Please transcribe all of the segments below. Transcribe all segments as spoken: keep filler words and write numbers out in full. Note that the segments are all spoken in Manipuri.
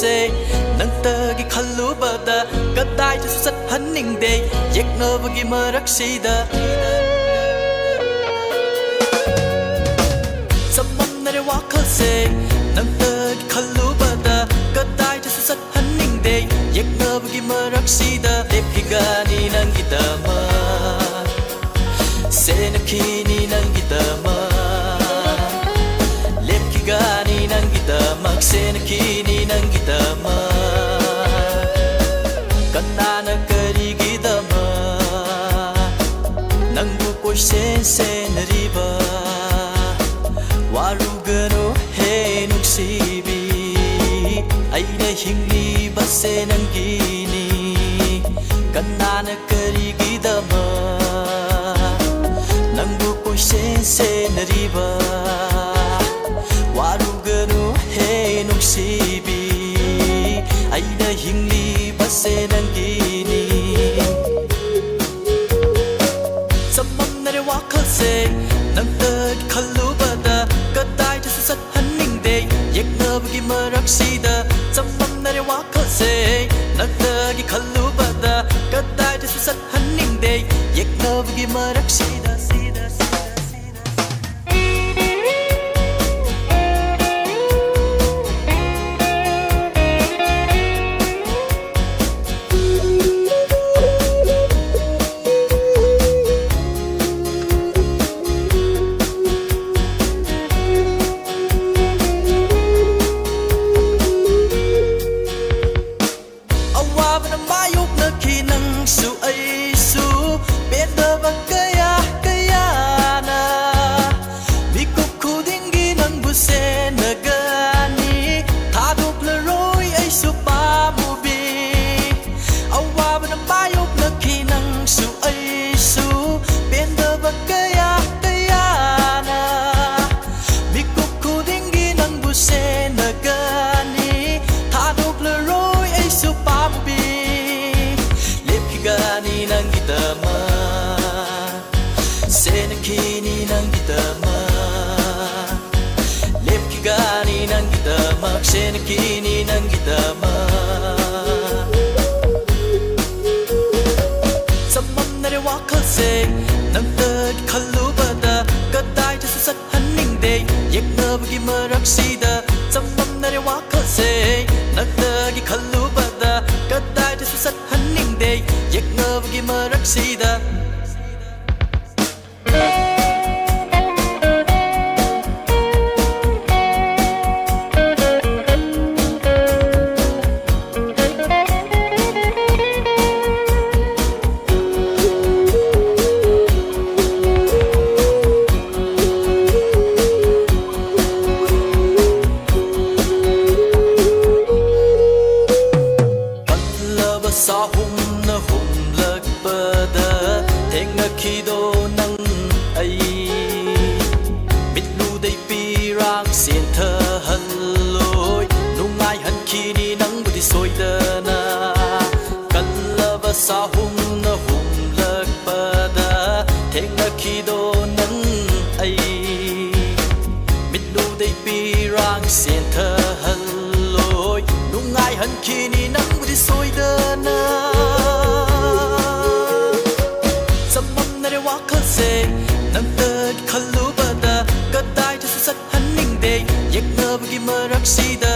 ꯁꯦ ꯅꯪꯇꯒꯤ ꯈꯜꯂꯨꯕꯗ ꯀꯗꯥꯏꯗꯁꯨ ꯆꯠꯍꯟꯅꯤꯡꯗꯦ꯫ ꯌꯦꯛꯅꯕꯒꯤ ꯃꯔꯛꯁꯤꯗ ꯆꯃꯝꯅꯔꯦ ꯋꯥꯈꯜꯁꯦ꯫ ꯅꯪꯇꯒꯤ ꯈꯜꯂꯨꯕꯗ ꯀꯗꯥꯏꯗꯁꯨ ꯆꯠꯍꯟꯅꯤꯡꯗꯦ꯫ ꯌꯦꯛꯅꯕꯒꯤ ꯃꯔꯛꯁꯤꯗ ꯂꯦꯞꯈꯤꯒꯅꯤ ꯅꯪꯒꯤꯗꯃꯛ꯫ ꯁꯦꯟꯅꯈꯤꯅꯤ ꯅꯪꯒꯤꯗꯃꯛ꯫ ꯂꯦꯞꯈꯤꯒꯅꯤ ꯅꯪꯒꯤꯗꯃꯛ꯫ ꯁꯦꯟꯅꯈꯤꯅꯤ ꯅꯪꯒꯤꯗꯃꯛ꯫ ꯀꯅꯥꯅ ꯀꯔꯤꯒꯤꯗꯃꯛ ꯅꯪꯕꯨ ꯀꯣꯏꯁꯦꯟ ꯁꯦꯟꯅꯔꯤꯕ? ꯋꯥꯔꯨꯒꯅꯨ ꯍꯦ ꯅꯨꯡꯁꯤꯕꯤ, ꯑꯩꯅ ꯍꯤꯡꯂꯤꯕꯁꯦ ꯅꯪꯒꯤꯅꯤ꯫ ꯀꯅꯥꯅ ꯀꯔꯤꯒꯤꯗꯃꯛ ꯅꯪꯕꯨ ꯀꯣꯏꯁꯦꯟ ꯁꯦꯟꯅꯔꯤꯕ? ꯋꯥꯔꯨꯒꯅꯨ ꯍꯦ ꯅꯨꯡꯁꯤꯕꯤ, ꯑꯩꯅ ꯍꯤꯡꯂꯤꯕꯁꯦ ꯅꯪꯒꯤꯅꯤ꯫ ꯆꯃꯝꯅꯔꯦ ꯋꯥꯈꯜꯁꯦ ꯅꯪꯇꯒꯤ ꯈꯜꯂꯨꯕꯗ ꯀꯗꯥꯏꯗꯁꯨ ꯆꯠꯍꯟꯅꯤꯡꯗꯦ꯫ ꯌꯦꯛꯅꯕꯒꯤ ꯃꯔꯛꯁꯤꯗ ꯆꯃꯝꯅꯔꯦ ꯋꯥꯈꯜꯁꯦ ꯅꯪꯇꯒꯤ ꯈꯜꯂꯨꯕꯗ ꯀꯗꯥꯏꯗꯁꯨ ꯆꯠꯍꯟꯅꯤꯡꯗꯦ꯫ ꯌꯦꯛꯅꯕꯒꯤ ꯃꯔꯛꯁꯤꯗ ꯁꯤꯗ ꯁꯤꯗ ꯁꯤꯗ ꯑꯋꯥꯕꯅ ꯃꯥꯌꯣꯛꯅꯈꯤ ꯅꯪꯁꯨ ꯑꯩꯁꯨ꯫ ꯄꯦꯟꯗꯕ ꯀꯌꯥ ꯀꯌꯥꯅ ꯃꯤꯀꯨꯞ ꯈꯨꯗꯤꯡꯒꯤ ꯅꯪꯕꯨ ꯁꯦꯟꯅꯒꯅꯤ꯫ ꯊꯥꯗꯣꯛꯂꯔꯣꯏ ꯑꯩꯁꯨ ꯄꯥꯝꯃꯨꯕꯤ꯫ ꯑꯋꯥꯕꯅ ꯃꯥꯌꯣꯛꯅꯈꯤ ꯅꯪꯁꯨ ꯑꯩꯁꯨ꯫ ꯄꯦꯟꯗꯕ ꯀꯌꯥ ꯀꯌꯥꯅ ꯃꯤꯀꯨꯞ ꯈꯨꯗꯤꯡꯒꯤ ꯅꯪꯕꯨ ꯁꯦꯟꯅꯒꯅꯤ꯫ ꯊꯥꯗꯣꯛꯂꯔꯣꯏ ꯑꯩꯁꯨ ꯄꯥꯝꯃꯨꯕꯤ꯫ ꯂꯦꯞꯈꯤꯒꯅꯤ ꯅꯪꯒꯤꯗꯃꯛ꯫ ꯁꯦꯟꯅꯈꯤꯅꯤ ꯅꯪꯒꯤꯗꯃꯛ꯫ ꯂꯦꯞꯈꯤꯒꯅꯤ ꯅꯪꯒꯤꯗꯃꯛ꯫ ꯁꯦꯟꯅꯈꯤꯅꯤ ꯅꯪꯒꯤꯗꯃꯛ ꯆꯃꯝꯅꯔꯦ ꯋꯥꯈꯜꯁꯦ, ꯅꯪꯇ ꯈꯜꯂꯨꯕꯗ ꯀꯗꯥꯏꯗꯁꯨ ꯆꯠꯍꯟꯅꯤꯡꯗꯦ꯫ ꯌꯦꯛꯅꯕꯒꯤ ꯃꯔꯛꯁꯤꯗ ꯆꯃꯝꯅꯔꯦ ꯋꯥꯈꯜꯁꯦ, ꯅꯪꯇꯒꯤ ꯈꯜꯂꯨꯕꯗ ꯀꯗꯥꯏꯗꯁꯨ ꯆꯠꯍꯟꯅꯤꯡꯗꯦ꯫ ꯌꯦꯛꯅꯕꯒꯤ ꯃꯔꯛꯁꯤꯗ ꯀꯜꯂꯕ ꯆꯍꯨꯝꯅ ꯍꯨꯝꯂꯛꯄꯗ ꯊꯦꯡꯅꯈꯤꯗꯣ ꯅꯪ ꯑꯩ꯫ ꯃꯤꯠꯂꯨꯗꯩ ꯄꯤꯔꯥꯡ ꯆꯦꯟꯊꯍꯜꯂꯣꯏ, ꯅꯨꯡꯉꯥꯏꯍꯟꯈꯤꯅꯤ ꯅꯪꯕꯨꯗꯤ ꯁꯣꯏꯗꯅ꯫ ꯀꯜꯂꯕ ꯆꯍꯨꯝꯅ ꯍꯨꯝꯂꯛꯄꯗ ꯊꯦꯡꯅꯈꯤꯗꯣ ꯅꯪ ꯑꯩ꯫ ꯃꯤꯠꯂꯨꯗꯩ ꯄꯤꯔꯥꯡ ꯆꯦꯟꯊꯍꯜꯂꯣꯏ, ꯅꯨꯡꯉꯥꯏꯍꯟꯈꯤꯅꯤ ꯅꯪꯕꯨꯗꯤ ꯁꯣꯏꯗꯅ꯫ ꯆꯃꯝꯅꯔꯦ ꯋꯥꯈꯜꯁꯦ, ꯅꯪꯇ ꯈꯜꯂꯨꯕꯗ ꯀꯗꯥꯏꯗꯁꯨ ꯆꯠꯍꯟꯅꯤꯡꯗꯦ꯫ ꯌꯦꯛꯅꯕꯒꯤ ꯃꯔꯛꯁꯤꯗ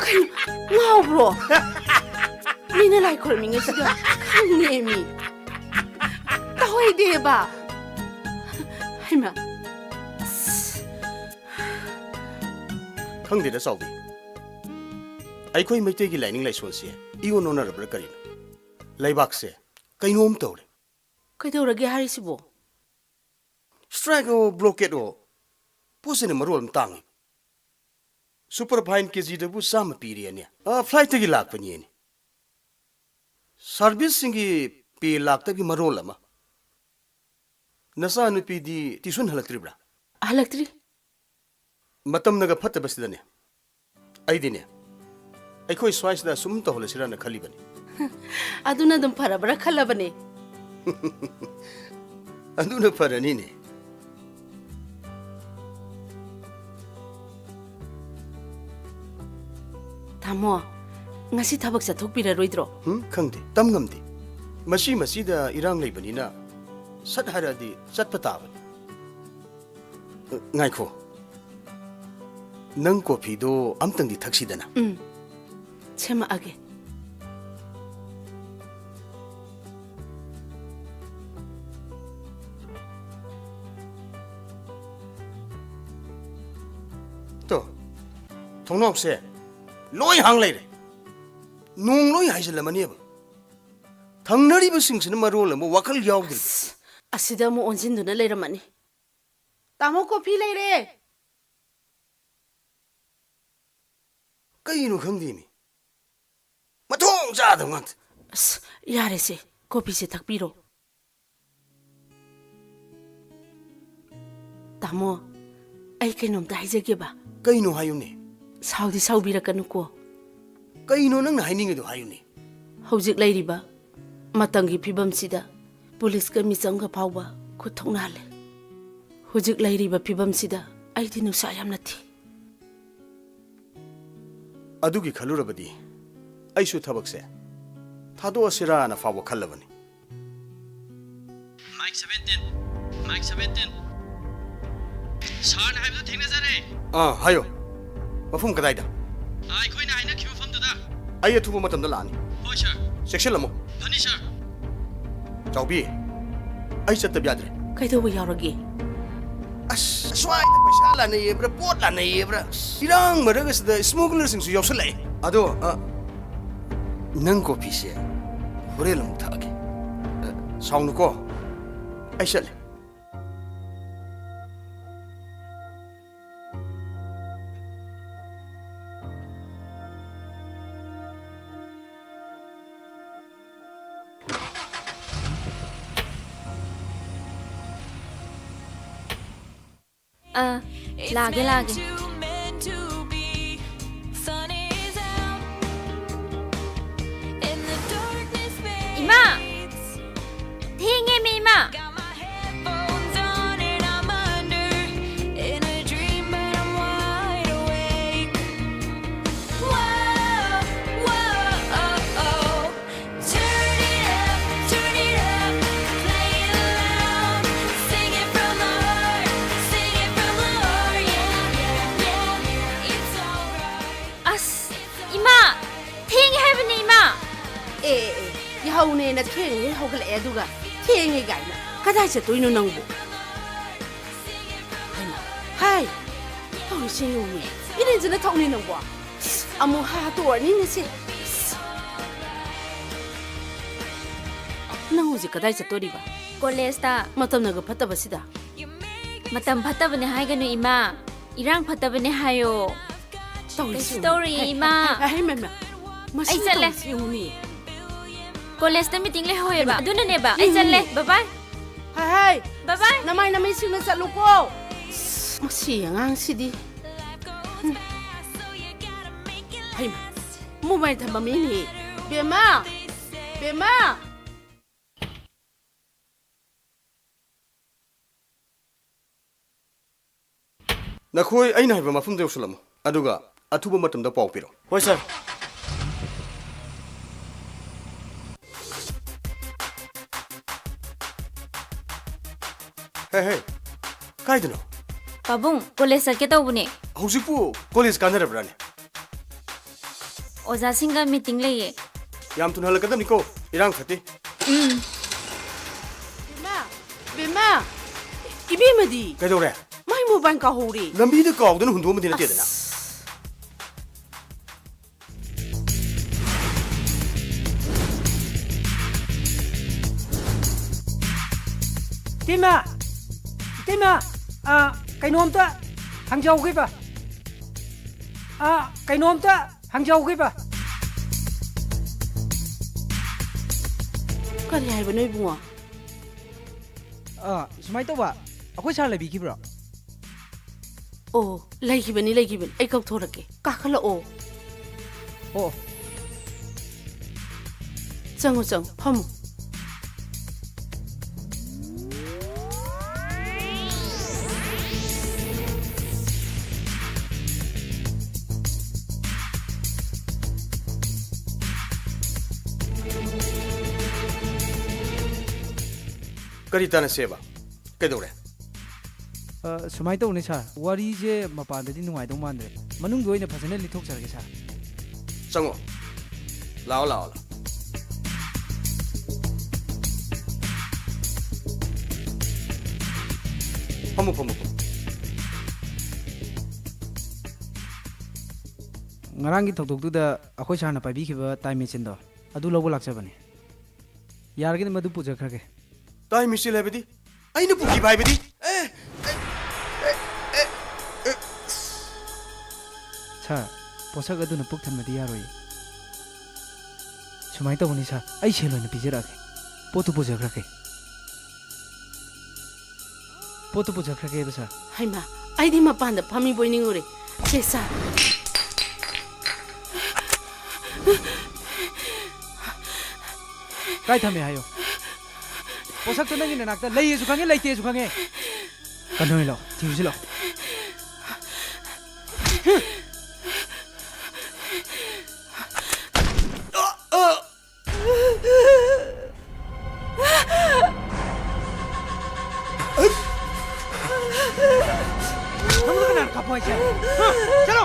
ꯀꯩꯅꯣ, ꯉꯥꯎꯕ꯭ꯔꯣ? ꯃꯤꯅ ꯂꯥꯏ ꯈꯣꯏꯔꯝꯃꯤꯉꯩꯁꯤꯗ ꯈꯪꯉꯦꯃꯤ꯫ ꯇꯧꯍꯩꯗꯦꯕ꯫ ꯍꯩꯃꯥ꯫ ꯈꯪꯗꯦꯗ ꯆꯥꯎꯕꯤ, ꯑꯩꯈꯣꯏ ꯃꯩꯇꯩꯒꯤ ꯂꯥꯏꯅꯤꯡ ꯂꯥꯏꯁꯣꯟꯁꯦ ꯏꯑꯣꯟ ꯑꯣꯟꯅꯔꯕ꯭ꯔꯥ ꯀꯔꯤꯅꯣ? ꯂꯩꯕꯥꯛꯁꯦ ꯀꯩꯅꯣꯝ ꯇꯧꯔꯦ꯫ ꯀꯩꯗꯧꯔꯒꯦ ꯍꯥꯏꯔꯤꯁꯤꯕꯣ? ꯁ꯭ꯇ꯭ꯔꯥꯏꯛꯑꯣ, ꯕ꯭ꯂꯣꯀꯦꯠꯑꯣ, ꯄꯣꯠꯁꯤꯅ ꯃꯔꯣꯜ ꯑꯃ ꯇꯥꯡꯉꯤ꯫ ꯁꯨꯄꯔ ꯐꯥꯏꯟ ꯀꯦꯖꯤꯗꯕꯨ ꯆꯥꯝꯃ ꯄꯤꯔꯦꯅꯦ꯫ ꯑ, ꯐ꯭ꯂꯥꯏꯠꯇꯒꯤ ꯂꯥꯛꯄꯅꯦꯅꯦ꯫ ꯁꯥꯔꯚꯤꯁꯁꯤꯡꯒꯤ ꯄꯦ ꯂꯥꯛꯇꯕꯒꯤ ꯃꯔꯣꯜ ꯑꯃ꯫ ꯅꯆꯥꯅꯨꯄꯤꯗꯤ ꯇ꯭ꯌꯨꯁꯟ ꯍꯜꯂꯛꯇ꯭ꯔꯤꯕ꯭ꯔꯥ? ꯍꯜꯂꯛꯇ꯭ꯔꯤ꯫ ꯃꯇꯝꯅꯒ ꯐꯠꯇꯕꯁꯤꯗꯅꯦ, ꯑꯩꯗꯤꯅꯦ, ꯑꯩꯈꯣꯏ ꯁ꯭ꯋꯥꯏꯁꯤꯗ ꯁꯨꯝ ꯇꯧꯍꯜꯂꯁꯤꯔꯅ ꯈꯜꯂꯤꯕꯅꯤ꯫ ꯑꯗꯨꯅ ꯑꯗꯨꯝ ꯐꯔꯕ꯭ꯔꯥ ꯈꯜꯂꯕꯅꯦ꯫ ꯑꯗꯨꯅ ꯐꯔꯅꯤꯅꯦ꯫ ꯇꯥꯃꯣ, ꯉꯁꯤ ꯊꯕꯛ ꯆꯠꯊꯣꯛꯄꯤꯔꯔꯣꯏꯗ꯭ꯔꯣ? ꯍꯨꯝ, ꯈꯪꯗꯦ, ꯇꯝ ꯉꯝꯗꯦ꯫ ꯃꯁꯤ ꯃꯁꯤꯗ ꯏꯔꯥꯡ ꯂꯩꯕꯅꯤꯅ ꯁꯠ ꯍꯥꯏꯔꯛꯑꯗꯤ ꯆꯠꯄ ꯇꯥꯕꯅꯤ꯫ ꯉꯥꯏꯈꯣ, ꯅꯪ ꯀꯣꯐꯤꯗꯣ ꯑꯝꯇꯪꯗꯤ ꯊꯛꯁꯤꯗꯅ꯫ ꯎꯝ, ꯁꯦꯝꯃꯛꯑꯒꯦ꯫ ꯇꯣ, ꯊꯣꯡꯅꯥꯎꯁꯦ ꯂꯣꯏ ꯍꯥꯡ ꯂꯩꯔꯦ꯫ ꯅꯣꯡ ꯂꯣꯏ ꯍꯥꯏꯖꯤꯜꯂꯝꯃꯅꯦꯕ꯫ ꯊꯪꯅꯔꯤꯕꯁꯤꯡꯁꯤꯅ ꯃꯔꯣꯜ ꯑꯃ ꯋꯥꯈꯜ ꯌꯥꯎꯗ꯭ꯔꯤꯕ꯫ ꯑꯁ, ꯑꯁꯤꯗ ꯑꯃꯨꯛ ꯑꯣꯟꯁꯤꯟꯗꯨꯅ ꯂꯩꯔꯝꯃꯅꯤ꯫ ꯇꯥꯃꯣ, ꯀꯣꯐꯤ ꯂꯩꯔꯦ꯫ ꯀꯩꯅꯣ ꯈꯪꯗꯦꯃꯤ, ꯃꯊꯣꯡ ꯆꯥꯗꯕ ꯉꯥꯛꯇ꯫ ꯑꯁ, ꯌꯥꯔꯦꯁꯦ, ꯀꯣꯐꯤꯁꯦ ꯊꯛꯄꯤꯔꯣ꯫ ꯇꯥꯃꯣ, ꯑꯩ ꯀꯩꯅꯣꯝꯇ ꯍꯥꯏꯖꯒꯦꯕ꯫ ꯀꯩꯅꯣ ꯍꯥꯏꯌꯨꯅꯦ? ꯁꯥꯎꯗꯤ ꯁꯥꯎꯕꯤꯔꯛꯀꯅꯨꯀꯣ꯫ ꯀꯩꯅꯣ ꯅꯪꯅ ꯍꯥꯏꯅꯤꯡꯉꯤꯗꯣ ꯍꯥꯏꯌꯨꯅꯦ꯫ ꯍꯧꯖꯤꯛ ꯂꯩꯔꯤꯕ ꯃꯇꯝꯒꯤ ꯐꯤꯕꯝꯁꯤꯗ ꯄꯨꯂꯤꯁꯀ ꯃꯤꯆꯝꯒ ꯐꯥꯎꯕ ꯈꯨꯠ ꯊꯣꯛꯅꯍꯜꯂꯦ꯫ ꯍꯧꯖꯤꯛ ꯂꯩꯔꯤꯕ ꯐꯤꯕꯝꯁꯤꯗ ꯑꯩꯗꯤ ꯅꯨꯡꯁꯥ ꯌꯥꯝꯅ ꯊꯤ꯫ ꯑꯗꯨꯒꯤ ꯈꯜꯂꯨꯔꯕꯗꯤ ꯑꯩꯁꯨ ꯊꯕꯛꯁꯦ ꯊꯥꯗꯣꯛꯑꯁꯤꯔꯥꯅ ꯐꯥꯎꯕ ꯈꯜꯂꯕꯅꯤ꯫ Mike seventeen, Mike seventeen. ꯁꯥꯔꯅ ꯍꯥꯏꯕꯗꯨ ꯊꯦꯡꯅꯖꯔꯦ꯫ ꯑꯥ, ꯍꯥꯏꯌꯣ꯫ ꯃꯐꯝ ꯀꯗꯥꯏꯗ? ꯑꯥ, ꯑꯩꯈꯣꯏꯅ ꯍꯥꯏꯅꯈꯤꯕ ꯃꯐꯝꯗꯨꯗ꯫ ꯑꯩ ꯑꯊꯨꯕ ꯃꯇꯝꯗ ꯂꯥꯛꯑꯅꯤ꯫ ꯍꯣꯏ, ꯁꯥꯔ꯫ ꯆꯦꯛꯁꯤꯜꯂꯝꯃꯨ꯫ ꯐꯅꯤ, ꯁꯥꯔ꯫ ꯆꯥꯎꯕꯤ, ꯑꯩ ꯆꯠꯇꯕ ꯌꯥꯗ꯭ꯔꯦ꯫ ꯀꯩꯗꯧꯕ ꯌꯥꯎꯔꯒꯦ? ꯑꯁ, ꯑꯁ꯭ꯋꯥꯏꯗ ꯄꯩꯁꯥ ꯂꯥꯟꯅꯩꯌꯦꯕ꯭ꯔꯥ, ꯄꯣꯠ ꯂꯥꯟꯅꯩꯌꯦꯕ꯭ꯔꯥ? ꯏꯔꯥꯡ ꯃꯔꯛ ꯑꯁꯤꯗ ꯁ꯭ꯃꯒꯂꯔꯁꯤꯡꯁꯨ ꯌꯥꯎꯁꯜꯂꯛꯑꯦ꯫ ꯑꯗꯣ, ꯑ, ꯅꯪ ꯀꯣꯐꯤꯁꯦ ꯍꯣꯔꯦꯟ ꯑꯃꯨꯛ ꯊꯛꯑꯒꯦ꯫ ꯑ, ꯁꯥꯎꯅꯨꯀꯣ꯫ ꯑꯩ ꯆꯠꯂꯦ꯫ ꯑꯥ, ꯂꯥꯛꯑꯒꯦ, ꯂꯥꯛꯑꯒꯦ꯫ ꯏꯃꯥ! ꯊꯦꯡꯉꯦꯃꯤ, ꯏꯃꯥ! Turn it up, turn it up, play it loud. Sing it from the heart, sing it from the heart, yeah, yeah, yeah, yeah. It's alright. ꯑꯁ, ꯏꯃꯥ! ꯊꯦꯡꯉꯦ ꯍꯥꯏꯕꯅꯦ, ꯏꯃꯥ! ꯑꯦ, ꯑꯦ, ꯑꯦ, ꯌꯥꯍꯧꯅꯦꯅ ꯊꯦꯡꯉꯦ ꯍꯧꯒꯠꯂꯛꯑꯦ, ꯑꯗꯨꯒ ꯊꯦꯡꯉꯦ ꯀꯥꯏꯅ꯫ ꯀꯗꯥꯏ ꯆꯠꯇꯣꯏꯅꯣ ꯅꯪꯕꯨ? ꯍꯩꯃꯥ, ꯍꯥꯏ! ꯇꯧꯔꯤꯁꯦ ꯌꯦꯡꯉꯨꯅꯦ꯫ ꯏꯔꯦꯟꯖꯅ ꯊꯣꯛꯅꯤ ꯅꯪꯕꯣ꯫ ꯑꯃꯨꯛ ꯍꯥ ꯇꯣꯔꯅꯤ ꯉꯁꯤ꯫ ꯅꯪ ꯍꯧꯖꯤꯛ ꯀꯗꯥꯏ ꯆꯠꯇꯣꯔꯤꯕ? ꯀꯣꯂꯦꯖꯇ꯫ ꯃꯇꯝꯅꯒ ꯐꯠꯇꯕꯁꯤꯗ꯫ ꯃꯇꯝ ꯐꯠꯇꯕꯅꯦ ꯍꯥꯏꯒꯅꯨ, ꯏꯃꯥ꯫ ꯏꯔꯥꯡ ꯐꯠꯇꯕꯅꯦ ꯍꯥꯏꯌꯣ꯫ ꯇꯧꯔꯤꯁꯤ ꯀꯩꯁꯨ ꯌꯦꯡꯉꯨꯅꯦ꯫ ꯇꯧꯔꯣꯏꯌꯦ, ꯍꯩ, ꯏꯃꯥ꯫ ꯍꯩ, ꯍꯩ, ꯍꯩ, ꯃꯥ, ꯃꯥ꯫ ꯑꯩ ꯃꯁꯤꯅ ꯆꯠꯂꯦ꯫ ꯇꯧꯔꯤꯁꯤ ꯌꯦꯡꯉꯨꯅꯦ꯫ ꯀꯣꯂꯦꯖꯇ ꯃꯤꯇꯤꯡ ꯂꯩꯍꯧꯋꯦꯕ꯫ ꯍꯩꯃꯥ꯫ ꯑꯗꯨꯅꯅꯦꯕ꯫ ꯑꯩ ꯌꯦꯡꯉꯨꯅꯦ꯫ ꯆꯠꯂꯦ꯫ ꯕꯥꯏ ꯕꯥꯏ꯫ ꯍꯥꯏ, ꯍꯥꯏ꯫ ꯕꯥꯏ ꯕꯥꯏ꯫ ꯅꯃꯥꯏ ꯅꯃꯤꯠ ꯁꯤꯡꯅ ꯆꯠꯂꯨꯀꯣ꯫ ꯃꯁꯤ ꯑꯉꯥꯡꯁꯤꯗꯤ꯫ ꯍꯩꯃꯥ, ꯃꯣꯕꯥꯏꯜ ꯊꯝꯕ ꯃꯤꯅꯤ꯫ ꯕꯦꯝꯃ! ꯕꯦꯝꯃ! ꯅꯈꯣꯏ ꯑꯩꯅ ꯍꯥꯏꯕ ꯃꯐꯝꯗ ꯌꯧꯁꯜꯂꯝꯃꯨ, ꯑꯗꯨꯒ ꯑꯊꯨꯕ ꯃꯇꯝꯗ ꯄꯥꯎ ꯄꯤꯔꯛꯎ꯫ ꯍꯣꯏ, ꯁꯥꯔ꯫ ꯍꯦ, ꯍꯦ, ꯀꯥꯏꯗꯅꯣ? ꯄꯥꯕꯨꯡ, ꯀꯣꯂꯦꯖ ꯆꯠꯀꯦ ꯇꯧꯕꯅꯦ꯫ ꯍꯧꯖꯤꯛꯄꯨ ꯀꯣꯂꯦꯖ ꯀꯥꯟꯅꯔꯕ꯭ꯔꯥꯅꯦ? ꯑꯣꯖꯥꯁꯤꯡꯒ ꯃꯤꯇꯤꯡ ꯂꯩꯌꯦ꯫ ꯌꯥꯝ ꯊꯨꯅ ꯍꯜꯂꯛꯀꯗꯕꯅꯤꯀꯣ, ꯏꯔꯥꯡ ꯐꯠꯇꯦ꯫ ꯎꯝ꯫ ꯕꯦꯝꯃ! ꯕꯦꯝꯃ! ꯏꯕꯦꯝꯃꯗꯤ? ꯀꯩꯗꯧꯔꯦ? ꯃꯥꯏ ꯃꯣꯕꯥꯏꯜ ꯀꯥꯎꯍꯧꯔꯦ꯫ ꯂꯝꯕꯤꯗ ꯀꯥꯎꯗꯅ ꯍꯨꯟꯗꯣꯛꯑꯝꯕꯗꯤ ꯅꯠꯇꯦꯗꯅ꯫ ꯑꯁ꯫ ꯏꯇꯩꯃ! ꯏꯇꯩꯃ! ꯑ, ꯀꯩꯅꯣꯝꯇ ꯍꯪꯖꯍꯧꯒꯦꯕ꯫ ꯑ, ꯀꯩꯅꯣꯝꯇ ꯍꯪꯖꯍꯧꯒꯦꯕ꯫ ꯀꯔꯤ ꯍꯥꯏꯕꯅꯣ, ꯏꯕꯨꯡꯉꯣ? ꯑ, ꯁꯨꯃꯥꯏꯅ ꯇꯧꯕ, ꯑꯩꯈꯣꯏ ꯁꯥꯔ ꯂꯩꯕꯤꯈꯤꯕ꯭ꯔꯣ? ꯑꯣ, ꯂꯩꯈꯤꯕꯅꯤ, ꯂꯩꯈꯤꯕꯅꯤ꯫ ꯑꯩ ꯀꯧꯊꯣꯔꯛꯀꯦ꯫ ꯀꯥꯈꯠꯂꯛꯑꯣ꯫ ꯑꯣ꯫ ꯆꯪꯉꯣ, ꯆꯪꯉꯣ꯫ ꯐꯝꯃꯣ꯫ ꯀꯔꯤ ꯇꯥꯟꯅꯁꯦꯕ? ꯀꯩꯗꯧꯔꯦ? ꯑ, ꯁꯨꯃꯥꯏꯅ ꯇꯧꯕꯅꯤ ꯁꯥꯔ, ꯋꯥꯔꯤꯁꯦ ꯃꯄꯥꯟꯗꯗꯤ ꯅꯨꯡꯉꯥꯏꯗꯧ ꯃꯥꯟꯗ꯭ꯔꯦ, ꯃꯅꯨꯡꯗ ꯑꯣꯏꯅ ꯐꯖꯅ ꯂꯤꯊꯣꯛꯆꯔꯒꯦ ꯁꯥꯔ꯫ ꯆꯪꯉꯣ꯫ ꯂꯥꯛꯑꯣ, ꯂꯥꯛꯑꯣ, ꯂꯥꯛꯑꯣ꯫ ꯐꯝꯃꯣ, ꯐꯝꯃꯣ, ꯐꯝꯃꯣ꯫ ꯉꯔꯥꯡꯒꯤ ꯊꯧꯗꯣꯛꯇꯨꯗ ꯑꯩꯈꯣꯏ ꯁꯥꯔꯅ ꯄꯥꯏꯕꯤꯈꯤꯕ ꯇꯥꯏꯝ ꯃꯦꯆꯤꯟꯗꯣ, ꯑꯗꯨ ꯂꯧꯕ ꯂꯥꯛꯆꯕꯅꯤ꯫ ꯌꯥꯔꯒꯗꯤ ꯃꯗꯨ ꯄꯨꯖꯈ꯭ꯔꯒꯦ꯫ ꯇꯥꯏꯝ ꯃꯦꯆꯤꯟ ꯍꯥꯏꯕꯗꯤ? ꯑꯩꯅ ꯄꯨꯈꯤꯕ ꯍꯥꯏꯕꯗꯤ? ꯑꯦ, ꯑꯦ, ꯑꯦ, ꯑꯦ, ꯁꯥꯔ, ꯄꯣꯠꯁꯛ ꯑꯗꯨꯅ ꯄꯨꯛ ꯊꯟꯕꯗꯤ ꯌꯥꯔꯣꯏ꯫ ꯁꯨꯃꯥꯏꯅ ꯇꯧꯕꯅꯤ ꯁꯥꯔ, ꯑꯩ ꯁꯦꯜ ꯑꯣꯏꯅ ꯄꯤꯖꯔꯛꯑꯒꯦ꯫ ꯄꯣꯠꯇꯨ ꯄꯨꯖꯈ꯭ꯔꯒꯦ꯫ ꯄꯣꯠꯇꯨ ꯄꯨꯖꯈ꯭ꯔꯒꯦꯕ ꯁꯥꯔ꯫ ꯍꯩꯃꯥ, ꯑꯩꯗꯤ ꯃꯄꯥꯟꯗ ꯐꯝꯃꯤꯕꯣꯏ ꯅꯤꯡꯉꯨꯔꯦ꯫ ꯁꯦ, ꯁꯥꯔ꯫ ꯀꯥꯏ ꯊꯝꯃꯦ ꯍꯥꯏꯌꯣ? ꯄꯣꯠꯁꯛꯇꯣ ꯅꯪꯒꯤ ꯅꯅꯥꯛꯇ ꯂꯩꯌꯦꯁꯨ ꯈꯪꯉꯦ, ꯂꯩꯇꯦꯁꯨ ꯈꯪꯉꯦ꯫ ꯀꯟꯊꯧꯍꯦ, ꯂꯥꯛꯑꯣ, ꯊꯤꯔꯨꯁꯤ ꯂꯥꯛꯑꯣ꯫ ꯅꯪꯉꯣꯟꯗ ꯀꯅꯥꯅ ꯀꯥꯞꯄꯣ ꯍꯥꯏꯁꯦ? ꯍꯥ? ꯆꯠꯂꯣ!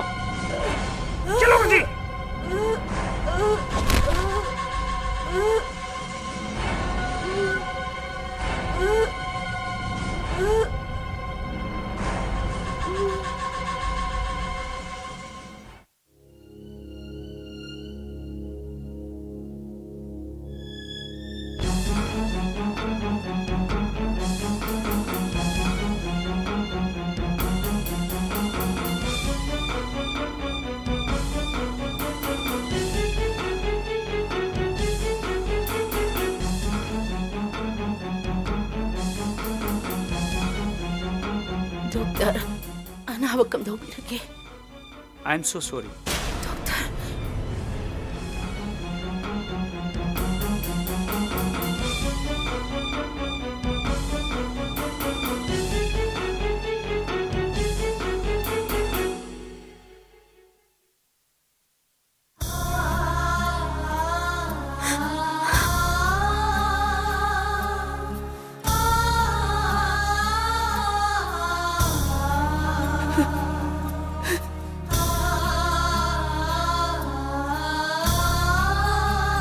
ꯆꯠꯂꯣ ꯍꯧꯖꯤꯛ! ꯗꯣꯛꯇꯔ, ꯑ, ꯑꯅꯥꯕ ꯀꯝꯗꯧꯕꯤꯔꯒꯦ? I am so sorry. Doctor.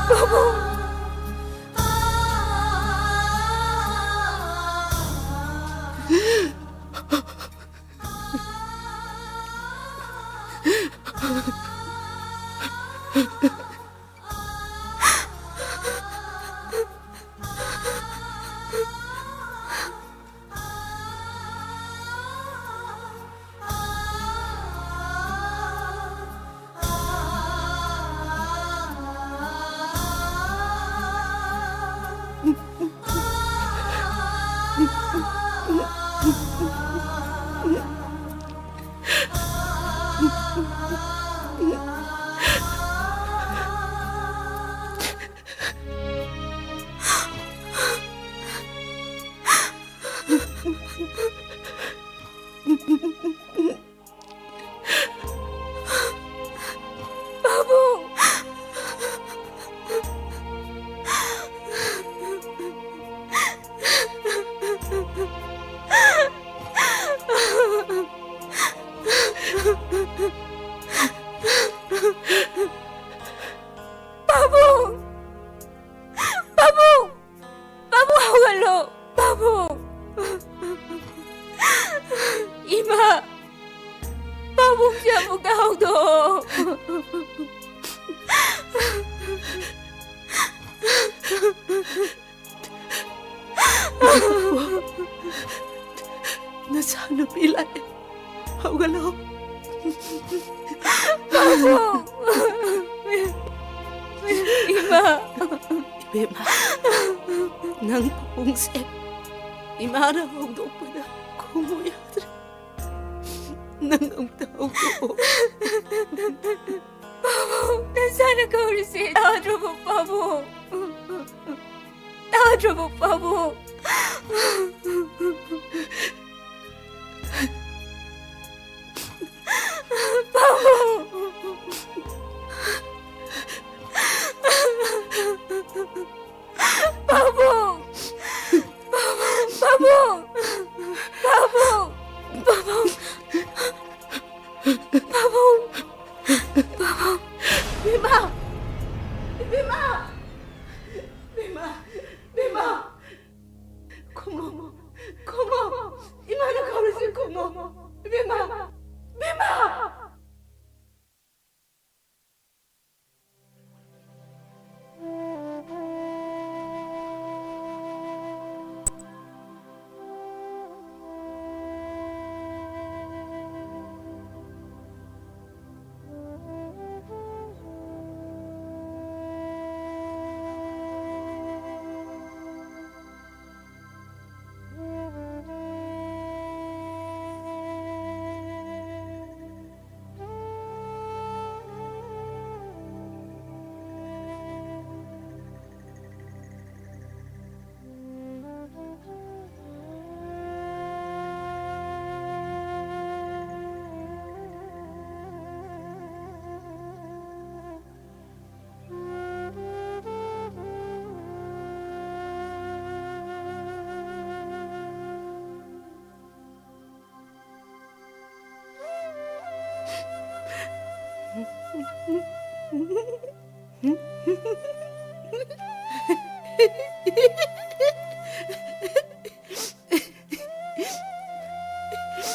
ꯄꯥꯕꯨꯡ! ꯄꯥꯕꯨꯡ! ꯄꯥꯕꯨꯡ! ꯄꯥꯕꯨꯡ, ꯍꯧꯒꯠꯂꯣ! ꯄꯥꯕꯨꯡ! ꯏꯃꯥ! ꯄꯥꯕꯨꯡꯁꯦ ꯑꯃꯨꯛꯇ ꯍꯧꯗꯣꯛꯑꯣ! ꯅꯆꯥꯅꯨꯄꯤ ꯂꯥꯛꯑꯦ꯫ ꯍꯧꯒꯠꯂꯣ꯫ ꯄꯥꯕꯨꯡ! ꯏꯃꯥ! ꯏꯕꯦꯝꯃ, ꯅꯪ ꯄꯥꯕꯨꯡꯁꯦ ꯏꯃꯥꯅ ꯍꯧꯗꯣꯛꯄꯗ ꯈꯨꯝꯃꯨ ꯌꯥꯗ꯭ꯔꯦ꯫ ꯅꯪ ꯑꯝꯇ ꯍꯧꯗꯣꯛꯑꯣ꯫ ꯄꯥꯕꯨꯡ, ꯅꯁꯥꯅ ꯀꯧꯔꯤꯁꯦ ꯇꯥꯗ꯭ꯔꯕꯣ ꯄꯥꯕꯨꯡ? ꯇꯥꯗ꯭ꯔꯕꯣ ꯄꯥꯕꯨꯡ? ꯄꯥꯕꯨꯡ! ꯄꯥꯕꯨꯡ! ꯄꯥꯕꯨꯡ! ꯄꯥꯕꯨꯡ! ꯄꯥꯕꯨꯡ! ꯄꯥꯕꯨꯡ! ꯄꯥꯕꯨꯡ! ꯕꯦꯝꯃ! ꯕꯦꯝꯃ! ꯕꯦꯝꯃ! ꯕꯦꯝꯃ! ꯈꯨꯝꯃꯣ! ꯈꯨꯝꯃꯣ! ꯏꯃꯥꯅ ꯀꯧꯔꯤꯁꯦ ꯈꯨꯝꯃꯣ! ꯕꯦꯝꯃ! ꯕꯦꯝꯃ!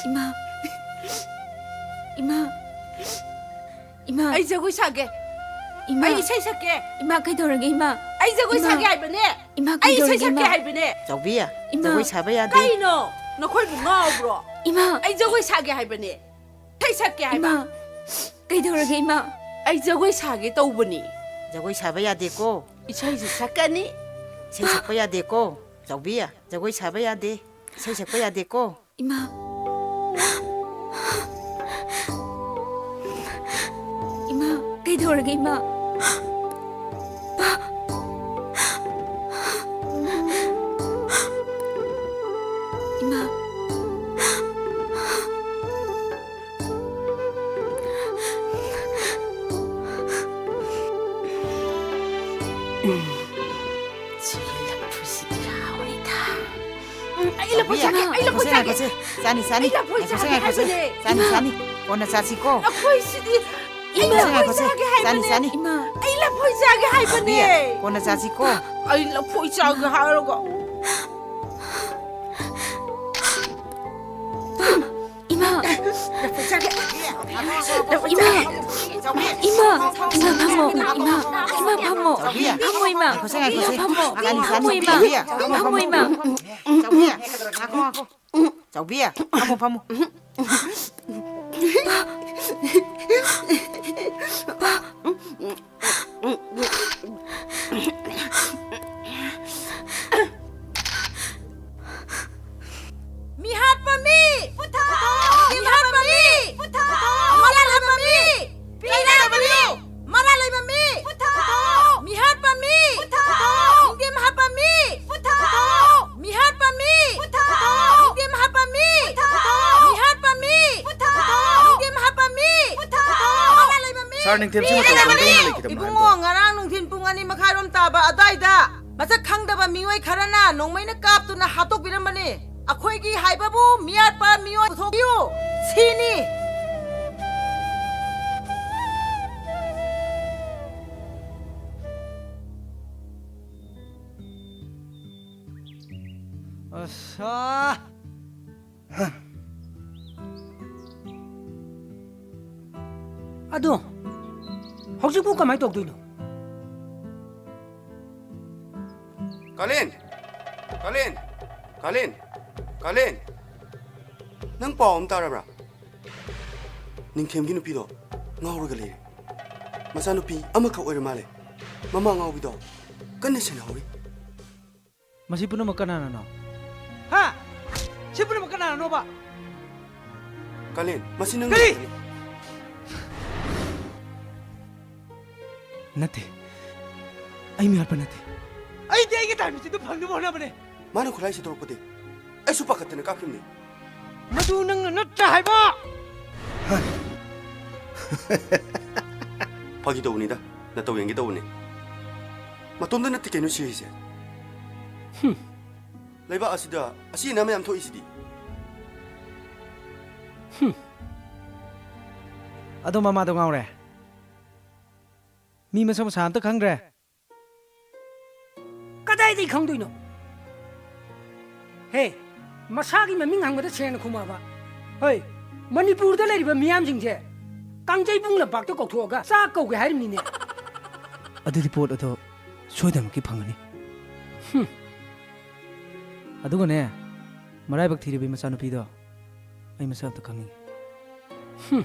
ꯏꯃꯥ, ꯏꯃꯥ, ꯏꯃꯥ, ꯑꯩ ꯖꯒꯣꯏ ꯁꯥꯒꯦ꯫ ꯏꯃꯥ, ꯑꯩ ꯏꯁꯩ ꯁꯛꯀꯦ꯫ ꯏꯃꯥ, ꯀꯩꯗꯧꯔꯒꯦ, ꯏꯃꯥ? ꯑꯩ ꯖꯒꯣꯏ ꯏꯃꯥ, ꯁꯥꯒꯦ ꯍꯥꯏꯕꯅꯦ꯫ ꯏꯃꯥ, ꯑꯩ ꯏꯁꯩ ꯀꯩꯗꯧꯔꯒꯦ, ꯁꯛꯀꯦ ꯏꯃꯥ? ꯍꯥꯏꯕꯅꯦ꯫ ꯆꯥꯎꯕꯤ, ꯏꯃꯥ, ꯖꯒꯣꯏ ꯁꯥꯕ ꯌꯥꯗꯦ꯫ ꯀꯩꯅꯣ? ꯅꯈꯣꯏꯕꯨ ꯉꯥꯎꯕ꯭ꯔꯣ? ꯏꯃꯥ! ꯑꯩ ꯖꯒꯣꯏ ꯁꯥꯒꯦ ꯍꯥꯏꯕꯅꯦ꯫ ꯏꯁꯩ ꯁꯛꯀꯦ ꯍꯥꯏꯕ꯫ ꯏꯃꯥ! ꯀꯩꯗꯧꯔꯒꯦ, ꯏꯃꯥ? ꯑꯩ ꯖꯒꯣꯏ ꯁꯥꯒꯦ ꯇꯧꯕꯅꯤ꯫ ꯖꯒꯣꯏ ꯁꯥꯕ ꯌꯥꯗꯦꯀꯣ꯫ ꯏꯁꯩꯁꯨ ꯁꯛꯀꯅꯤ꯫ ꯏꯁꯩ ꯁꯛꯄ ꯌꯥꯗꯦꯀꯣ꯫ ꯆꯥꯎꯕꯤ, ꯖꯒꯣꯏ ꯁꯥꯕ ꯌꯥꯗꯦ꯫ ꯏꯁꯩ ꯁꯛꯄ ꯌꯥꯗꯦꯀꯣ꯫ ꯏꯃꯥ! ꯇꯧꯔꯒꯦ, ꯏꯃꯥ? ꯏꯃꯥ꯫ ꯁꯤꯒꯤ ꯂꯐꯨꯁꯤꯗꯤ ꯍꯥꯎꯔꯦꯗ꯫ ꯎꯝ, ꯑꯩ ꯂꯐꯣꯏ ꯆꯥꯒꯦ, ꯑꯩ ꯂꯐꯣꯏ ꯉꯥꯏꯈꯣꯁꯦ, ꯆꯥꯒꯦ꯫ ꯉꯥꯏꯈꯣꯁꯦ, ꯆꯥꯅꯤ, ꯆꯥꯅꯤ꯫ ꯑꯩ ꯂꯐꯣꯏ ꯉꯥꯏꯈꯣꯁꯦ, ꯆꯥꯒꯦ ꯉꯥꯏꯈꯣꯁꯦ꯫ ꯍꯥꯏꯕꯅꯦ꯫ ꯆꯥꯅꯤ, ꯆꯥꯅꯤ꯫ ꯀꯣꯟꯅ ꯆꯥꯁꯤꯀꯣ꯫ ꯂꯐꯣꯏꯁꯤꯗꯤ ꯑꯩ ꯉꯥꯏꯈꯣꯁꯦ, ꯂꯐꯣꯏ ꯉꯥꯏꯈꯣꯁꯦ꯫ ꯆꯥꯒꯦ ꯆꯥꯅꯤ, ꯍꯥꯏꯕꯅꯦ꯫ ꯆꯥꯅꯤ꯫ ꯏꯃꯥ꯫ ꯑꯩ ꯂꯐꯣꯏ ꯆꯥꯒꯦ ꯍꯥꯏꯕꯅꯦ꯫ ꯆꯥꯎꯕꯤ, ꯀꯣꯟꯅ ꯆꯥꯁꯤꯀꯣ꯫ ꯑꯩ ꯂꯐꯣꯏ ꯆꯥꯒꯦ ꯍꯥꯏꯔꯒ꯫ ꯏꯃꯥ꯫ ꯂꯐꯣꯏ ꯆꯥꯒꯦ꯫ ꯏꯃꯥ꯫ ꯏꯃꯥ꯫ ꯏꯃꯥ, ꯐꯝꯃꯣ꯫ ꯏꯃꯥ꯫ ꯐꯝꯃꯣ, ꯏꯃꯥ꯫ ꯉꯥꯏꯈꯣꯁꯦ, ꯉꯥꯏꯈꯣꯁꯦ꯫ ꯐꯝꯃꯣ, ꯏꯃꯥ꯫ ꯆꯥꯅꯤ, ꯆꯥꯅꯤ꯫ ꯐꯝꯃꯣ, ꯏꯃꯥ꯫ ꯆꯥꯎꯕꯤ, ꯐꯝꯃꯣ, ꯐꯝꯃꯣ꯫ ꯐꯝꯃꯣ, ꯏꯃꯥ꯫ ꯆꯥꯎꯕꯤ, ꯉꯥꯏꯈꯣ, ꯉꯥꯏꯈꯣ꯫ ꯆꯥꯎꯕꯤ, ꯐꯝꯃꯣ, ꯐꯝꯃꯣ꯫ ꯃꯤꯍꯥꯠꯄ ꯃꯤ! ꯄꯨꯊꯣꯛꯑꯣ! ꯃꯤꯍꯥꯠꯄ ꯃꯤ! ꯄꯨꯊꯣꯛꯑꯣ! ꯃꯔꯥꯜ ꯍꯥꯠꯄ ꯃꯤ! ꯄꯤ ꯗꯕ꯭ꯂꯤꯎ! ꯃꯔꯥꯜ ꯂꯩꯕ ꯃꯤ! ꯄꯨꯊꯣꯛꯑꯣ! ꯃꯤꯍꯥꯠꯄ ꯃꯤ! ꯄꯨꯊꯣꯛꯑꯣ! ꯅꯨꯡꯊꯤꯟ ꯍꯥꯠꯄ ꯃꯤ! ꯄꯨꯊꯣꯛꯑꯣ! ꯃꯤꯍꯥꯠꯄ ꯃꯤ! ꯄꯨꯊꯣꯛꯑꯣ! ꯅꯨꯡꯊꯤꯟ ꯍꯥꯠꯄ ꯃꯤ! ꯄꯨꯊꯣꯛꯑꯣ! ꯃꯤꯍꯥꯠꯄ ꯃꯤ! ꯄꯨꯊꯣꯛꯑꯣ! ꯅꯨꯡꯊꯤꯟ ꯍꯥꯠꯄ ꯃꯤ! ꯄꯨꯊꯣꯛꯑꯣ! ꯃꯔꯥꯜ ꯂꯩꯕ ꯃꯤ! ꯁꯥꯔ, ꯅꯤꯡꯊꯦꯝꯁꯤꯃ ꯄꯤ ꯇꯧꯕꯤꯔꯝꯃꯣ꯫ ꯗꯕ꯭ꯂꯤꯎ! ꯀꯩꯗꯧꯕ ꯏꯕꯨꯡꯉꯣ, ꯍꯥꯏꯕ? ꯉꯔꯥꯡ ꯅꯨꯡꯊꯤꯟ ꯄꯨꯡ ꯑꯅꯤ ꯃꯈꯥꯏꯔꯣꯝ ꯇꯥꯕ ꯑꯗꯨꯋꯥꯏꯗ ꯃꯁꯛ ꯈꯪꯗꯕ ꯃꯤꯑꯣꯏ ꯈꯔꯅ ꯅꯣꯡꯃꯩꯅ ꯀꯥꯞꯇꯨꯅ ꯍꯥꯠꯇꯣꯛꯄꯤꯔꯝꯕꯅꯤ꯫ ꯑꯩꯈꯣꯏꯒꯤ ꯍꯥꯏꯕꯕꯨ ꯃꯤꯍꯥꯠꯄ ꯃꯤꯑꯣꯏ ꯄꯨꯊꯣꯛꯄꯤꯌꯨ ꯁꯤꯅꯤ꯫ ꯑꯁꯥ! ꯑꯗꯣ ꯍꯧꯖꯤꯛꯄꯨ ꯀꯃꯥꯏ ꯇꯧꯗꯣꯏꯅꯣ? ꯀꯥꯂꯦꯟ! ꯀꯥꯂꯦꯟ! ꯀꯥꯂꯦꯟ! ꯀꯥꯂꯦꯟ! ꯅꯪ ꯄꯥꯎ ꯑꯃ ꯇꯥꯔꯕ꯭ꯔꯥ? ꯅꯤꯡꯊꯦꯝꯒꯤ ꯅꯨꯄꯤꯗꯣ ꯉꯥꯎꯔꯒ ꯂꯩꯔꯦ꯫ ꯃꯆꯥꯅꯨꯄꯤ ꯑꯃꯈꯛ ꯑꯣꯏꯔ ꯃꯥꯜꯂꯦ꯫ ꯃꯃꯥ ꯉꯥꯎꯕꯤꯗꯣ ꯀꯟꯅ ꯁꯦꯟꯅꯍꯧꯔꯤ꯫ ꯃꯁꯤ ꯄꯨꯝꯅꯃꯛ ꯀꯅꯥꯅꯅꯣ? ꯍꯥ? ꯁꯤ ꯄꯨꯝꯅꯃꯛ ꯀꯅꯥꯅꯅꯣꯕ? ꯀꯥꯂꯦꯟ, ꯃꯁꯤ ꯅꯪ ꯀꯔꯤ? ꯅꯠꯇ꯭ꯔꯅꯦ? ꯅꯠꯇꯦ, ꯑꯩ ꯃꯤꯍꯥꯠꯄ ꯅꯠꯇꯦ꯫ ꯑꯩꯗꯤ ꯑꯩꯒꯤ ꯇꯥꯏꯝ ꯃꯦꯆꯤꯟꯗꯨ ꯐꯪꯅꯕ ꯍꯣꯠꯅꯕꯅꯦ꯫ ꯃꯥꯅ ꯈꯨꯠꯂꯥꯏ ꯁꯤꯗꯣꯔꯛꯄꯗꯤ ꯑꯩꯁꯨ ꯄꯥꯈꯠꯇꯅ ꯀꯥꯞꯈꯤꯕꯅꯤ꯫ ꯃꯗꯨ ꯅꯪꯅ ꯅꯠꯇ꯭ꯔꯥ ꯍꯥꯏꯕ? ꯐꯥꯒꯤ ꯇꯧꯕꯅꯤꯗ, ꯅꯇꯧ ꯌꯦꯡꯒꯦ ꯇꯧꯕꯅꯤ꯫ ꯃꯇꯣꯝꯇ ꯅꯠꯇꯦ ꯀꯩꯅꯣ ꯁꯤꯔꯤꯁꯦ꯫ ꯍꯨꯝ꯫ ꯂꯩꯕꯥꯛ ꯑꯁꯤꯗ ꯑꯁꯤ ꯑꯅꯥ ꯃꯌꯥꯝ ꯊꯣꯛꯏꯁꯤꯗꯤ꯫ ꯍꯨꯝ꯫ ꯑꯗꯣ ꯃꯃꯥꯗꯣ ꯉꯥꯎꯔꯦ꯫ ꯃꯤ ꯃꯁꯛ ꯃꯁꯥ ꯑꯝꯇ ꯈꯪꯗ꯭ꯔꯦ꯫ ꯀꯗꯥꯏꯗꯒꯤ ꯈꯪꯗꯣꯏꯅꯣ? ꯍꯦ, ꯃꯁꯥꯒꯤ ꯃꯃꯤꯡ ꯍꯪꯕꯗ ꯁꯦꯡꯅ ꯈꯨꯝꯃꯛꯑꯕ꯫ ꯍꯣꯏ, ꯃꯅꯤꯄꯨꯔꯗ ꯂꯩꯔꯤꯕ ꯃꯤꯌꯥꯝꯁꯤꯡꯁꯦ ꯀꯥꯡꯖꯩꯕꯨꯡ ꯂꯝꯄꯥꯛꯇ ꯀꯧꯊꯣꯛꯑꯒ ꯆꯥꯛ ꯀꯧꯒꯦ ꯍꯥꯏꯔꯤꯕꯅꯤꯅꯦ꯫ ꯑꯗꯨꯗꯤ ꯄꯣꯠ ꯑꯗꯣ ꯁꯣꯏꯗꯅꯃꯛꯀꯤ ꯐꯪꯒꯅꯤ꯫ ꯍꯨꯝ꯫ ꯑꯗꯨꯒꯅꯦ, ꯃꯔꯥꯏꯕꯛ ꯊꯤꯔꯤꯕ ꯃꯆꯥꯅꯨꯄꯤꯗꯣ ꯑꯩ ꯃꯁꯛ ꯑꯝꯇ ꯈꯪꯅꯤꯡꯉꯤ꯫ ꯍꯨꯝ꯫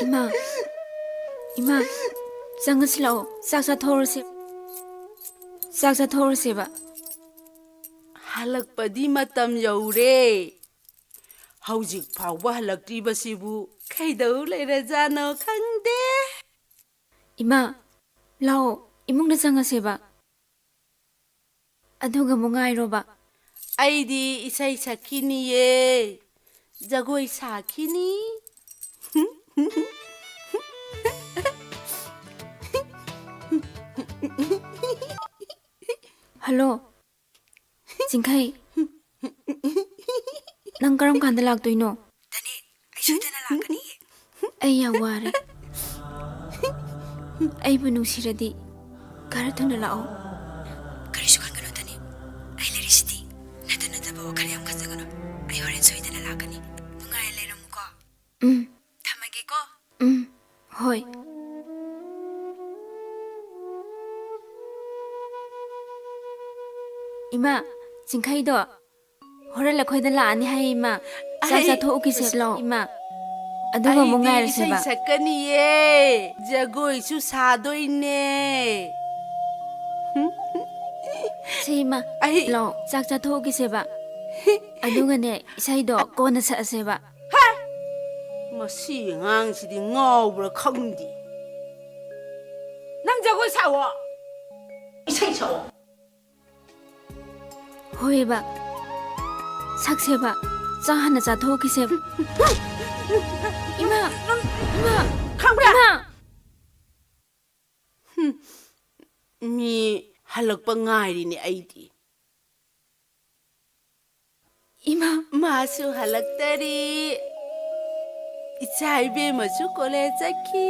ꯏꯃꯥ, ꯏꯃꯥ, ꯆꯪꯉꯁꯤ ꯂꯥꯛꯑꯣ꯫ ꯆꯥꯛ ꯆꯥꯊꯣꯛꯑꯁꯤ꯫ ꯆꯥꯛ ꯆꯥꯊꯣꯛꯑꯁꯦꯕ꯫ ꯍꯜꯂꯛꯄꯗꯤ ꯃꯇꯝ ꯌꯧꯔꯦ꯫ ꯍꯧꯖꯤꯛ ꯐꯥꯎꯕ ꯍꯜꯂꯛꯇ꯭ꯔꯤꯕꯁꯤꯕꯨ ꯀꯩꯗꯧ ꯂꯩꯔꯖꯥꯠꯅꯣ ꯈꯪꯗꯦ꯫ ꯏꯃꯥ, ꯂꯥꯛꯑꯣ, ꯏꯃꯨꯡꯗ ꯆꯪꯉꯁꯦꯕ꯫ ꯑꯗꯨꯒ ꯑꯃꯨꯛ ꯉꯥꯏꯔꯣꯕ꯫ ꯑꯩꯗꯤ ꯏꯁꯩ ꯁꯛꯈꯤꯅꯤꯌꯦ, ꯖꯒꯣꯏ ꯁꯥꯈꯤꯅꯤ꯫ ꯍꯜꯂꯣ, ꯆꯤꯡꯈꯩ꯫ ꯅꯪ ꯀꯔꯝ ꯀꯥꯟꯗ ꯂꯥꯛꯇꯣꯏꯅꯣ? ꯇꯅꯤ, ꯑꯩ ꯁꯣꯏꯗꯅ ꯂꯥꯛꯀꯅꯤꯌꯦ꯫ ꯑꯩ ꯌꯥꯝ ꯋꯥꯔꯦ꯫ ꯑꯩꯕꯨ ꯅꯨꯡꯁꯤꯔꯗꯤ ꯈꯔ ꯊꯨꯅ ꯂꯥꯛꯑꯣ꯫ ꯀꯔꯤꯁꯨ ꯈꯟꯒꯅꯨ, ꯇꯅꯤ꯫ ꯑꯩ ꯂꯩꯔꯤꯁꯤꯗꯤ꯫ ꯅꯠꯇ ꯅꯠꯇꯕ ꯋꯥꯈꯜ ꯌꯥꯝ ꯈꯟꯖꯒꯅꯨ꯫ ꯑꯩ ꯍꯣꯔꯦꯟ ꯁꯣꯏꯗꯅ ꯂꯥꯛꯀꯅꯤ꯫ ꯅꯨꯡꯉꯥꯏꯅ ꯂꯩꯔꯝꯃꯨꯀꯣ꯫ ꯎꯝ꯫ ꯊꯝꯃꯒꯦꯀꯣ꯫ ꯎꯝ꯫ ꯍꯣꯏ꯫ ꯏꯃꯥ, ꯆꯤꯡꯈꯩꯗꯣ ꯍꯣꯔꯦꯟ ꯑꯩꯈꯣꯏꯗ ꯂꯥꯛꯑꯅꯤ ꯍꯥꯏ, ꯏꯃꯥ꯫ ꯆꯥꯛ ꯑꯩ ꯆꯥꯊꯣꯛꯎꯈꯤꯁꯦ, ꯂꯥꯛꯑꯣ, ꯏꯃꯥ꯫ ꯑꯗꯨꯒ ꯑꯃꯨꯛ ꯑꯩꯗꯤ ꯉꯥꯏꯔꯁꯦꯕ꯫ ꯏꯁꯩ ꯁꯛꯀꯅꯤꯌꯦ, ꯖꯒꯣꯏꯁꯨ ꯁꯥꯗꯣꯏꯅꯦ꯫ ꯁꯦ, ꯏꯃꯥ, ꯑꯩ ꯂꯥꯛꯑꯣ, ꯆꯥꯛ ꯆꯥꯊꯣꯛꯎꯈꯤꯁꯦꯕ꯫ ꯑꯗꯨꯒꯅꯦ, ꯏꯁꯩꯗꯣ ꯀꯣꯟꯅ ꯁꯛꯑꯁꯦꯕ꯫ ꯍꯦ! ꯃꯁꯤ ꯑꯉꯥꯡꯁꯤꯗꯤ ꯉꯥꯎꯕ꯭ꯔꯥ ꯈꯪꯗꯦ꯫ ꯅꯪ ꯖꯒꯣꯏ ꯁꯥꯑꯣ꯫ ꯏꯁꯩ ꯁꯛꯑꯣ꯫ ꯍꯣꯏꯕ꯫ ꯁꯛꯁꯦꯕ꯫ ꯆꯥꯛ ꯍꯥꯟꯅ ꯆꯥꯊꯣꯛꯈꯤꯁꯦꯕ꯫ ꯏꯃꯥ! ꯏꯃꯥ! ꯈꯪꯕ꯭ꯔꯥ? ꯏꯃꯥ! ꯍꯨꯝ, ꯃꯤ ꯍꯜꯂꯛꯄ ꯉꯥꯏꯔꯤꯅꯦ ꯑꯩꯗꯤ꯫ ꯏꯃꯥ! ꯃꯥꯁꯨ ꯍꯜꯂꯛꯇꯔꯤ꯫ ꯏꯆꯥ ꯏꯕꯦꯝꯃꯁꯨ ꯀꯣꯂꯦꯖ ꯆꯠꯈꯤ꯫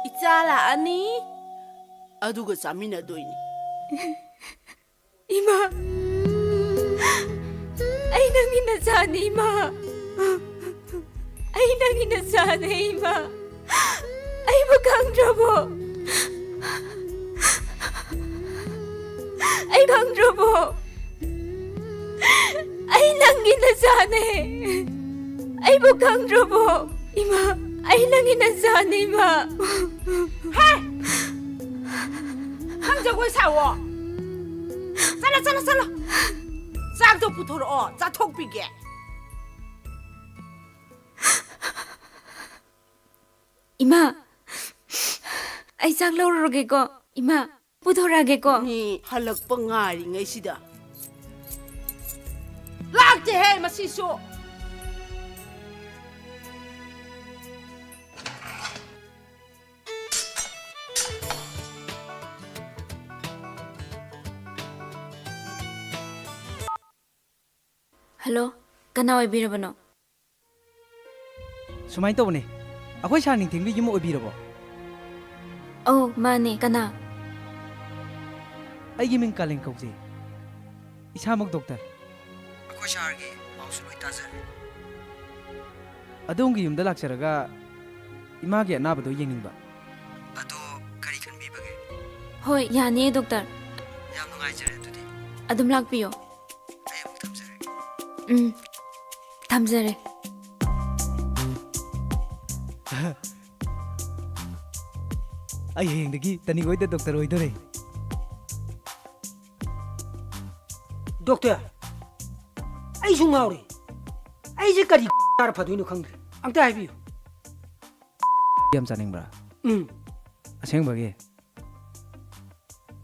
ꯏꯆꯥ ꯂꯥꯛꯑꯅꯤ, ꯑꯗꯨꯒ ꯆꯥꯃꯤꯟꯅꯗꯣꯏꯅꯤ꯫ ꯏꯃꯥ! ꯑꯩ ꯅꯪꯒꯤ ꯅꯆꯥꯅꯤ, ꯏꯃꯥ! ꯑꯩ ꯅꯪꯒꯤ ꯅꯆꯥꯅꯦ, ꯏꯃꯥ! ꯑꯩꯕꯨ ꯈꯪꯗ꯭ꯔꯕꯣ? ꯑꯩ ꯈꯪꯗ꯭ꯔꯕꯣ? ꯑꯩ ꯅꯪꯒꯤ ꯅꯆꯥꯅꯦ! ꯑꯩꯕꯨ ꯈꯪꯗ꯭ꯔꯕꯣ? ꯏꯃꯥ, ꯑꯩ ꯅꯪꯒꯤ ꯅꯆꯥꯅꯦ, ꯏꯃꯥ! ꯍꯦ! ꯅꯪ ꯖꯒꯣꯏ ꯁꯥꯑꯣ! ꯆꯠꯂꯣ, ꯆꯠꯂꯣ, ꯆꯠꯂꯣ! ꯆꯥꯛꯇꯣ ꯄꯨꯊꯣꯔꯛꯑꯣ, ꯆꯥꯊꯣꯛꯄꯤꯒꯦ꯫ ꯏꯃꯥ, ꯑꯩ ꯆꯥꯛ ꯂꯧꯔꯨꯔꯒꯦꯀꯣ꯫ ꯏꯃꯥ, ꯄꯨꯊꯣꯔꯛꯑꯒꯦꯀꯣ꯫ ꯃꯤ ꯍꯜꯂꯛꯄ ꯉꯥꯏꯔꯤꯉꯩꯁꯤꯗ꯫ ꯂꯥꯛꯇꯦꯍꯦ ꯃꯁꯤꯁꯨ꯫ ꯍꯜꯂꯣ, ꯀꯅꯥ ꯑꯣꯏꯕꯤꯔꯕꯅꯣ? ꯁꯨꯃꯥꯏꯅ ꯇꯧꯕꯅꯦ, ꯑꯩꯈꯣꯏ ꯁꯥꯔ ꯅꯤꯡꯊꯦꯝꯒꯤ ꯌꯨꯝ ꯑꯣꯏꯕꯤꯔꯕꯣ? ꯑꯧ, ꯃꯥꯅꯦ꯫ ꯀꯅꯥ? ꯑꯩꯒꯤ ꯃꯤꯡ ꯀꯥꯂꯦꯟ ꯀꯧꯖꯩ꯫ ꯏꯁꯥꯃꯛ ꯗꯣꯛꯇꯔ꯫ ꯑꯩꯈꯣꯏ ꯁꯥꯔꯒꯤ ꯄꯥꯎꯁꯨ ꯂꯣꯏ ꯇꯥꯖꯔꯦ꯫ ꯑꯗꯣꯝꯒꯤ ꯌꯨꯝꯗ ꯂꯥꯛꯆꯔꯒ ꯏꯃꯥꯒꯤ ꯑꯅꯥꯕꯗꯣ ꯌꯦꯡꯅꯤꯡꯕ꯫ ꯑꯗꯣ ꯀꯔꯤ ꯈꯟꯕꯤꯕꯒꯦ? ꯍꯣꯏ, ꯌꯥꯅꯤꯌꯦ, ꯗꯣꯛꯇꯔ꯫ ꯌꯥꯝ ꯅꯨꯡꯉꯥꯏꯖꯔꯦ ꯑꯗꯨꯗꯤ꯫ ꯑꯗꯨꯝ ꯂꯥꯛꯄꯤꯌꯣ꯫ ꯑꯩ ꯑꯃꯨꯛ ꯊꯝꯖꯔꯒꯦ꯫ ꯎꯝ, ꯊꯝꯖꯔꯦ꯫ ꯑꯩ ꯍꯌꯦꯡꯗꯒꯤ ꯇꯅꯤꯛ ꯍꯣꯏꯗ ꯗꯣꯛꯇꯔ ꯑꯣꯏꯗꯣꯔꯦ꯫ ꯗꯣꯛꯇꯔ, ꯑꯩꯁꯨ ꯉꯥꯎꯔꯦ꯫ ꯑꯩꯁꯦ ꯀꯔꯤ ꯆꯥꯔ ꯐꯗꯣꯏꯅꯣ ꯈꯪꯗ꯭ꯔꯦ꯫ ꯑꯝꯇ ꯍꯥꯏꯕꯤꯌꯨ꯫ ꯌꯥꯝ ꯆꯥꯅꯤꯡꯕ꯭ꯔꯥ? ꯎꯝ꯫ ꯑꯁꯦꯡꯕꯒꯤ?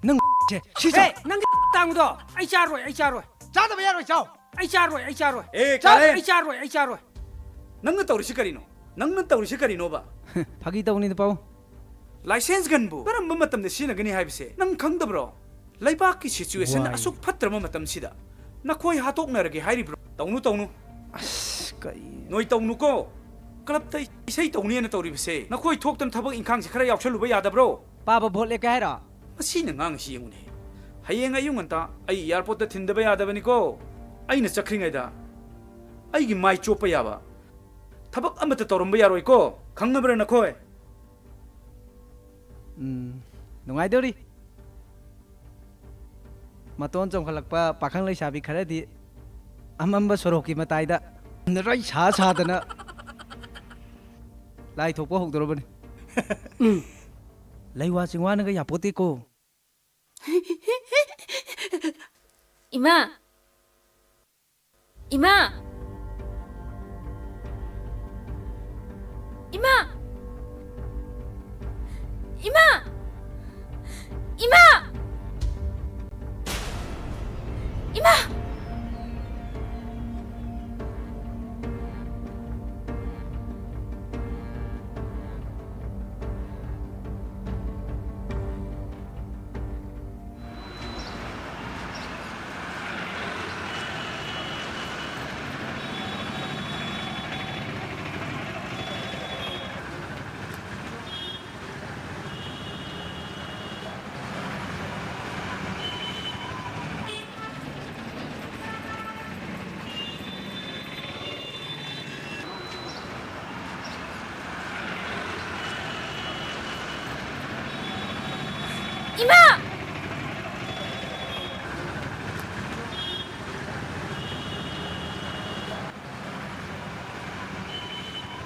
ꯅꯪ ꯁꯦ, ꯁꯤ ꯆꯥꯎ꯫ ꯍꯦ, ꯅꯪꯒꯤ ꯇꯥꯡꯕꯗꯣ ꯑꯩ ꯆꯥꯔꯣꯏ, ꯑꯩ ꯆꯥꯔꯣꯏ꯫ ꯆꯥꯗꯕ ꯌꯥꯔꯣꯏ, ꯆꯥꯎ꯫ ꯑꯩ ꯆꯥꯔꯣꯏ, ꯑꯩ ꯆꯥꯔꯣꯏ꯫ ꯑꯦ, ꯆꯥꯔꯣꯏ, ꯀꯥꯂꯦꯟ꯫ ꯑꯩ ꯆꯥꯔꯣꯏ, ꯑꯩ ꯆꯥꯔꯣꯏ꯫ ꯅꯪꯅ ꯇꯧꯔꯤꯁꯤ ꯀꯔꯤꯅꯣ? ꯅꯪꯅ ꯇꯧꯔꯤꯁꯤ ꯀꯔꯤꯅꯣꯕ? ꯐꯥꯒꯤ ꯇꯧꯅꯤꯗ, ꯄꯥꯎ꯫ ꯂꯥꯏꯁꯦꯟꯁ ꯒꯟꯕꯨ ꯀꯔꯝꯕ ꯃꯇꯝꯗ ꯁꯤꯖꯤꯟꯅꯒꯅꯤ ꯍꯥꯏꯕꯁꯦ ꯅꯪ ꯈꯪꯗꯕ꯭ꯔꯣ? ꯂꯩꯕꯥꯛꯀꯤ situation ꯋꯥꯏ꯫ ꯑꯁꯨꯛ ꯐꯠꯇ꯭ꯔꯕ ꯃꯇꯝꯁꯤꯗ ꯅꯈꯣꯏ ꯍꯥꯠꯇꯣꯛꯅꯔꯒꯦ ꯍꯥꯏꯔꯤꯕ꯭ꯔꯣ? ꯇꯧꯅꯨ, ꯇꯧꯅꯨ꯫ ꯑꯁ, ꯀꯩ ꯅꯣꯏ ꯇꯧꯅꯨꯀꯣ꯫ ꯀ꯭ꯂꯕꯇ ꯏꯁꯩ ꯇꯧꯅꯦꯅ ꯇꯧꯔꯤꯕꯁꯦ ꯅꯈꯣꯏ ꯊꯣꯛꯇꯅ ꯊꯕꯛ ꯏꯪꯈꯥꯡꯁꯦ ꯈꯔ ꯌꯥꯎꯁꯜꯂꯨꯕ ꯌꯥꯗꯕ꯭ꯔꯣ? ꯄꯥꯕ ꯚꯣꯠ ꯂꯦꯞꯀꯦ ꯍꯥꯏꯔꯣ? ꯃꯁꯤꯅ ꯉꯥꯡꯉꯤꯁꯤ ꯌꯦꯡꯉꯨꯅꯦ꯫ ꯍꯌꯦꯡ ꯑꯌꯨꯛ ꯉꯟꯇꯥ ꯑꯩ ꯑꯦꯌꯥꯔꯄꯣꯔꯠꯇ ꯊꯤꯟꯗꯕ ꯌꯥꯗꯕꯅꯤꯀꯣ꯫ ꯑꯩꯅ ꯆꯠꯈ꯭ꯔꯤꯉꯩꯗ ꯑꯩꯒꯤ ꯃꯥꯏ ꯆꯣꯞꯄ ꯌꯥꯕ ꯊꯕꯛ ꯑꯃꯠꯇ ꯇꯧꯔꯝꯕ ꯌꯥꯔꯣꯏꯀꯣ꯫ ꯈꯪꯉꯕ꯭ꯔꯥ ꯅꯈꯣꯏ? ꯎꯝ, ꯅꯨꯡꯉꯥꯏꯗꯧꯔꯤ꯫ ꯃꯇꯣꯟ ꯆꯣꯡꯈꯠꯂꯛꯄ ꯄꯥꯈꯪ ꯂꯩꯁꯥꯕꯤ ꯈꯔꯗꯤ ꯑꯃꯝꯕ ꯁꯣꯔꯣꯛꯀꯤ ꯃꯇꯥꯏꯗ ꯅꯔꯩ ꯁꯥ ꯁꯥꯗꯅ ꯂꯥꯏ ꯊꯣꯛꯄ ꯍꯧꯗꯣꯔꯕꯅꯤ꯫ ꯎꯝ꯫ ꯂꯩꯋꯥ ꯆꯤꯡꯋꯥꯅꯒ ꯌꯥꯄꯣꯠꯇꯦꯀꯣ꯫ ꯏꯃꯥ! ꯏꯃꯥ! ꯏꯃꯥ! ꯏꯃꯥ! ꯏꯃꯥ! ꯏꯃꯥ! ꯏꯃꯥ!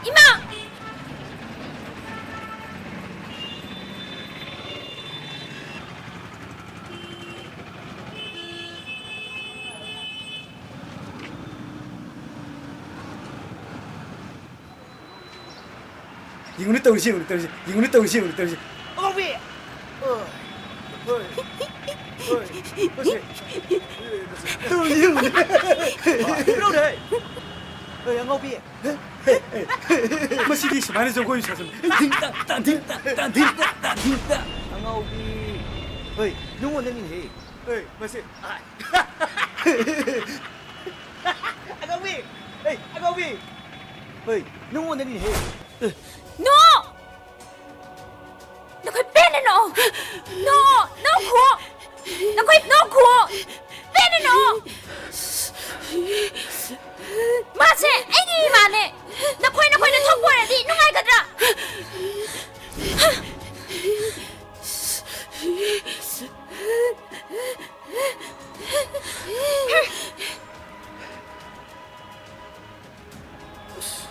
ꯏꯃꯥ! ꯌꯦꯡꯉꯨꯅꯦ ꯇꯧꯔꯤꯁꯤ, ꯌꯦꯡꯉꯨꯅꯦ ꯇꯧꯔꯤꯁꯤ, ꯌꯦꯡꯉꯨꯅꯦ ꯇꯧꯔꯤꯁꯤ, ꯌꯦꯡꯉꯨꯅꯦ ꯇꯧꯔꯤꯁꯤ꯫ ꯑꯉꯥꯎꯕꯤ! ꯑꯣꯏ꯫ ꯍꯣꯏ꯫ ꯍꯣꯏ꯫ ꯃꯁꯤ꯫ ꯇꯧꯔꯤꯁꯤ ꯌꯦꯡꯉꯨꯅꯦ꯫ ꯂꯧꯔꯦ꯫ ꯍꯣꯏ, ꯑꯉꯥꯎꯕꯤ꯫ ꯃꯁꯤꯗꯤ ꯁꯨꯃꯥꯏꯅ ꯖꯒꯣꯏ ꯁꯥꯖꯟ-, ꯇꯥꯟ ꯙꯤꯡ ꯇꯥ, ꯇꯥꯟ ꯙꯤꯡ ꯇꯥ, ꯇꯥꯟ ꯙꯤꯡ ꯇꯥ, ꯇꯥꯟ ꯙꯤꯡ ꯇꯥ꯫ ꯑꯉꯥꯎꯕꯤ꯫ ꯍꯣꯏ, ꯅꯉꯣꯟꯗꯅꯤꯅꯦꯍꯦ꯫ ꯍꯣꯏ, ꯃꯁꯤ꯫ ꯑꯉꯥꯎꯕꯤ! ꯍꯦ, ꯑꯉꯥꯎꯕꯤ! ꯍꯣꯏ, ꯅꯉꯣꯟꯗꯅꯤꯅꯦꯍꯦ꯫ ꯅꯣ! ꯅꯈꯣꯏ ꯄꯦꯟꯅ ꯅꯣꯛꯑꯣ! ꯅꯣꯛꯑꯣ! ꯅꯣꯛꯈꯨꯑꯣ! ꯅꯈꯣꯏ ꯅꯣꯛꯈꯨꯑꯣ! ꯄꯦꯟꯅ ꯅꯣꯛꯑꯣ! ꯃꯥꯁꯦ ꯑꯩꯒꯤ ꯏꯃꯥꯅꯦ! ꯅꯈꯣꯏ ꯅꯈꯣꯏꯅ ꯊꯣꯛꯄ ꯑꯣꯏꯔꯗꯤ ꯅꯨꯡꯉꯥꯏꯒꯗ꯭ꯔꯥ? ꯑꯁ,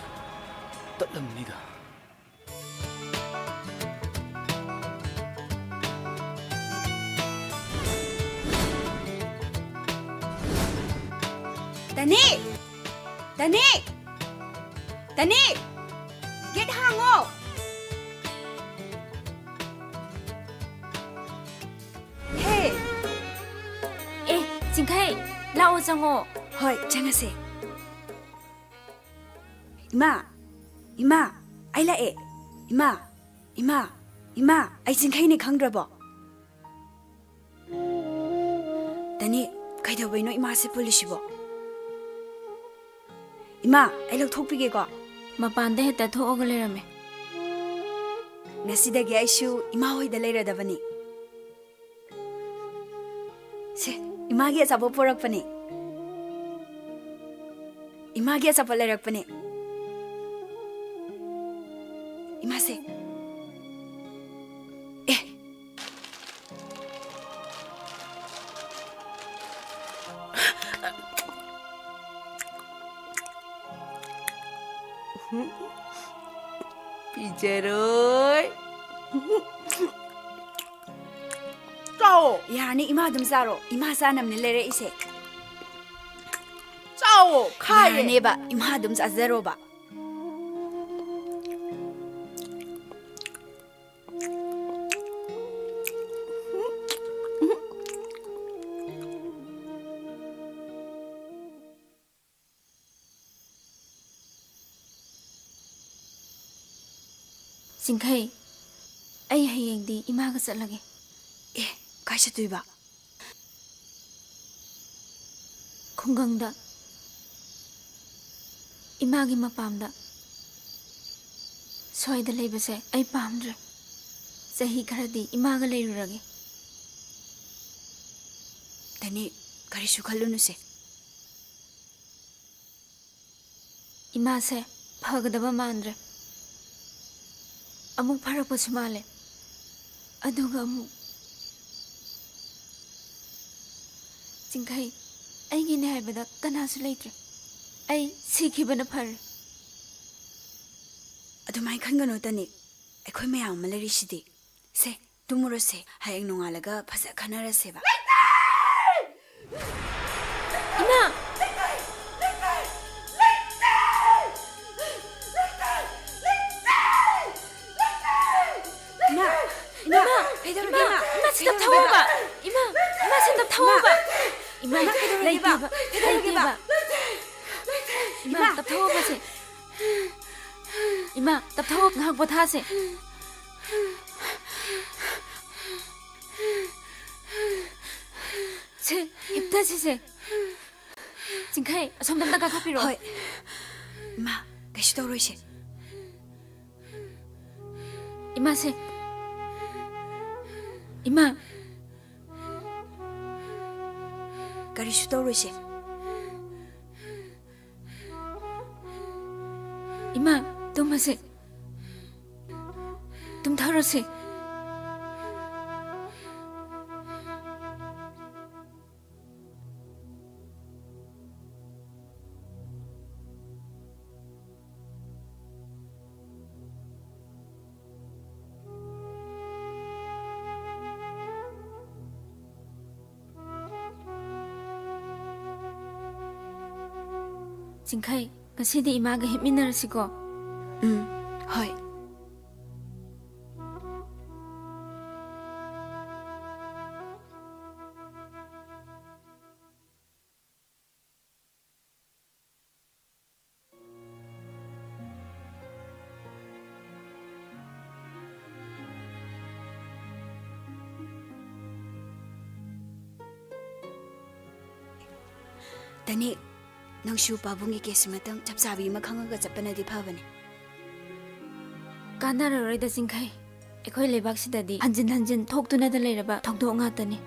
ꯇꯠꯂꯝꯅꯤꯗ꯫ ꯗꯅꯤ! ꯗꯅꯤ! ꯗꯅꯤ! ꯒꯦꯠ ꯍꯥꯡꯉꯣ! ꯂꯥꯛꯑꯣ, ꯆꯪꯉꯣ꯫ ꯍꯣꯏ, ꯆꯪꯉꯁꯦ꯫ ꯏꯃꯥ, ꯏꯃꯥ, ꯑꯩ ꯂꯥꯛꯑꯦ꯫ ꯏꯃꯥ, ꯏꯃꯥ, ꯏꯃꯥ, ꯑꯩ ꯆꯤꯡꯈꯩꯅꯦ, ꯈꯪꯗ꯭ꯔꯕꯣ? ꯇꯅꯤ, ꯀꯩꯗꯧꯕꯩꯅꯣ ꯏꯃꯥꯁꯦ ꯄꯨꯜꯂꯤꯁꯤꯕꯣ? ꯏꯃꯥ, ꯑꯩ ꯂꯧꯊꯣꯛꯄꯤꯒꯦꯀꯣ꯫ ꯃꯄꯥꯟꯗ ꯍꯦꯛꯇ ꯊꯣꯛꯑꯒ ꯂꯩꯔꯝꯃꯦ꯫ ꯉꯁꯤꯗꯒꯤ ꯑꯩꯁꯨ ꯏꯃꯥ ꯍꯣꯏꯗ ꯂꯩꯔꯗꯕꯅꯤ꯫ ꯁꯦ, ꯏꯃꯥꯒꯤ ꯑꯆꯥꯄꯣꯠ ꯄꯣꯔꯛꯄꯅꯦ꯫ ꯏꯃꯥꯒꯤ ꯑꯆꯥꯄꯣꯠ ꯂꯩꯔꯛꯄꯅꯦ꯫ ꯏꯃꯥꯁꯦ꯫ ꯑꯦ꯫ ꯄꯤꯖꯔꯣꯏ꯫ ꯆꯥꯎ꯫ ꯌꯥꯔꯅꯤ, ꯏꯃꯥ ꯑꯗꯨꯝ ꯆꯥꯔꯣ꯫ ꯏꯃꯥ ꯆꯥꯅꯕꯅꯦ ꯂꯩꯔꯛꯏꯁꯦ꯫ ꯆꯥꯎ, ꯈꯥꯏꯌꯦ꯫ ꯌꯥꯔꯅꯦꯕ, ꯏꯃꯥ ꯑꯗꯨꯝ ꯆꯥꯖꯔꯣꯕ꯫ ꯆꯤꯡꯈꯩ, ꯑꯩ ꯍꯌꯦꯡꯗꯤ ꯏꯃꯥꯒ ꯆꯠꯂꯒꯦ꯫ ꯑꯦ, ꯀꯥꯏ ꯆꯠꯇꯣꯏꯕ? ꯈꯨꯡꯒꯪꯗ, ꯏꯃꯥꯒꯤ ꯃꯄꯥꯝꯗ꯫ ꯁ꯭ꯋꯥꯏꯗ ꯂꯩꯕꯁꯦ ꯑꯩ ꯄꯥꯝꯗ꯭ꯔꯦ꯫ ꯆꯍꯤ ꯈꯔꯗꯤ ꯏꯃꯥꯒ ꯂꯩꯔꯨꯔꯒꯦ꯫ ꯇꯅꯤ, ꯀꯔꯤꯁꯨ ꯈꯜꯂꯨꯅꯨꯁꯦ꯫ ꯏꯃꯥꯁꯦ ꯐꯒꯗꯕ ꯃꯥꯟꯗ꯭ꯔꯦ꯫ ꯑꯃꯨꯛ ꯐꯔꯛꯄꯁꯨ ꯃꯥꯜꯂꯦ꯫ ꯑꯗꯨꯒ ꯑꯃꯨꯛ, ꯆꯤꯡꯈꯩ, ꯑꯩꯒꯤꯅꯦ ꯍꯥꯏꯕꯗ ꯀꯅꯥꯁꯨ ꯂꯩꯇ꯭ꯔꯦ꯫ ꯑꯩ ꯁꯤꯈꯤꯕꯅ ꯐꯔꯦ꯫ ꯑꯗꯨꯃꯥꯏꯅ ꯈꯟꯒꯅꯨ, ꯇꯅꯤ꯫ ꯑꯩꯈꯣꯏ ꯃꯌꯥꯝ ꯑꯃ ꯂꯩꯔꯤꯁꯤꯗꯤ꯫ ꯁꯦ, ꯇꯨꯝꯃꯨꯔꯁꯦ꯫ ꯍꯌꯦꯡ ꯅꯣꯡꯉꯥꯜꯂꯒ ꯐꯖ ꯈꯟꯅꯔꯁꯦꯕ꯫ ꯏꯃꯥ! ꯏꯃꯥ! ꯏꯃꯥ! ꯏꯃꯥ! ꯀꯩꯗꯧꯔꯒꯦ, ꯏꯃꯥ? ꯏꯃꯥ, ꯁꯤꯗ ꯀꯩꯗꯧꯔꯒꯦ? ꯊꯧꯑꯣꯕ! ꯏꯃꯥ! ꯏꯃꯥ, ꯁꯤꯗ ꯊꯧꯑꯣꯕ! ꯏꯃꯥ! ꯏꯃꯥ, ꯀꯩꯗꯧꯔꯒꯦ? ꯂꯩꯇꯦꯕ, ꯂꯩꯇꯦꯕ꯫ ꯏꯃꯥ, ꯏꯃꯥ꯫ ꯇꯞꯊꯧꯑꯣꯕꯁꯦ꯫ ꯏꯃꯥ, ꯇꯞꯊꯧꯑꯣ, ꯉꯥꯏꯍꯥꯛ ꯄꯣꯊꯥꯁꯦ꯫ ꯁꯦ, ꯍꯤꯞꯊꯁꯤꯁꯦ꯫ ꯆꯤꯡꯈꯩ, ꯑꯁꯣꯝꯗ ꯑꯝꯇ ꯀꯥꯈꯠꯄꯤꯔꯛꯑꯣ꯫ ꯍꯣꯏ꯫ ꯏꯃꯥ, ꯀꯩꯁꯨ ꯇꯧꯔꯣꯏꯁꯦ꯫ ꯏꯃꯥꯁꯦ꯫ ꯏꯃꯥ꯫ ꯀꯔꯤꯁꯨ ꯇꯧꯔꯣꯏꯁꯦ꯫ ꯏꯃꯥ, ꯇꯨꯝꯃꯁꯦ꯫ ꯇꯨꯝꯊꯔꯣꯁꯦ꯫ ꯆꯤꯡꯈꯩ, ꯉꯁꯤꯗꯤ ꯏꯃꯥꯒ ꯍꯤꯞꯃꯤꯟꯅꯔꯁꯤꯀꯣ꯫ ꯎꯝ, ꯍꯣꯏ꯫ ꯇꯅꯤꯛ, ꯅꯪꯁꯨ ꯄꯥꯕꯨꯡꯒꯤ ꯀꯦꯁꯁꯤꯃꯇꯪ ꯆꯞ ꯆꯥꯕꯤ ꯑꯃ ꯈꯪꯉꯒ ꯆꯠꯄꯅꯗꯤ ꯐꯕꯅꯤ꯫ ꯀꯥꯟꯅꯔꯔꯣꯏꯗ ꯆꯤꯡꯈꯩ꯫ ꯑꯩꯈꯣꯏ ꯂꯩꯕꯥꯛꯁꯤꯗꯗꯤ ꯍꯟꯖꯤꯟ ꯍꯟꯖꯤꯟ ꯊꯣꯛꯇꯨꯅꯗ ꯂꯩꯔꯕ ꯊꯧꯗꯣꯛ ꯉꯥꯛꯇꯅꯤ꯫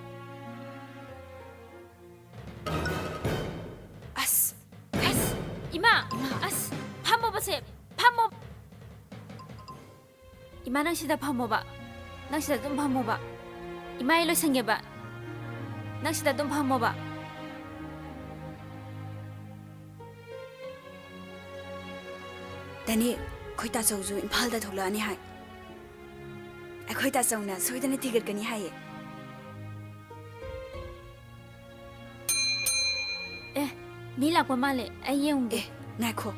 ꯑꯁ! ꯑꯁ! ꯏꯃꯥ! ꯏꯃꯥ! ꯑꯁ! ꯐꯝꯃꯣꯕꯁꯦ! ꯐꯝꯃꯣ! ꯏꯃꯥ, ꯅꯪ ꯁꯤꯗ ꯐꯝꯃꯣꯕ꯫ ꯅꯪ ꯁꯤꯗ ꯑꯗꯨꯝ ꯐꯝꯃꯣꯕ꯫ ꯏꯃꯥ, ꯑꯩ ꯂꯣꯏꯁꯟꯒꯦꯕ꯫ ꯅꯪ ꯁꯤꯗ ꯑꯗꯨꯝ ꯐꯝꯃꯣꯕ꯫ ꯇꯅꯤ, ꯑꯩꯈꯣꯏ ꯇꯥꯆꯧꯁꯨ ꯏꯝꯐꯥꯜꯗ ꯊꯣꯛꯂꯛꯑꯅꯤ ꯍꯥꯏ꯫ ꯑꯩꯈꯣꯏ ꯇꯥꯆꯧꯅ ꯁꯣꯏꯗꯅ ꯊꯤꯒꯠꯀꯅꯤ ꯍꯥꯏꯌꯦ꯫ ꯑꯦ, ꯃꯤ ꯂꯥꯛꯄ ꯃꯥꯜꯂꯦ, ꯑꯩ ꯌꯦꯡꯉꯨꯒꯦ꯫ ꯑꯦ, ꯉꯥꯏꯈꯣ,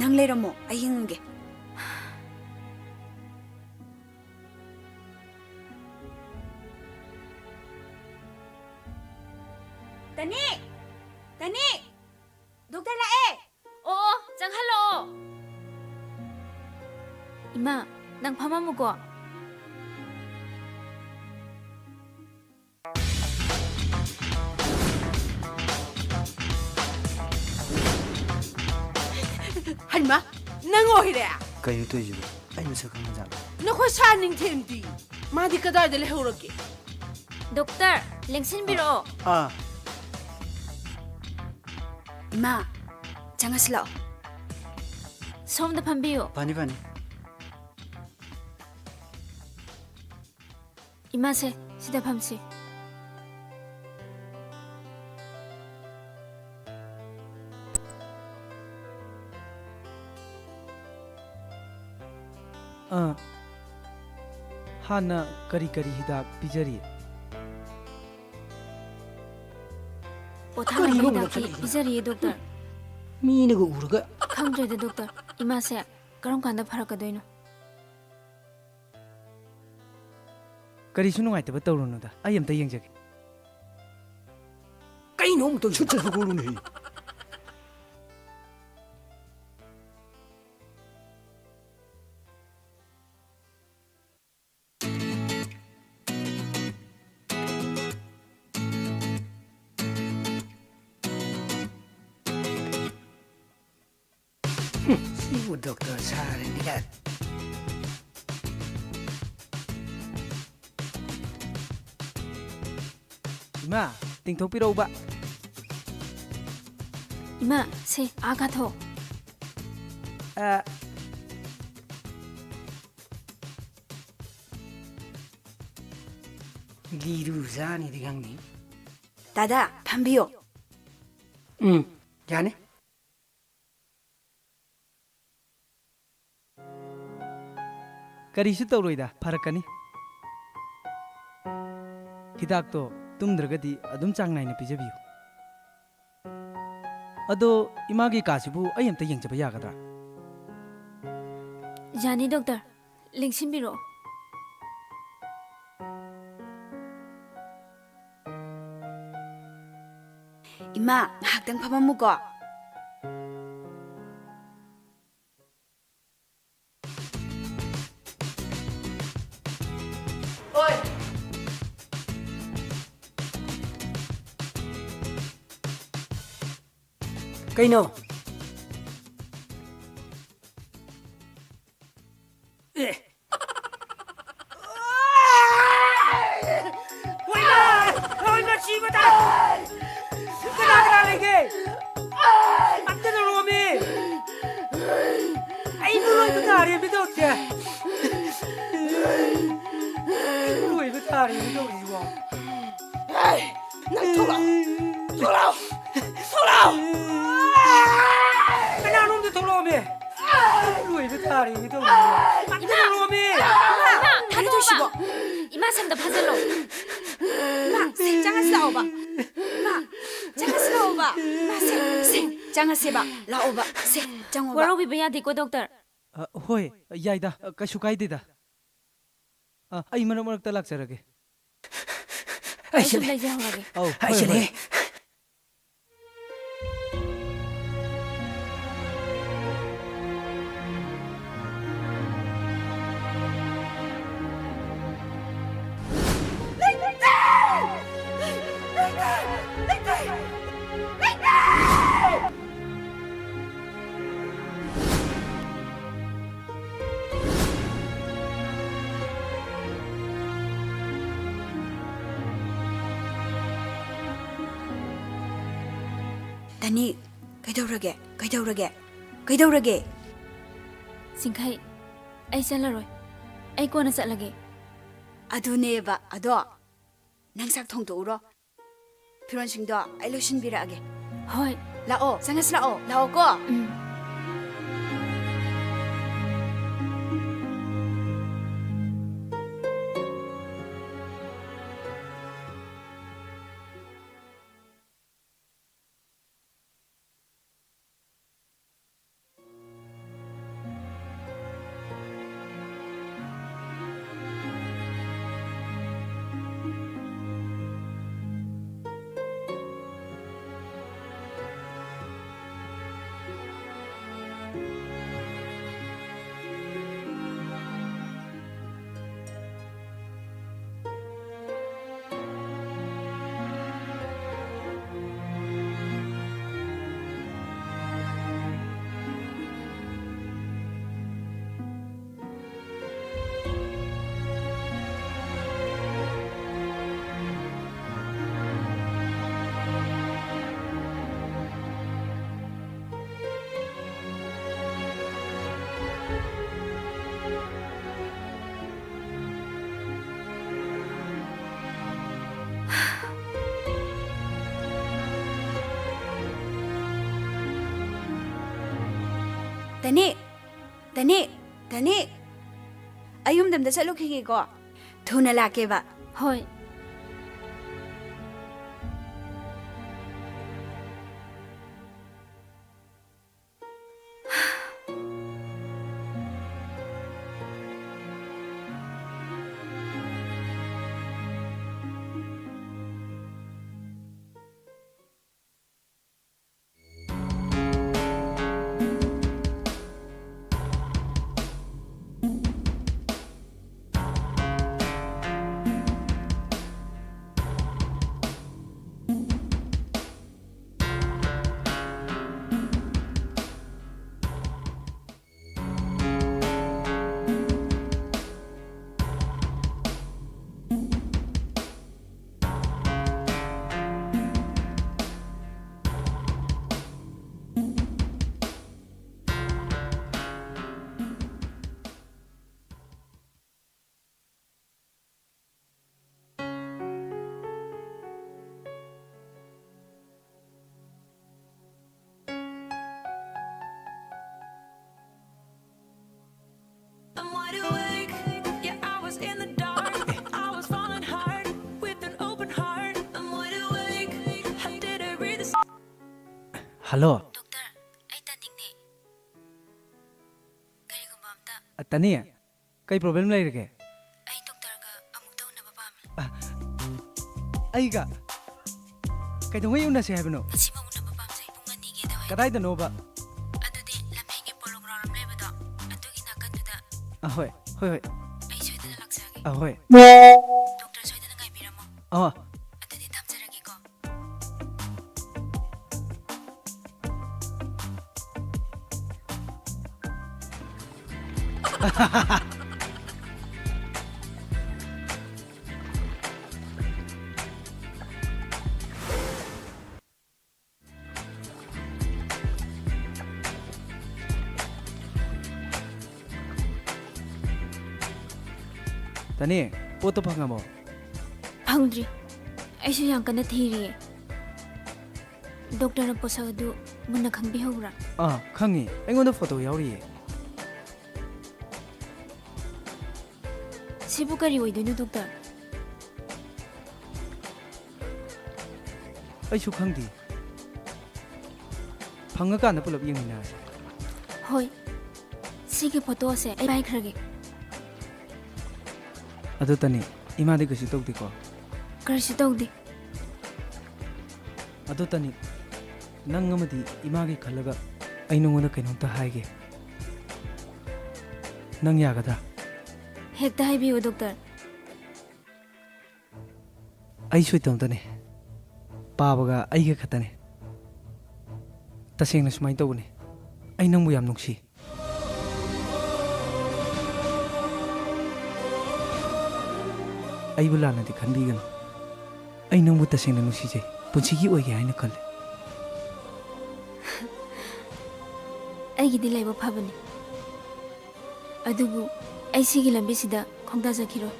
ꯅꯪ ꯂꯩꯔꯝꯃꯣ, ꯑꯩ ꯌꯦꯡꯉꯨꯒꯦ꯫ ꯇꯅꯤ! ꯇꯅꯤ! ꯗꯣꯛꯇꯔ ꯂꯥꯛꯑꯦ! ꯑꯣ, ꯑꯣ, ꯆꯪꯍꯜꯂꯛꯑꯣ꯫ ꯏꯃꯥ, ꯅꯪ ꯐꯝꯃꯝꯃꯨꯀꯣ꯫ ꯍꯩꯃꯥ, ꯅꯪ ꯑꯣꯏꯔꯦ? ꯀꯩꯅꯣ ꯇꯧꯔꯤꯁꯤꯕꯣ? ꯑꯩ ꯃꯁꯛ ꯈꯪꯉꯖꯥꯠꯂꯣ? ꯅꯈꯣꯏ ꯁꯥꯔ ꯅꯤꯡꯊꯦꯝꯗꯤ? ꯃꯥꯗꯤ ꯀꯗꯥꯏꯗ ꯂꯩꯍꯧꯔꯒꯦ? ꯗꯣꯛꯇꯔ, ꯂꯦꯡꯁꯤꯟꯕꯤꯔꯛꯑꯣ꯫ ꯑꯥ꯫ ꯏꯃꯥ, ꯆꯪꯉꯁꯤ ꯂꯥꯛꯑꯣ꯫ ꯁꯣꯝꯗ ꯐꯝꯕꯤꯌꯨ꯫ ꯐꯅꯤ, ꯐꯅꯤ꯫ ꯏꯃꯥꯁꯦ, ꯁꯤꯗ ꯐꯝꯁꯤ꯫ ꯑꯥ, ꯍꯥꯟꯅ ꯀꯔꯤ ꯀꯔꯤ ꯍꯤꯗꯥꯛ ꯄꯤꯖꯔꯤ? ꯄꯣꯊꯥꯅꯕ ꯀꯔꯤꯅꯣ ꯍꯤꯗꯥꯛꯇꯤ ꯂꯧꯈꯠꯂꯛꯏꯁꯤꯅ? ꯄꯤꯖꯔꯤꯌꯦ, ꯗꯣꯛꯇꯔ꯫ ꯃꯤꯅꯒ ꯎꯔꯒ꯫ ꯈꯪꯗ꯭ꯔꯦꯗ, ꯗꯣꯛꯇꯔ꯫ ꯏꯃꯥꯁꯦ ꯀꯔꯝ ꯀꯥꯟꯗ ꯐꯔꯛꯀꯗꯣꯏꯅꯣ? ꯀꯔꯤꯁꯨ ꯅꯨꯡꯉꯥꯏꯇꯕ ꯇꯧꯔꯨꯅꯨꯗ, ꯑꯩ ꯑꯝꯇ ꯌꯦꯡꯖꯒꯦ꯫ ꯀꯩꯅꯣ ꯑꯃꯨꯛ ꯇꯧꯔꯤꯁꯤ? ꯁꯨꯠ ꯆꯠꯊꯣꯛꯎꯅꯦꯍꯦ꯫ ꯁꯤꯕꯨ ꯗꯣꯛꯇꯔ ꯁꯥꯔꯅꯤꯒ꯫ ꯏꯃꯥ, ꯇꯤꯡꯊꯣꯛꯄꯤꯔꯛꯎꯕ꯫ ꯏꯃꯥ, ꯁꯦ, ꯑꯥ ꯀꯥꯊꯣꯛ꯫ ꯑ, ꯂꯤꯔꯨꯖꯥꯅꯤꯗꯤ ꯈꯪꯗꯦ꯫ ꯗꯥꯗꯥ, ꯐꯝꯕꯤꯌꯣ꯫ ꯎꯝ, ꯌꯥꯅꯤ꯫ ꯀꯔꯤꯁꯨ ꯇꯧꯔꯣꯏꯗ, ꯐꯔꯛꯀꯅꯤ꯫ ꯍꯤꯗꯥꯛꯇꯣ ꯇꯨꯝꯗ꯭ꯔꯒꯗꯤ ꯑꯗꯨꯝ ꯆꯥꯡ ꯅꯥꯏꯅ ꯄꯤꯖꯕꯤꯌꯨ꯫ ꯑꯗꯣ ꯏꯃꯥꯒꯤ ꯀꯥꯁꯤꯕꯨ ꯑꯩ ꯑꯝꯇ ꯌꯦꯡꯖꯕ ꯌꯥꯒꯗ꯭ꯔꯥ? ꯌꯥꯅꯤ, ꯗꯣꯛꯇꯔ꯫ ꯂꯦꯡꯁꯤꯟꯕꯤꯔꯛꯑꯣ꯫ ꯏꯃꯥ, ꯉꯥꯏꯍꯥꯛꯇꯪ ꯐꯝꯃꯝꯃꯨꯀꯣ꯫ ꯍꯣꯏ꯫ ꯀꯩꯅꯣ? ꯑꯦ꯫ ꯍꯣꯏꯃ! ꯍꯣꯏꯃ, ꯁꯤꯕ ꯇꯥꯔꯦ! ꯀꯅꯥ ꯀꯅꯥ ꯂꯩꯒꯦ? ꯑꯝꯇ ꯂꯧꯔꯛꯑꯣꯃꯤ! ꯑꯩꯕꯨ ꯂꯣꯏꯕ ꯇꯥꯔꯦ, ꯃꯤ ꯇꯧꯔꯤꯁꯦ! ꯑꯩꯕꯨ ꯂꯣꯏꯕ ꯇꯥꯔꯦ, ꯃꯤ ꯇꯧꯔꯤꯁꯤꯕꯣ! ꯅꯪ ꯊꯣꯛꯂꯛꯑꯣ! ꯊꯣꯛꯂꯛꯑꯣ! ꯊꯣꯛꯂꯛꯑꯣ! ꯀꯅꯥꯅꯣꯝꯇ ꯊꯣꯛꯂꯛꯑꯣꯃꯤ! ꯂꯣꯏꯕ ꯇꯥꯔꯦꯅꯦ ꯇꯧꯔꯤꯁꯦ꯫ ꯏꯃꯥ! ꯊꯥꯗꯣꯛꯑꯣꯕ! ꯏꯃꯥ ꯁꯝꯗ ꯐꯥꯖꯜꯂꯣ꯫ ꯏꯃꯥ, ꯁꯦ, ꯆꯪꯉꯁꯤ ꯂꯥꯛꯑꯣꯕ꯫ ꯏꯃꯥ, ꯆꯪꯉꯁꯤ ꯂꯥꯛꯑꯣꯕ꯫ ꯏꯃꯥ, ꯁꯦ, ꯁꯦ, ꯆꯪꯉꯁꯦꯕ꯫ ꯂꯥꯛꯑꯣꯕ꯫ ꯁꯦ, ꯆꯪꯉꯣꯕ꯫ ꯋꯥꯔꯧꯕꯤꯕ ꯌꯥꯗꯦꯀꯣ, ꯗꯣꯛꯇꯔ꯫ ꯑ, ꯍꯣꯏ, ꯌꯥꯏꯗ, ꯀꯩꯁꯨ ꯀꯥꯏꯗꯦꯗ꯫ ꯑ, ꯑꯩ ꯃꯔꯛ ꯃꯔꯛꯇ ꯂꯥꯛꯆꯔꯒꯦ꯫ ꯑꯩ ꯁꯨꯝ ꯂꯩꯖꯍꯧꯔꯒꯦ꯫ ꯑꯧ, ꯍꯣꯏ, ꯍꯣꯏ꯫ ꯇꯅꯤ, ꯀꯩꯗꯧꯔꯒꯦ? ꯀꯩꯗꯧꯔꯒꯦ? ꯀꯩꯗꯧꯔꯒꯦ? ꯁꯤꯡꯈꯩ, ꯑꯩ ꯆꯠꯂꯔꯣꯏ꯫ ꯑꯩ ꯀꯣꯟꯅ ꯆꯠꯂꯒꯦ꯫ ꯑꯗꯨꯅꯦꯕ, ꯑꯗꯣ ꯅꯪ ꯆꯥꯛ ꯊꯣꯡꯗꯣꯛꯎꯔꯣ꯫ ꯐꯤꯔꯣꯟꯁꯤꯡꯗꯣ ꯑꯩ ꯂꯣꯏꯁꯤꯟꯕꯤꯔꯛꯑꯒꯦ꯫ ꯍꯣꯏ꯫ ꯂꯥꯛꯑꯣ, ꯆꯪꯉꯁꯤ ꯂꯥꯛꯑꯣ, ꯂꯥꯛꯑꯣꯀꯣ꯫ ꯎꯝ꯫ ꯇꯅꯤ! ꯇꯅꯤ! ꯇꯅꯤ! ꯑꯩ ꯌꯨꯝꯗ ꯑꯝꯇ ꯆꯠꯂꯨꯈꯤꯒꯦꯀꯣ꯫ ꯊꯨꯅ ꯂꯥꯛꯀꯦꯕ꯫ ꯍꯣꯏ꯫ I'm wide awake. Yeah, I was in the dark. I was falling hard with an open heart. I'm wide awake. How did I read the... hello. Doctor, ꯑꯩ ꯇꯥꯅꯤꯡꯉꯦ꯫ ꯀꯔꯤꯒꯨꯝꯕ ꯑꯝꯇ꯫ ꯑ, ꯇꯥꯅꯤ? ꯀꯩ ꯄ꯭ꯔꯣꯕ꯭ꯂꯦꯝ ꯂꯩꯔꯒꯦ? ꯑꯩ ꯗꯣꯛꯇꯔꯒ ꯑꯃꯨꯛꯇ ꯎꯅꯕ ꯄꯥꯝꯃꯤ꯫ ꯑ, ꯑꯩꯒ? ꯀꯩꯗꯧꯉꯩ ꯎꯅꯁꯦ ꯍꯥꯏꯕꯅꯣ? ꯉꯁꯤꯃꯛ ꯎꯅꯕ ꯄꯥꯝꯖꯩ, ꯄꯨꯡ ꯑꯅꯤꯒꯤ ꯑꯗꯨꯋꯥꯏꯗ꯫ ꯀꯗꯥꯏꯗꯅꯣꯕ? ꯑꯗꯨꯗꯤ ꯂꯝꯐꯦꯟꯒꯤ ꯄꯣꯂꯣ ꯒ꯭ꯔꯥꯎꯟ ꯑꯃ ꯂꯩꯕꯗꯣ, ꯑꯗꯨꯒꯤ ꯅꯥꯀꯟꯗꯨꯗ꯫ ꯑ, ꯍꯣꯏ, ꯍꯣꯏ, ꯍꯣꯏ꯫ ꯑꯩ ꯁꯣꯏꯗꯅ ꯂꯥꯛꯆꯔꯒꯦ꯫ ꯑ, ꯍꯣꯏ꯫ ꯗꯣꯛꯇꯔ ꯁꯣꯏꯗꯅ ꯉꯥꯏꯕꯤꯔꯝꯃꯣ꯫ ꯑ꯫ ꯑꯗꯨꯗꯤ ꯊꯝꯖꯔꯒꯦꯀꯣ꯫ ꯇꯅꯤ, ꯄꯣꯠꯇꯣ ꯐꯪꯉꯕꯣ? ꯐꯪꯗ꯭ꯔꯤ꯫ ꯑꯩꯁꯨ ꯌꯥꯝ ꯀꯟꯅ ꯊꯤꯔꯤꯌꯦ꯫ ꯗꯣꯛꯇꯔꯅ ꯄꯣꯠꯁꯛ ꯑꯗꯨ ꯃꯨꯟꯅ ꯈꯪꯕꯤꯍꯧꯕ꯭ꯔꯥ? ꯑꯥ, ꯈꯪꯉꯤ꯫ ꯑꯩꯉꯣꯟꯗ ꯐꯣꯇꯣ ꯌꯥꯎꯔꯤꯌꯦ꯫ ꯁꯤꯕꯨ ꯀꯔꯤ ꯑꯣꯏꯗꯣꯏꯅꯣ, ꯗꯣꯛꯇꯔ? ꯑꯩꯁꯨ ꯈꯪꯗꯦ꯫ ꯐꯪꯉꯀꯥꯟꯗ ꯄꯨꯂꯞ ꯌꯦꯡꯃꯤꯟꯅꯔꯁꯦ꯫ ꯍꯣꯏ꯫ ꯁꯤꯒꯤ ꯐꯣꯇꯣꯁꯦ ꯑꯩ ꯄꯥꯏꯈ꯭ꯔꯒꯦ꯫ ꯑꯗꯨ ꯇꯅꯤ, ꯏꯃꯥꯗꯤ ꯀꯩꯁꯨ ꯇꯧꯗꯦꯀꯣ? ꯀꯔꯤꯁꯨ ꯇꯧꯗꯦ꯫ ꯑꯗꯨ ꯇꯅꯤ, ꯅꯪ ꯑꯃꯗꯤ ꯏꯃꯥꯒꯤ ꯈꯜꯂꯒ ꯑꯩ ꯅꯉꯣꯟꯗ ꯀꯩꯅꯣꯝꯇ ꯍꯥꯏꯒꯦ꯫ ꯅꯪ ꯌꯥꯒꯗ꯭ꯔꯥ? ꯍꯦꯛꯇ ꯍꯥꯏꯕꯤꯌꯨ, ꯗꯣꯛꯇꯔ꯫ ꯑꯩꯁꯨ ꯏꯇꯣꯝꯇꯅꯦ꯫ ꯄꯥꯕꯒ ꯑꯩꯒ ꯈꯛꯇꯅꯦ꯫ ꯇꯁꯦꯡꯅ ꯁꯨꯃꯥꯏꯅ ꯇꯧꯕꯅꯦ꯫ ꯑꯩ ꯅꯪꯕꯨ ꯌꯥꯝ ꯅꯨꯡꯁꯤ꯫ ꯑꯩꯕꯨ ꯂꯥꯟꯅꯗꯤ ꯈꯟꯕꯤꯒꯅꯨ꯫ ꯑꯩ ꯅꯪꯕꯨ ꯇꯁꯦꯡꯅ ꯅꯨꯡꯁꯤꯖꯩ꯫ ꯄꯨꯟꯁꯤꯒꯤ ꯑꯣꯏꯒꯦ ꯍꯥꯏꯅ ꯈꯜꯂꯤ꯫ ꯑꯩꯒꯤꯗꯤ ꯂꯥꯏꯕꯛ ꯐꯕꯅꯤ꯫ ꯑꯗꯨꯕꯨ ꯑꯩ ꯁꯤꯒꯤ ꯂꯝꯕꯤꯁꯤꯗ ꯈꯣꯡꯗꯥꯖꯈꯤꯔꯣꯏ꯫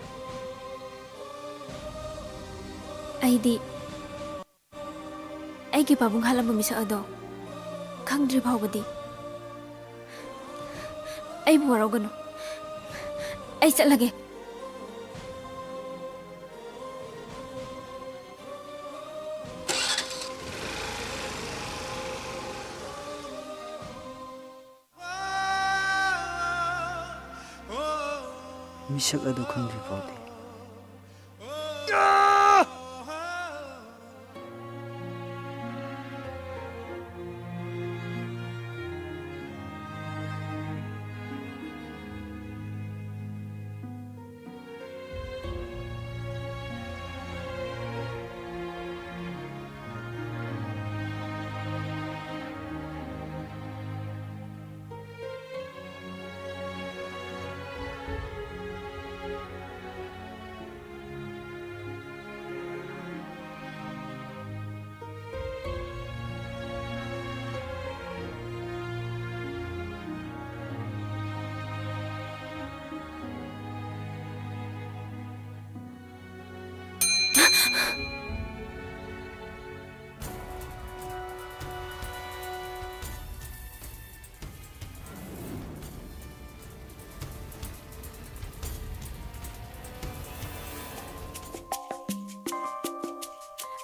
ꯑꯩꯗꯤ ꯑꯩꯒꯤ ꯄꯥꯕꯨꯡ ꯍꯥꯠꯂꯝꯕ ꯃꯤꯁꯛ ꯑꯗꯣ ꯈꯪꯗ꯭ꯔꯤ ꯐꯥꯎꯕꯗꯤ ꯑꯩꯕꯨ ꯋꯥꯔꯧꯒꯅꯨ꯫ ꯑꯩ ꯆꯠꯂꯒꯦ꯫ ꯃꯤꯁꯛ ꯑꯗꯨ ꯈꯪꯗ꯭ꯔꯤ ꯐꯥꯎꯗꯤ꯫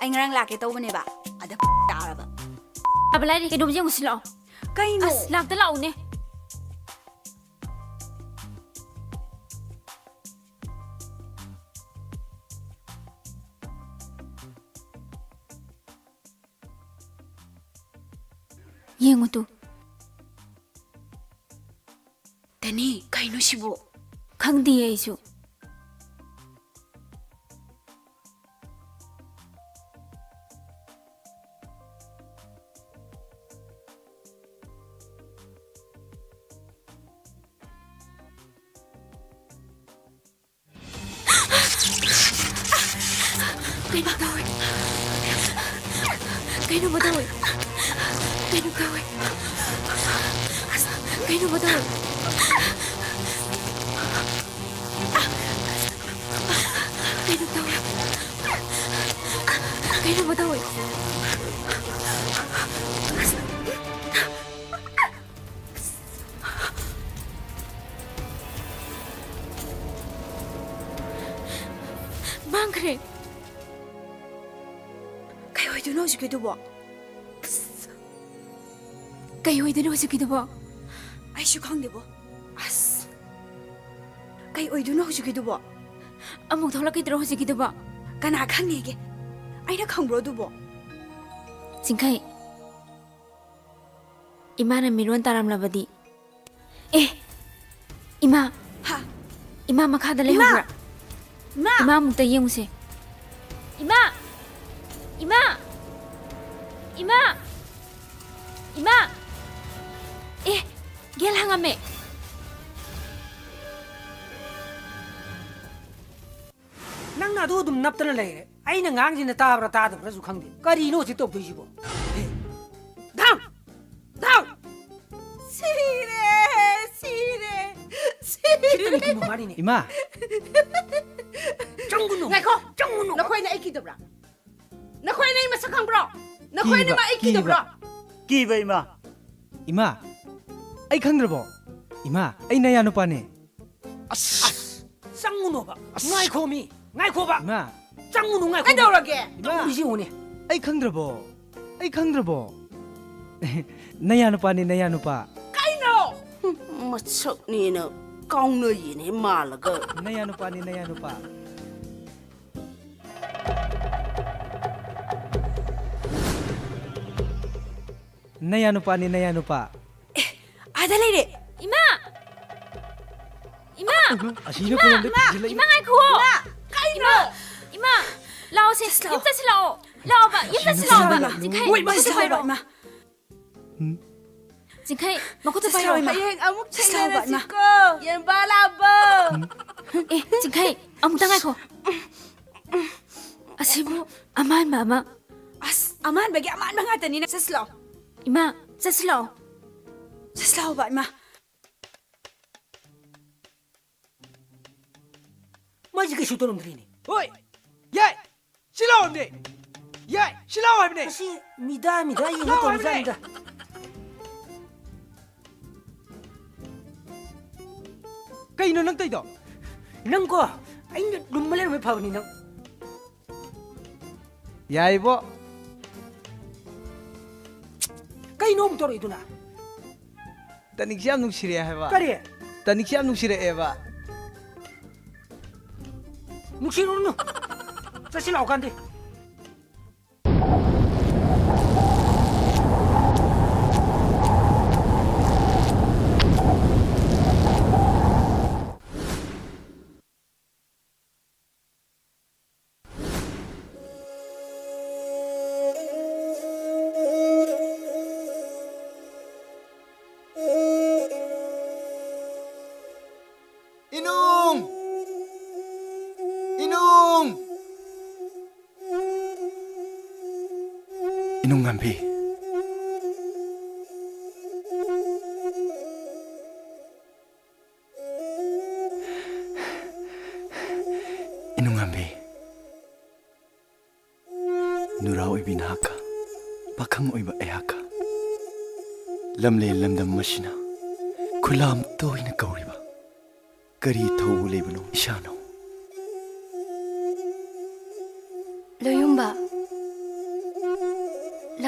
ꯑꯩ ꯉꯔꯥꯡ ꯂꯥꯛꯀꯦ ꯇꯧꯕꯅꯦꯕ, ꯑꯗ ꯇꯥꯔꯕ꯫ ꯑꯕ ꯂꯥꯏꯔꯤ, ꯀꯩꯅꯣꯝ ꯌꯦꯡꯉꯨꯁꯤ ꯂꯥꯛꯑꯣ꯫ ꯀꯩꯅꯣ? ꯑꯁ, ꯂꯥꯛꯇ ꯂꯥꯛꯎꯅꯦ꯫ ꯌꯦꯡꯉꯨ ꯇꯨ꯫ ꯇꯅꯤ, ꯀꯩꯅꯣ ꯁꯤꯕꯨ? ꯈꯪꯗꯤꯌꯦ ꯑꯩꯁꯨ꯫ ꯀꯩꯅꯣ ꯇꯧꯋꯦ꯫ ꯀꯩꯅꯣꯝꯃ ꯇꯧꯋꯦ꯫ ꯀꯩꯅꯣꯝ ꯇꯧꯋꯦ꯫ ꯀꯩꯅꯣꯝꯃ ꯇꯧꯋꯦ꯫ ꯀꯩꯅꯣꯝ ꯇꯧꯋꯦ꯫ ꯀꯩꯅꯣꯝꯃ ꯇꯧꯋꯦ꯫ ꯃꯥꯡꯈ꯭ꯔꯦ꯫ ꯀꯩ ꯑꯣꯏꯗꯣꯏꯅꯣ ꯍꯧꯖꯤꯛꯀꯤꯗꯨꯕꯣ? ꯀꯩ ꯑꯣꯏꯗꯣꯏꯅꯣ ꯍꯧꯖꯤꯛꯀꯤꯗꯨꯕꯣ? ꯑꯩꯁꯨ ꯈꯪꯗꯦꯕꯣ꯫ ꯑꯁ꯫ ꯀꯩ ꯑꯣꯏꯗꯣꯏꯅꯣ ꯍꯧꯖꯤꯛꯀꯤꯗꯨꯕꯣ? ꯑꯃꯨꯛ ꯊꯣꯛꯂꯛꯈꯤꯗ꯭ꯔꯣ ꯍꯧꯖꯤꯛꯀꯤꯗꯨꯕꯣ? ꯀꯅꯥ ꯈꯪꯅꯤꯒꯦ? ꯑꯩꯅ ꯈꯪꯕ꯭ꯔꯣ ꯑꯗꯨꯕꯣ? ꯆꯤꯡꯈꯩ꯫ ꯏꯃꯥꯅ ꯃꯤꯔꯣꯟ ꯇꯥꯔꯝꯂꯕꯗꯤ꯫ ꯑꯦ! ꯏꯃꯥ! ꯍꯥ? ꯏꯃꯥ ꯃꯈꯥꯗ ꯏꯃꯥ! ꯂꯩꯍꯧꯕ꯭ꯔꯥ? ꯏꯃꯥ! ꯏꯃꯥ ꯑꯃꯨꯛꯇ ꯌꯦꯡꯉꯨꯁꯦ꯫ ꯏꯃꯥ! ꯏꯃꯥ! ꯏꯃꯥ! ꯏꯃꯥ! ꯑꯦ! ꯒꯦꯜ ꯍꯪꯉꯝꯃꯦ꯫ ꯅꯪꯅ ꯑꯗꯨ ꯑꯗꯨꯝ ꯅꯞꯇꯅ ꯂꯩꯔꯦ꯫ ꯑꯩꯅ ꯉꯥꯡꯁꯤꯅ ꯇꯥꯕ꯭ꯔꯥ ꯇꯥꯗꯕ꯭ꯔꯥꯁꯨ ꯈꯪꯗꯦ꯫ ꯀꯔꯤꯅꯣ ꯍꯧꯖꯤꯛ ꯇꯧꯗꯣꯏꯁꯤꯕꯣ? ꯙꯥꯎ! ꯙꯥꯎ! ꯁꯤꯔꯦ! ꯁꯤꯔꯦ! ꯁꯤꯔꯦ! ꯁꯤꯠꯇꯅ ꯀꯤꯕ ꯃꯥꯅꯤꯅꯦ꯫ ꯏꯃꯥ! ꯆꯪꯒꯅꯨ! ꯉꯥꯏꯈꯣ! ꯆꯪꯒꯅꯨ! ꯅꯈꯣꯏꯅ ꯑꯩ ꯀꯤꯗꯕ꯭ꯔꯥ? ꯅꯈꯣꯏꯅ ꯑꯩ ꯃꯁꯛ ꯈꯪꯕ꯭ꯔꯣ? ꯅꯈꯣꯏꯅ ꯀꯤꯕ, ꯑꯩ ꯀꯤꯗꯕ꯭ꯔꯣ? ꯀꯤꯕ꯫ ꯀꯤꯕ, ꯏꯃꯥ꯫ ꯏꯃꯥ, ꯑꯩ ꯈꯪꯗ꯭ꯔꯕꯣ? ꯏꯃꯥ, ꯑꯩ ꯅꯌꯥ ꯅꯨꯄꯥꯅꯦ꯫ ꯑꯁ! ꯑꯁ! ꯆꯪꯉꯨꯅꯣꯕ꯫ ꯑꯁ! ꯉꯥꯏꯈꯣꯃꯤ, ꯉꯥꯏꯈꯣꯕ꯫ ꯏꯃꯥ, ꯆꯪꯉꯨꯅꯨ, ꯉꯥꯏꯈꯣ꯫ ꯀꯩꯗꯧꯔꯒꯦ? ꯏꯃꯥ! ꯇꯧꯔꯤꯁꯤ ꯌꯦꯡꯉꯨꯅꯦ꯫ ꯑꯩ ꯈꯪꯗ꯭ꯔꯕꯣ? ꯑꯩ ꯈꯪꯗ꯭ꯔꯕꯣ? ꯅꯌꯥ ꯅꯨꯄꯥꯅꯤ, ꯅꯌꯥ ꯅꯨꯄꯥ꯫ ꯀꯩꯅꯣ? ꯃꯁꯛꯅꯦꯅ ꯀꯥꯎꯅꯩꯌꯦꯅꯦ ꯃꯥꯜꯂꯒ꯫ ꯅꯌꯥ ꯅꯨꯄꯥꯅꯤ, ꯅꯌꯥ ꯅꯨꯄꯥ꯫ ꯅꯌꯥ ꯅꯨꯄꯥꯅꯤ, ꯅꯌꯥ ꯅꯨꯄꯥ꯫ ꯑꯦ, ꯑꯥꯗ ꯂꯩꯔꯦ꯫ ꯏꯃꯥ! ꯏꯃꯥ! ꯑꯁꯤꯅ ꯏꯃꯥ! ꯈꯨꯂꯪꯗ ꯏꯃꯥ! ꯊꯤꯖꯤꯜꯂꯛꯏ꯫ ꯏꯃꯥ, ꯉꯥꯏꯈꯨꯑꯣ! ꯏꯃꯥ! ꯀꯩꯅꯣ? ꯏꯃꯥ! ꯏꯃꯥ! ꯂꯥꯛꯑꯣꯁꯦ, ꯆꯠꯁꯤ ꯂꯥꯛꯑꯣ꯫ ꯌꯨꯝ ꯆꯠꯁꯤ ꯂꯥꯛꯑꯣ꯫ ꯂꯥꯛꯑꯣꯕ, ꯌꯨꯝ ꯆꯠꯁꯤ ꯂꯥꯛꯑꯣꯕ꯫ ꯆꯠꯁꯤ ꯂꯥꯛꯑꯣ꯫ ꯆꯤꯡꯈꯩ, ꯃꯈꯨꯠꯇ ꯆꯠꯁꯤ ꯄꯥꯏꯔꯣ, ꯂꯥꯛꯑꯣ, ꯏꯃꯥ꯫ ꯏꯃꯥ꯫ ꯆꯤꯡꯈꯩ, ꯃꯈꯨꯠꯇ ꯆꯠꯁꯤ ꯂꯥꯛꯑꯣ, ꯄꯥꯏꯔꯣ, ꯏꯃꯥ꯫ ꯏꯃꯥ꯫ ꯍꯌꯦꯡ ꯑꯃꯨꯛ ꯆꯠꯁꯤ ꯂꯥꯛꯑꯣꯕ, ꯏꯃꯥ꯫ ꯊꯦꯡꯅꯁꯤꯀꯣ, ꯌꯦꯟꯕꯥ ꯂꯥꯕ꯫ ꯑꯦ, ꯆꯤꯡꯈꯩ, ꯑꯃꯨꯛꯇ ꯉꯥꯏꯈꯣ꯫ ꯑꯁꯤꯕꯨ ꯑꯃꯥꯟꯕ ꯑꯃ꯫ ꯑꯁ, ꯑꯃꯥꯟꯕꯒꯤ ꯑꯃꯥꯟꯕ ꯉꯥꯛꯇꯅꯤꯅꯦ꯫ ꯆꯠꯁꯤ ꯂꯥꯛꯑꯣ꯫ ꯏꯃꯥ, ꯆꯠꯁꯤ ꯂꯥꯛꯑꯣ꯫ ꯆꯠꯁꯤ ꯂꯥꯛꯑꯣꯕ, ꯏꯃꯥ꯫ ꯃꯥꯁꯤ ꯀꯩꯁꯨ ꯇꯧꯔꯝꯗ꯭ꯔꯤꯅꯦ꯫ ꯍꯣꯏ! ꯌꯥꯏ! ꯁꯤ ꯂꯥꯛꯑꯣꯅꯦ! ꯌꯥꯏ! ꯁꯤ ꯂꯥꯛꯑꯣ ꯍꯥꯏꯕꯅꯦ! ꯃꯁꯤ ꯃꯤꯗꯥ ꯃꯤꯗꯥ ꯌꯦꯡꯉ ꯂꯥꯛꯑꯣ ꯍꯥꯏꯕꯅꯦ! ꯇꯧꯔꯤꯖꯥꯠꯅꯤꯗ꯫ ꯀꯩꯅꯣ ꯅꯪ ꯇꯧꯔꯤꯗꯣ? ꯅꯪꯀꯣ, ꯑꯩꯅ ꯂꯨꯝꯃ ꯂꯩꯔꯝꯃꯦ ꯐꯕꯅꯤ ꯅꯪ꯫ ꯌꯥꯏꯕꯣ꯫ ꯀꯩꯅꯣ ꯑꯃꯨꯛ ꯇꯧꯔꯛꯏꯗꯨꯅ? ꯇꯅꯤꯛꯁꯦ ꯌꯥꯝ ꯅꯨꯡꯁꯤꯔꯛꯑꯦ ꯍꯥꯏꯕ꯫ ꯀꯔꯤ? ꯇꯅꯤꯛꯁꯦ ꯌꯥꯝ ꯅꯨꯡꯁꯤꯔꯛꯑꯦꯕ꯫ ꯅꯨꯡꯁꯤꯔꯨꯔꯅꯨ꯫ ꯆꯠꯁꯤ ꯂꯥꯛꯑꯣ ꯀꯥꯟꯗꯦ꯫ ꯏꯅꯨꯡ! ꯏꯅꯨꯡ! ꯏꯅꯨꯡ ꯉꯝꯕꯤ꯫ ꯏꯅꯨꯡꯉꯝꯕꯤ, ꯅꯨꯔꯥ ꯑꯣꯏꯕꯤ ꯅꯍꯥꯛꯀ ꯄꯥꯈꯪ ꯑꯣꯏꯕ ꯑꯩꯍꯥꯛꯀ ꯂꯝꯂꯦꯟ ꯂꯝꯗꯝ ꯑꯁꯤꯅ ꯈꯨꯂꯥꯝ ꯇꯣꯏꯅ ꯀꯧꯔꯤꯕ ꯀꯔꯤ ꯊꯧꯕ ꯂꯩꯕꯅꯣ ꯏꯁꯥꯅꯣ?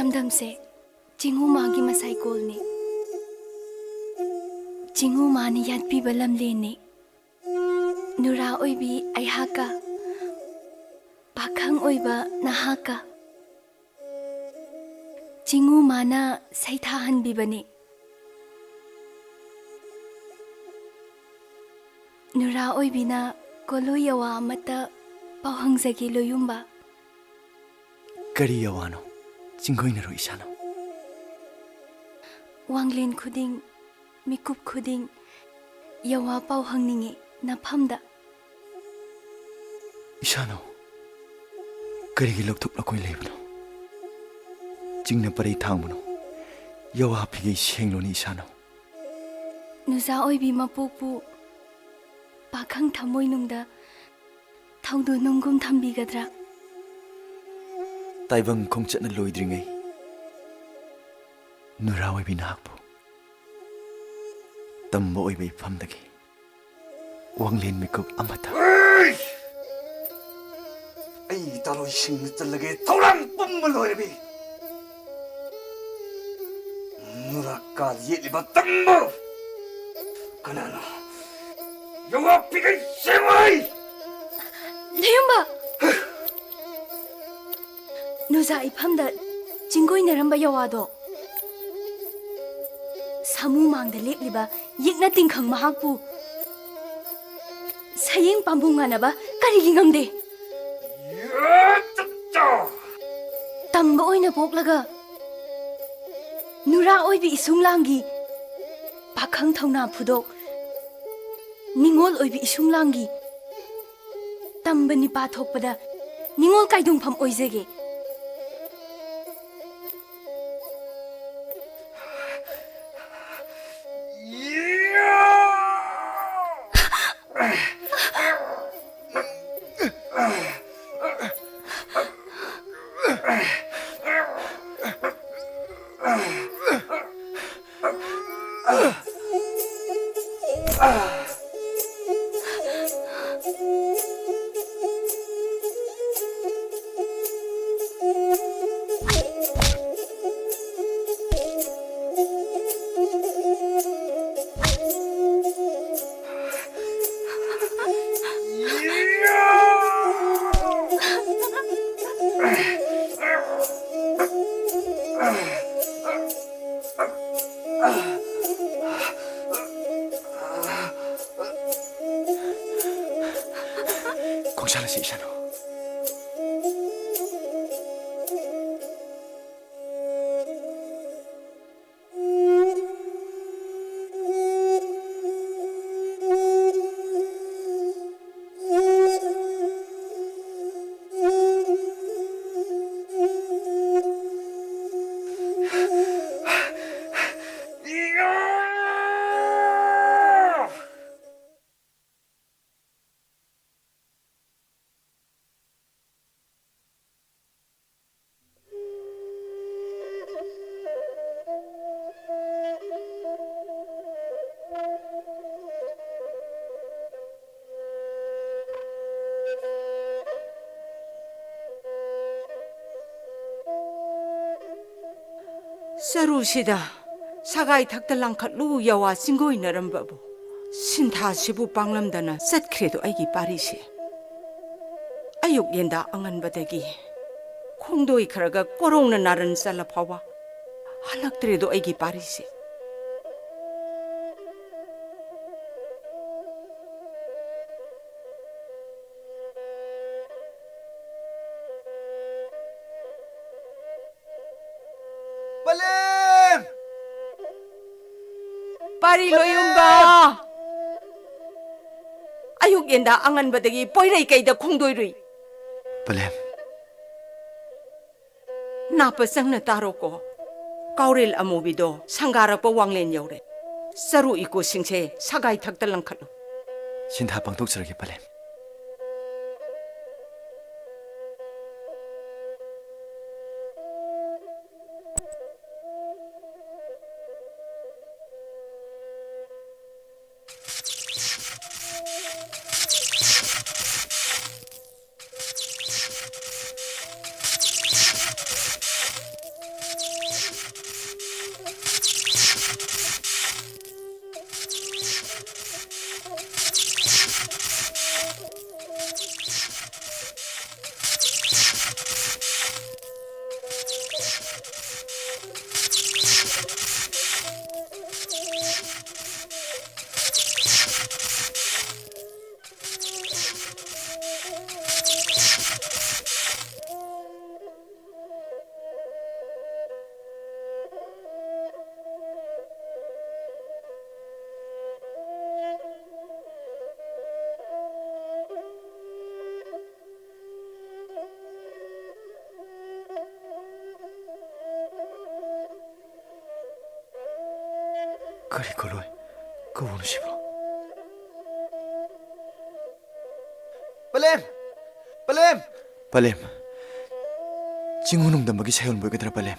ꯂꯝꯗꯝꯁꯦ ꯆꯤꯡꯉꯨ ꯃꯥꯒꯤ ꯃꯁꯥꯏꯀꯣꯜꯅꯤ꯫ ꯆꯤꯡꯉꯨ ꯃꯥꯅ ꯌꯥꯠꯄꯤꯕ ꯂꯝꯂꯦꯟꯅꯤ꯫ ꯅꯨꯔꯥ ꯑꯣꯏꯕꯤ ꯑꯩꯍꯥꯛꯀ, ꯄꯥꯈꯪ ꯑꯣꯏꯕ ꯅꯍꯥꯛꯀ ꯆꯤꯡꯉꯨ ꯃꯥꯅ ꯁꯩꯊꯥꯍꯟꯕꯤꯕꯅꯤ꯫ ꯅꯨꯔꯥ ꯑꯣꯏꯕꯤꯅ ꯀꯣꯂꯣꯏ ꯌꯋꯥ ꯑꯃꯠꯇ ꯄꯥꯎ ꯍꯪꯖꯒꯦ, ꯂꯣꯌꯨꯝꯕ꯫ ꯀꯔꯤ ꯌꯋꯥꯅꯣ ꯆꯤꯡꯒꯣꯏꯅꯔꯣ ꯏꯁꯥꯅꯣ? ꯋꯥꯡꯂꯦꯟ ꯈꯨꯗꯤꯡ, ꯃꯤꯀꯨꯞ ꯈꯨꯗꯤꯡ ꯌꯋꯥ ꯄꯥꯎ ꯍꯪꯅꯤꯡꯉꯤ ꯅꯐꯝꯗ꯫ ꯏꯁꯥꯅꯣ, ꯀꯔꯤꯒꯤ ꯂꯧꯊꯣꯛ ꯂꯧꯈꯣꯏ ꯂꯩꯕꯅꯣ? ꯆꯤꯡꯅ ꯄꯔꯩ ꯊꯥꯡꯕꯅꯣ? ꯌꯋꯥ ꯐꯤꯒꯩ ꯁꯦꯡꯂꯣꯅꯤ ꯏꯁꯥꯅꯣ꯫ ꯅꯨꯖꯥ ꯑꯣꯏꯕꯤ ꯃꯄꯣꯛꯄꯨ ꯄꯥꯈꯪ ꯊꯃꯣꯏꯅꯨꯡꯗ ꯊꯧꯗꯣ ꯅꯨꯡꯒꯨꯝ ꯊꯝꯕꯤꯒꯗ꯭ꯔꯥ? ꯇꯥꯏꯕꯪ ꯈꯣꯡꯆꯠꯅ ꯂꯣꯏꯗ꯭ꯔꯤꯉꯩ ꯅꯨꯔꯥ ꯑꯣꯏꯕꯤ ꯅꯍꯥꯛꯄꯨ ꯇꯝꯕ ꯑꯣꯏꯕ ꯏꯐꯝꯗꯒꯤ ꯋꯥꯡꯂꯦꯟ ꯃꯤꯀꯨꯞ ꯑꯃꯇ꯫ ꯑꯩ ꯇꯥꯂꯣꯏꯁꯤꯡꯅ ꯆꯜꯂꯒꯦ ꯊꯧꯔꯥꯡ ꯄꯨꯝꯕ ꯂꯣꯏꯔꯕꯤ꯫ ꯅꯨꯔꯥ ꯀꯥ ꯌꯦꯠꯂꯤꯕ ꯇꯝꯕ ꯀꯅꯥꯅꯣ? ꯌꯧꯋꯥ ꯄꯤꯒꯩ ꯁꯦꯝꯃꯣꯏ! ꯂꯩꯌꯨꯝꯕ! ꯅꯨꯖꯥ ꯏꯐꯝꯗ ꯆꯤꯡꯒꯣꯏꯅꯔꯝꯕ ꯌꯋꯥꯗꯣ, ꯁꯥꯃꯨ ꯃꯥꯡꯗ ꯂꯦꯞꯂꯤꯕ ꯌꯦꯛꯅ ꯇꯤꯡꯈꯪ ꯃꯍꯥꯛꯄꯨ ꯁꯌꯦꯡ ꯄꯥꯝꯕꯣꯝ ꯉꯥꯅꯕ ꯀꯔꯤꯒꯤ ꯉꯝꯗꯦ? ꯇꯝꯕ ꯑꯣꯏꯅ ꯄꯣꯛꯂꯒ ꯅꯨꯔꯥ ꯑꯣꯏꯕꯤ ꯏꯁꯨꯡ ꯂꯥꯡꯒꯤ ꯄꯥꯈꯪ ꯊꯧꯅꯥ ꯐꯨꯗꯣꯛ ꯅꯤꯉꯣꯜ ꯑꯣꯏꯕꯤ ꯏꯁꯨꯡ ꯂꯥꯡꯒꯤ ꯇꯝꯕ ꯅꯤꯄꯥ ꯊꯣꯛꯄꯗ ꯅꯤꯉꯣꯜ ꯀꯥꯏꯗꯣꯡꯐꯝ ꯑꯣꯏꯖꯒꯦ꯫ ꯈꯣꯡꯁꯥꯜ ꯑꯁꯤ ꯏꯁꯜꯂꯨ꯫ ꯆꯔꯨꯁꯤꯗ ꯁꯒꯥꯏ ꯊꯛꯇ ꯂꯪꯈꯠꯂꯨ ꯌꯥꯋꯥ ꯆꯤꯡꯒꯣꯏꯅꯔꯝꯕꯕꯨ, ꯁꯤꯟꯊꯥꯁꯤꯕꯨ ꯄꯥꯡꯂꯝꯗꯅ ꯆꯠꯈ꯭ꯔꯦꯗꯣ ꯑꯩꯒꯤ ꯄꯥꯔꯤꯁꯦ꯫ ꯑꯌꯨꯛ ꯌꯦꯟꯗꯥ ꯑꯉꯟꯕꯗꯒꯤ ꯈꯣꯡꯗꯣꯏꯈ꯭ꯔꯒ ꯀꯣꯔꯧꯅ ꯅꯥꯔꯟ ꯆꯠꯂ ꯐꯥꯎꯕ ꯍꯜꯂꯛꯇ꯭ꯔꯦꯗꯣ ꯑꯩꯒꯤ ꯄꯥꯔꯤꯁꯦ꯫ ꯄꯂꯦꯝ! ꯄꯥꯔꯤ ꯂꯣꯌꯨꯝꯕ! ꯑꯌꯨꯛ ꯌꯦꯟꯗꯥ ꯑꯉꯟꯕꯗꯒꯤ ꯄꯣꯏꯔꯩ ꯀꯩꯗ ꯈꯣꯡꯗꯣꯏꯔꯨꯏ꯫ ꯄꯂꯦꯝ! ꯅꯥꯄ ꯆꯪꯅ ꯇꯥꯔꯣꯀꯣ꯫ ꯀꯥꯎꯔꯦꯜ ꯑꯃꯨꯕꯤꯗꯣ ꯁꯪꯒꯥꯔꯛꯄ ꯋꯥꯡꯂꯦꯟ ꯌꯧꯔꯦ꯫ ꯆꯔꯨ ꯏꯀꯣꯁꯤꯡꯁꯦ ꯁꯒꯥꯏ ꯊꯛꯇ ꯂꯪꯈꯠꯂꯨ꯫ ꯁꯤꯟꯊꯥ ꯄꯥꯡꯊꯣꯛꯆꯔꯒꯦ, ꯄꯂꯦꯝ꯫ ꯀꯔꯤ ꯀꯣꯂꯣꯏ ꯀꯧꯕꯅꯣ ꯁꯤꯕꯣ? ꯄꯂꯦꯝ! ꯄꯂꯦꯝ! ꯄꯂꯦꯝ! ꯆꯤꯡꯉꯨ ꯅꯣꯡꯗꯝꯕꯒꯤ ꯁꯥꯌꯣꯟꯕ ꯑꯣꯏꯒꯗ꯭ꯔꯥ, ꯄꯂꯦꯝ?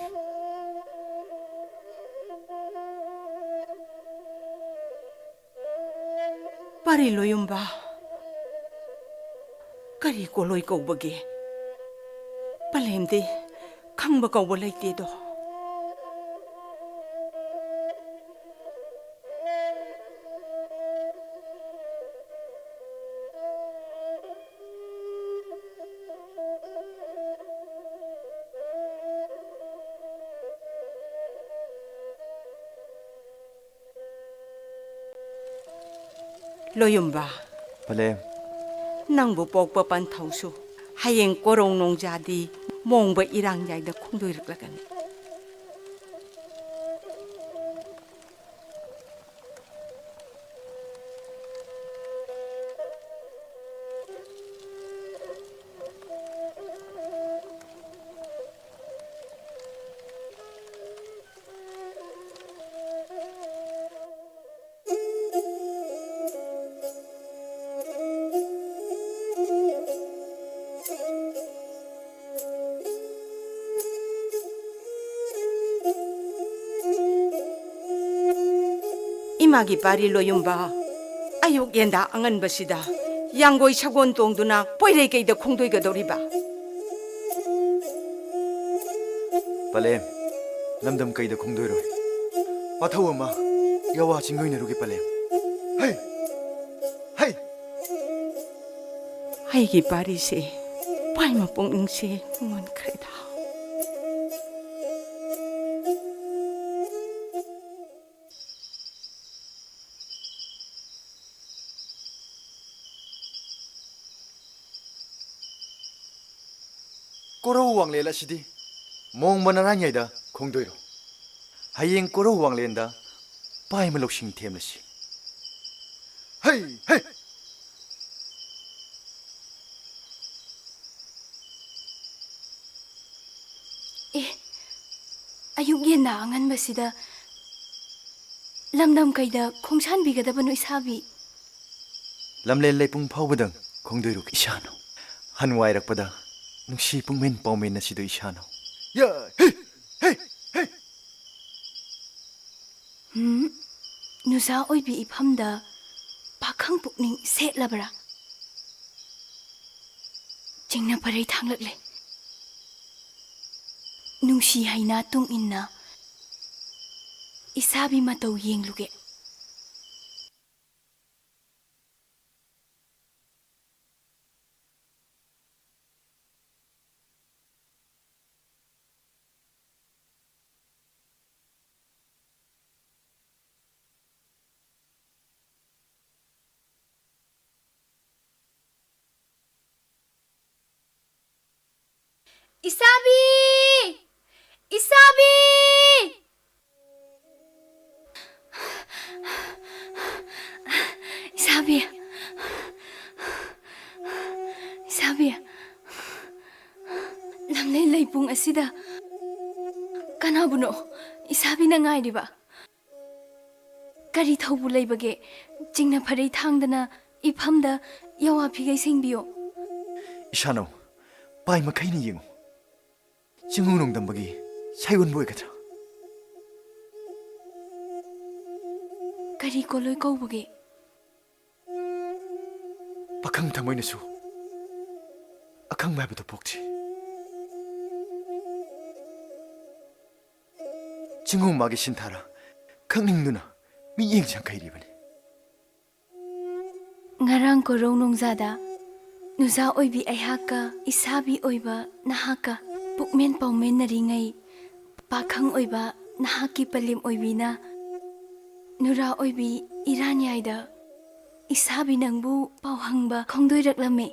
ꯄꯥꯔꯤ ꯂꯣꯌꯨꯝꯕ, ꯀꯔꯤ ꯀꯣꯂꯣꯏ ꯀꯧꯕꯒꯦ? ꯄꯂꯦꯝꯗꯤ ꯈꯪꯕ ꯀꯧꯕ ꯂꯩꯇꯦꯗꯣ꯫ ꯂꯣꯌꯨꯝꯕ꯫ ꯄꯂꯦꯝ꯫ ꯅꯪꯕꯨ ꯄꯣꯛꯄ ꯄꯟꯊꯧꯁꯨ ꯍꯌꯦꯡ ꯀꯣꯔꯧ ꯅꯣꯡꯖꯥꯗꯤ ꯃꯣꯡꯕ ꯏꯔꯥꯡ ꯌꯥꯏꯗ ꯈꯣꯡꯗꯣꯏꯔꯛꯂꯒꯅꯤ꯫ ꯏꯃꯥꯒꯤ ꯄꯥꯔꯤ ꯂꯣꯌꯨꯝꯕ, ꯑꯌꯨꯛ ꯌꯦꯟꯗꯥ ꯑꯉꯟꯕꯁꯤꯗ ꯌꯥꯡꯒꯣꯏ ꯁꯒꯣꯜ ꯇꯣꯡꯗꯨꯅ ꯄꯣꯏꯔꯩꯀꯩꯗ ꯈꯣꯡꯗꯣꯏꯒꯗꯧꯔꯤꯕ? ꯄꯂꯦꯝ, ꯂꯝꯗꯝ ꯀꯩꯗ ꯈꯣꯡꯗꯣꯏꯔꯣꯏ? ꯄꯥꯊꯧ ꯑꯃ ꯌꯥꯋꯥ ꯆꯤꯡ ꯅꯣꯏꯅꯔꯨꯒꯦ ꯄꯂꯦꯝ꯫ ꯍꯩ! ꯍꯩ! ꯑꯩꯒꯤ ꯄꯥꯔꯤꯁꯦ, ꯄꯥꯏꯃ ꯄꯨꯛꯅꯤꯡꯁꯦ ꯃꯨꯟꯈ꯭ꯔꯦꯗ꯫ ꯀꯣꯔꯧ ꯋꯥꯡꯂꯦꯟ ꯑꯁꯤꯗꯤ ꯃꯣꯡꯕ ꯅꯔꯥꯟꯌꯥꯏꯗ ꯈꯣꯡꯗꯣꯏꯔꯣ? ꯍꯌꯦꯡ ꯀꯣꯔꯧ ꯋꯥꯡꯂꯦꯟꯗ ꯄꯥꯏꯃ ꯂꯧꯁꯤꯡ ꯊꯦꯝꯂꯁꯤ꯫ ꯍꯩ! ꯍꯩ! ꯑꯦ, ꯑꯌꯨꯛ ꯌꯦꯟꯗꯥ ꯑꯉꯟꯕꯁꯤꯗ ꯂꯝꯗꯝ ꯀꯩꯗ ꯈꯣꯡꯁꯥꯟꯕꯤꯒꯗꯕꯅꯣ ꯏꯁꯥꯕꯤ? ꯂꯝꯂꯦꯟ ꯂꯩꯄꯨꯡ ꯐꯥꯎꯕꯗꯪ ꯈꯣꯡꯗꯣꯏꯔꯨ ꯏꯁꯥꯅꯧ꯫ ꯍꯟꯋꯥꯏꯔꯛꯄꯗ ꯅꯨꯡꯁꯤ ꯄꯨꯡꯃꯦꯟ ꯄꯥꯎꯃꯦꯟ ꯑꯁꯤꯗꯣ ꯏꯁꯥꯅꯧ꯫ ꯌꯥ, ꯍꯦ, ꯍꯦ, ꯍꯦ꯫ ꯍꯨꯝ, ꯅꯨꯖꯥ ꯑꯣꯏꯕꯤ ꯏꯐꯝꯗ ꯄꯥꯈꯪ ꯄꯨꯛꯅꯤꯡ ꯁꯦꯠꯂꯕ꯭ꯔꯥ? ꯆꯤꯡꯅ ꯄꯔꯩ ꯊꯥꯡꯂꯛꯂꯦ꯫ ꯅꯨꯡꯁꯤ ꯍꯩꯅꯥ ꯇꯨꯡ ꯏꯟꯅ ꯏꯁꯥꯕꯤ ꯃꯇꯧ ꯌꯦꯡꯂꯨꯒꯦ꯫ ꯏꯁꯥꯕꯤ! ꯏꯁꯥꯕꯤ! ꯏꯁꯥꯕꯤ! ꯏꯁꯥꯕꯤ! ꯂꯝꯂꯩ ꯂꯩꯄꯨꯡ ꯑꯁꯤꯗ ꯀꯅꯥꯕꯨꯅꯣ ꯏꯁꯥꯕꯤꯅ ꯉꯥꯏꯔꯤꯕ? ꯀꯔꯤ ꯊꯧꯕꯨ ꯂꯩꯕꯒꯦ? ꯆꯤꯡꯅ ꯐꯔꯩ ꯊꯥꯡꯗꯅ ꯏꯐꯝꯗ ꯌꯥꯋꯥ ꯐꯤꯒꯩ ꯁꯦꯡꯕꯤꯌꯣ꯫ ꯏꯁꯥꯅꯧ, ꯄꯥꯏ ꯃꯈꯩꯅ ꯌꯦꯡꯉꯨ꯫ ꯆꯤꯡꯉꯨ ꯅꯣꯡꯗꯝꯕꯒꯤ ꯁꯥꯏꯑꯣꯟꯕꯨ ꯑꯣꯏꯒꯗ꯭ꯔꯥ? ꯀꯔꯤ ꯀꯣꯂꯣꯏ ꯀꯧꯕꯒꯦ? ꯄꯥꯈꯪ ꯊꯃꯣꯏꯅꯁꯨ ꯑꯈꯪꯕ ꯍꯥꯏꯕꯗꯨ ꯄꯣꯛꯇ꯭ꯔꯤ꯫ ꯆꯤꯡꯉꯨ ꯃꯥꯒꯤ ꯁꯤꯟꯊꯥꯔꯥ ꯈꯪꯅꯤꯡꯗꯨꯅ ꯃꯤꯠꯌꯦꯡ ꯁꯪꯈꯩꯔꯤꯕꯅꯤ꯫ ꯉꯔꯥꯡ ꯀꯣꯔꯧ ꯅꯣꯡꯖꯥꯗ ꯅꯨꯖꯥ ꯑꯣꯏꯕꯤ ꯑꯩꯍꯥꯛꯀ ꯏꯁꯥꯕꯤ ꯑꯣꯏꯕ ꯅꯍꯥꯛꯀ ꯄꯨꯛꯃꯦꯟ ꯄꯥꯎꯃꯦꯟꯅꯔꯤꯉꯩ, ꯄꯥꯈꯪ ꯑꯣꯏꯕ ꯅꯍꯥꯛꯀꯤ ꯄꯂꯦꯝ ꯑꯣꯏꯕꯤꯅ ꯅꯨꯔꯥ ꯑꯣꯏꯕꯤ ꯏꯔꯥꯟꯌꯥꯏꯗ ꯏꯁꯥꯕꯤ ꯅꯪꯕꯨ ꯄꯥꯎ ꯍꯪꯕ ꯈꯣꯡꯗꯣꯏꯔꯛꯂꯝꯃꯤ꯫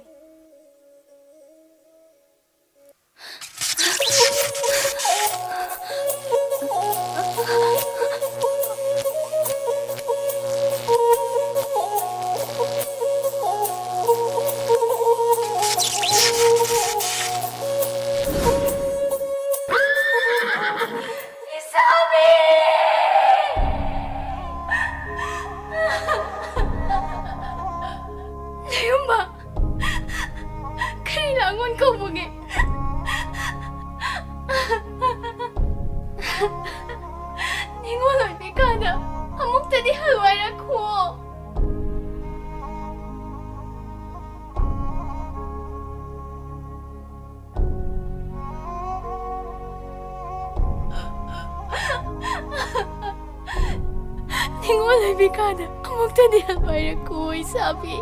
ꯏꯁꯥꯕꯤ! ꯅꯤꯡꯉꯣꯜ ꯑꯣꯏꯕꯤ ꯀꯥꯗ ꯑꯃꯨꯛꯇꯗꯤ ꯍꯜꯋꯥꯏꯔꯛ ꯀꯣꯏ ꯆꯥꯕꯤ꯫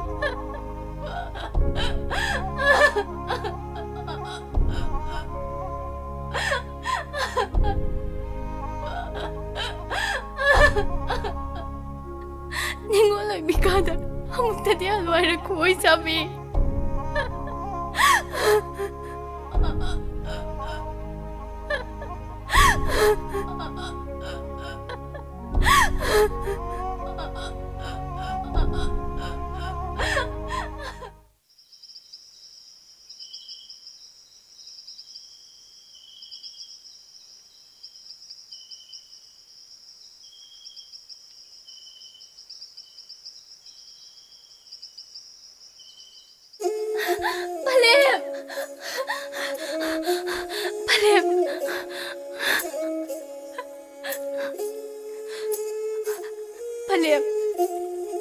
ꯅꯤꯡꯉꯣꯜ ꯑꯣꯏꯕꯤ ꯀꯥꯗ ꯑꯃꯨꯛꯇꯗꯤ ꯍꯜꯋꯥꯏꯔꯛ ꯀꯣꯏ ꯆꯥꯕꯤ꯫ ꯄꯂꯦꯝ! ꯄꯂꯦꯝ! ꯄꯂꯦꯝ!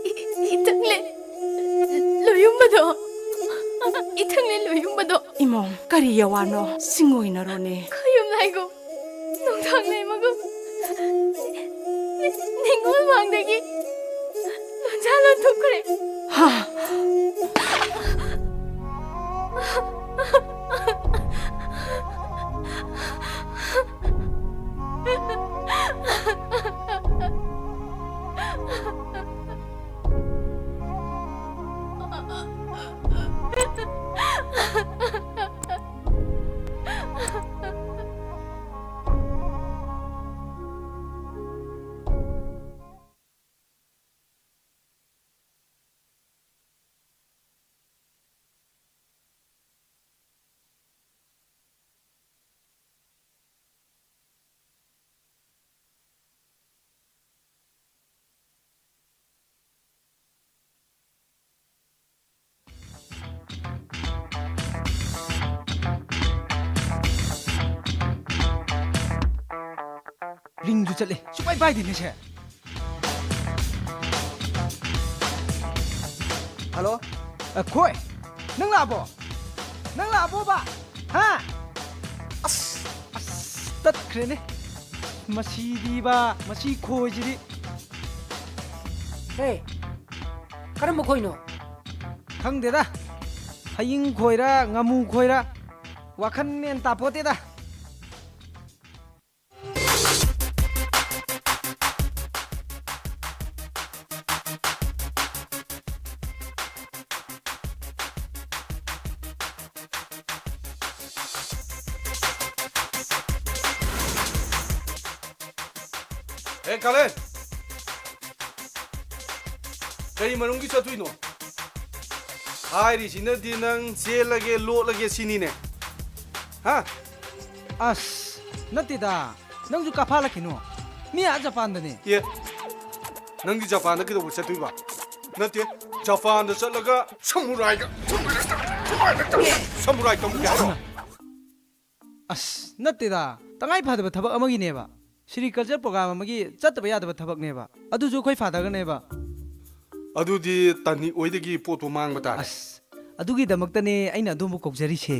ꯏ-, ꯏꯊꯛꯂꯦ ꯂꯣꯌꯨꯝꯕꯗꯣ! ꯏꯊꯛꯂꯦ ꯂꯣꯌꯨꯝꯕꯗꯣ! ꯏꯃꯣꯝ, ꯀꯔꯤ ꯌꯥꯋꯥꯅꯣ? ꯁꯤꯡꯑꯣꯏꯅꯔꯣꯅꯦ꯫ ꯈꯣꯌꯨꯝ ꯂꯥꯏꯒꯨꯝ, ꯅꯣꯡꯊꯥꯡ ꯂꯩꯃꯒꯨꯝ, ꯅꯤꯡꯉꯣꯜ ꯃꯥꯡꯗꯒꯤ ꯂꯣꯟꯖꯥ ꯂꯣꯟꯊꯣꯛꯈ꯭ꯔꯦ꯫ ꯍꯥ? ꯔꯤꯡꯁꯨ ꯆꯠꯂꯦ, ꯁꯨꯡꯄꯥꯏ ꯄꯥꯏꯗꯦꯅꯦ ꯁꯦ꯫ ꯍꯜꯂꯣ꯫ ꯑ, ꯈꯣꯏ, ꯅꯪ ꯂꯥꯛꯑꯕꯣ? ꯅꯪ ꯂꯥꯛꯑꯕꯣꯕ? ꯍꯥ? ꯑꯁ, ꯑꯁ, ꯇꯠꯈ꯭ꯔꯦꯅꯦ꯫ ꯃꯁꯤꯗꯤꯕ, ꯃꯁꯤ ꯈꯣꯏꯁꯤꯗꯤ꯫ ꯍꯦ, ꯀꯔꯝꯕ ꯈꯣꯏꯅꯣ? ꯈꯪꯗꯦꯗ꯫ ꯍꯌꯤꯡ ꯈꯣꯏꯔ, ꯉꯥꯃꯨ ꯈꯣꯏꯔ, ꯋꯥꯈꯜ ꯃꯦꯟ ꯇꯥꯄꯣꯠꯇꯦꯗ꯫ ꯑꯦ, ꯀꯥꯂꯦꯟ! ꯀꯔꯤ ꯃꯔꯝꯒꯤ ꯆꯠꯇꯣꯏꯅꯣ? ꯍꯥꯏꯔꯤꯁꯤꯅꯗꯤ ꯅꯪ ꯆꯦꯜꯂꯒꯦ, ꯂꯣꯠꯂꯒꯦ ꯁꯤꯅꯤꯅꯦ꯫ ꯍꯥ? ꯑꯁ, ꯅꯠꯇꯦꯗ꯫ ꯅꯪꯁꯨ ꯀꯥꯐꯥꯜꯂꯛꯈꯤꯅꯣ꯫ ꯃꯤ ꯑꯥ ꯖꯄꯥꯟꯗꯅꯦ꯫ ꯑꯦ, ꯅꯪꯗꯤ ꯖꯄꯥꯟꯗ ꯀꯩꯗꯧꯕ ꯆꯠꯇꯣꯏꯕ? ꯅꯠꯇꯦ, ꯖꯄꯥꯟꯗ ꯆꯠꯂꯒ ꯁꯃꯨꯔꯥꯏꯒ, ꯁꯃꯨꯔꯥꯏ ꯇꯧꯒꯦ ꯍꯥꯏꯔꯣ? ꯑꯁ, ꯅꯠꯇꯦꯗ꯫ ꯇꯉꯥꯏ ꯐꯗꯕ ꯊꯕꯛ ꯑꯃꯒꯤꯅꯦꯕ꯫ ꯁꯤꯔꯤꯀꯜꯆꯔ ꯄ꯭ꯔꯣꯒ꯭ꯔꯥꯝ ꯑꯃꯒꯤ ꯆꯠꯇꯕ ꯌꯥꯗꯕ ꯊꯕꯛꯅꯦꯕ꯫ ꯑꯗꯨꯁꯨ ꯑꯩꯈꯣꯏ ꯐꯥꯗꯔꯒꯅꯦꯕ꯫ ꯑꯗꯨꯗꯤ ꯇꯅꯤꯛ ꯍꯣꯏꯗꯒꯤ ꯄꯣꯠꯇꯣ ꯃꯥꯡꯕ ꯇꯥꯔꯦ꯫ ꯑꯁ, ꯑꯗꯨꯒꯤꯗꯃꯛꯇꯅꯦ ꯑꯩꯅ ꯑꯗꯣꯝꯕꯨ ꯀꯧꯖꯔꯤꯁꯦ꯫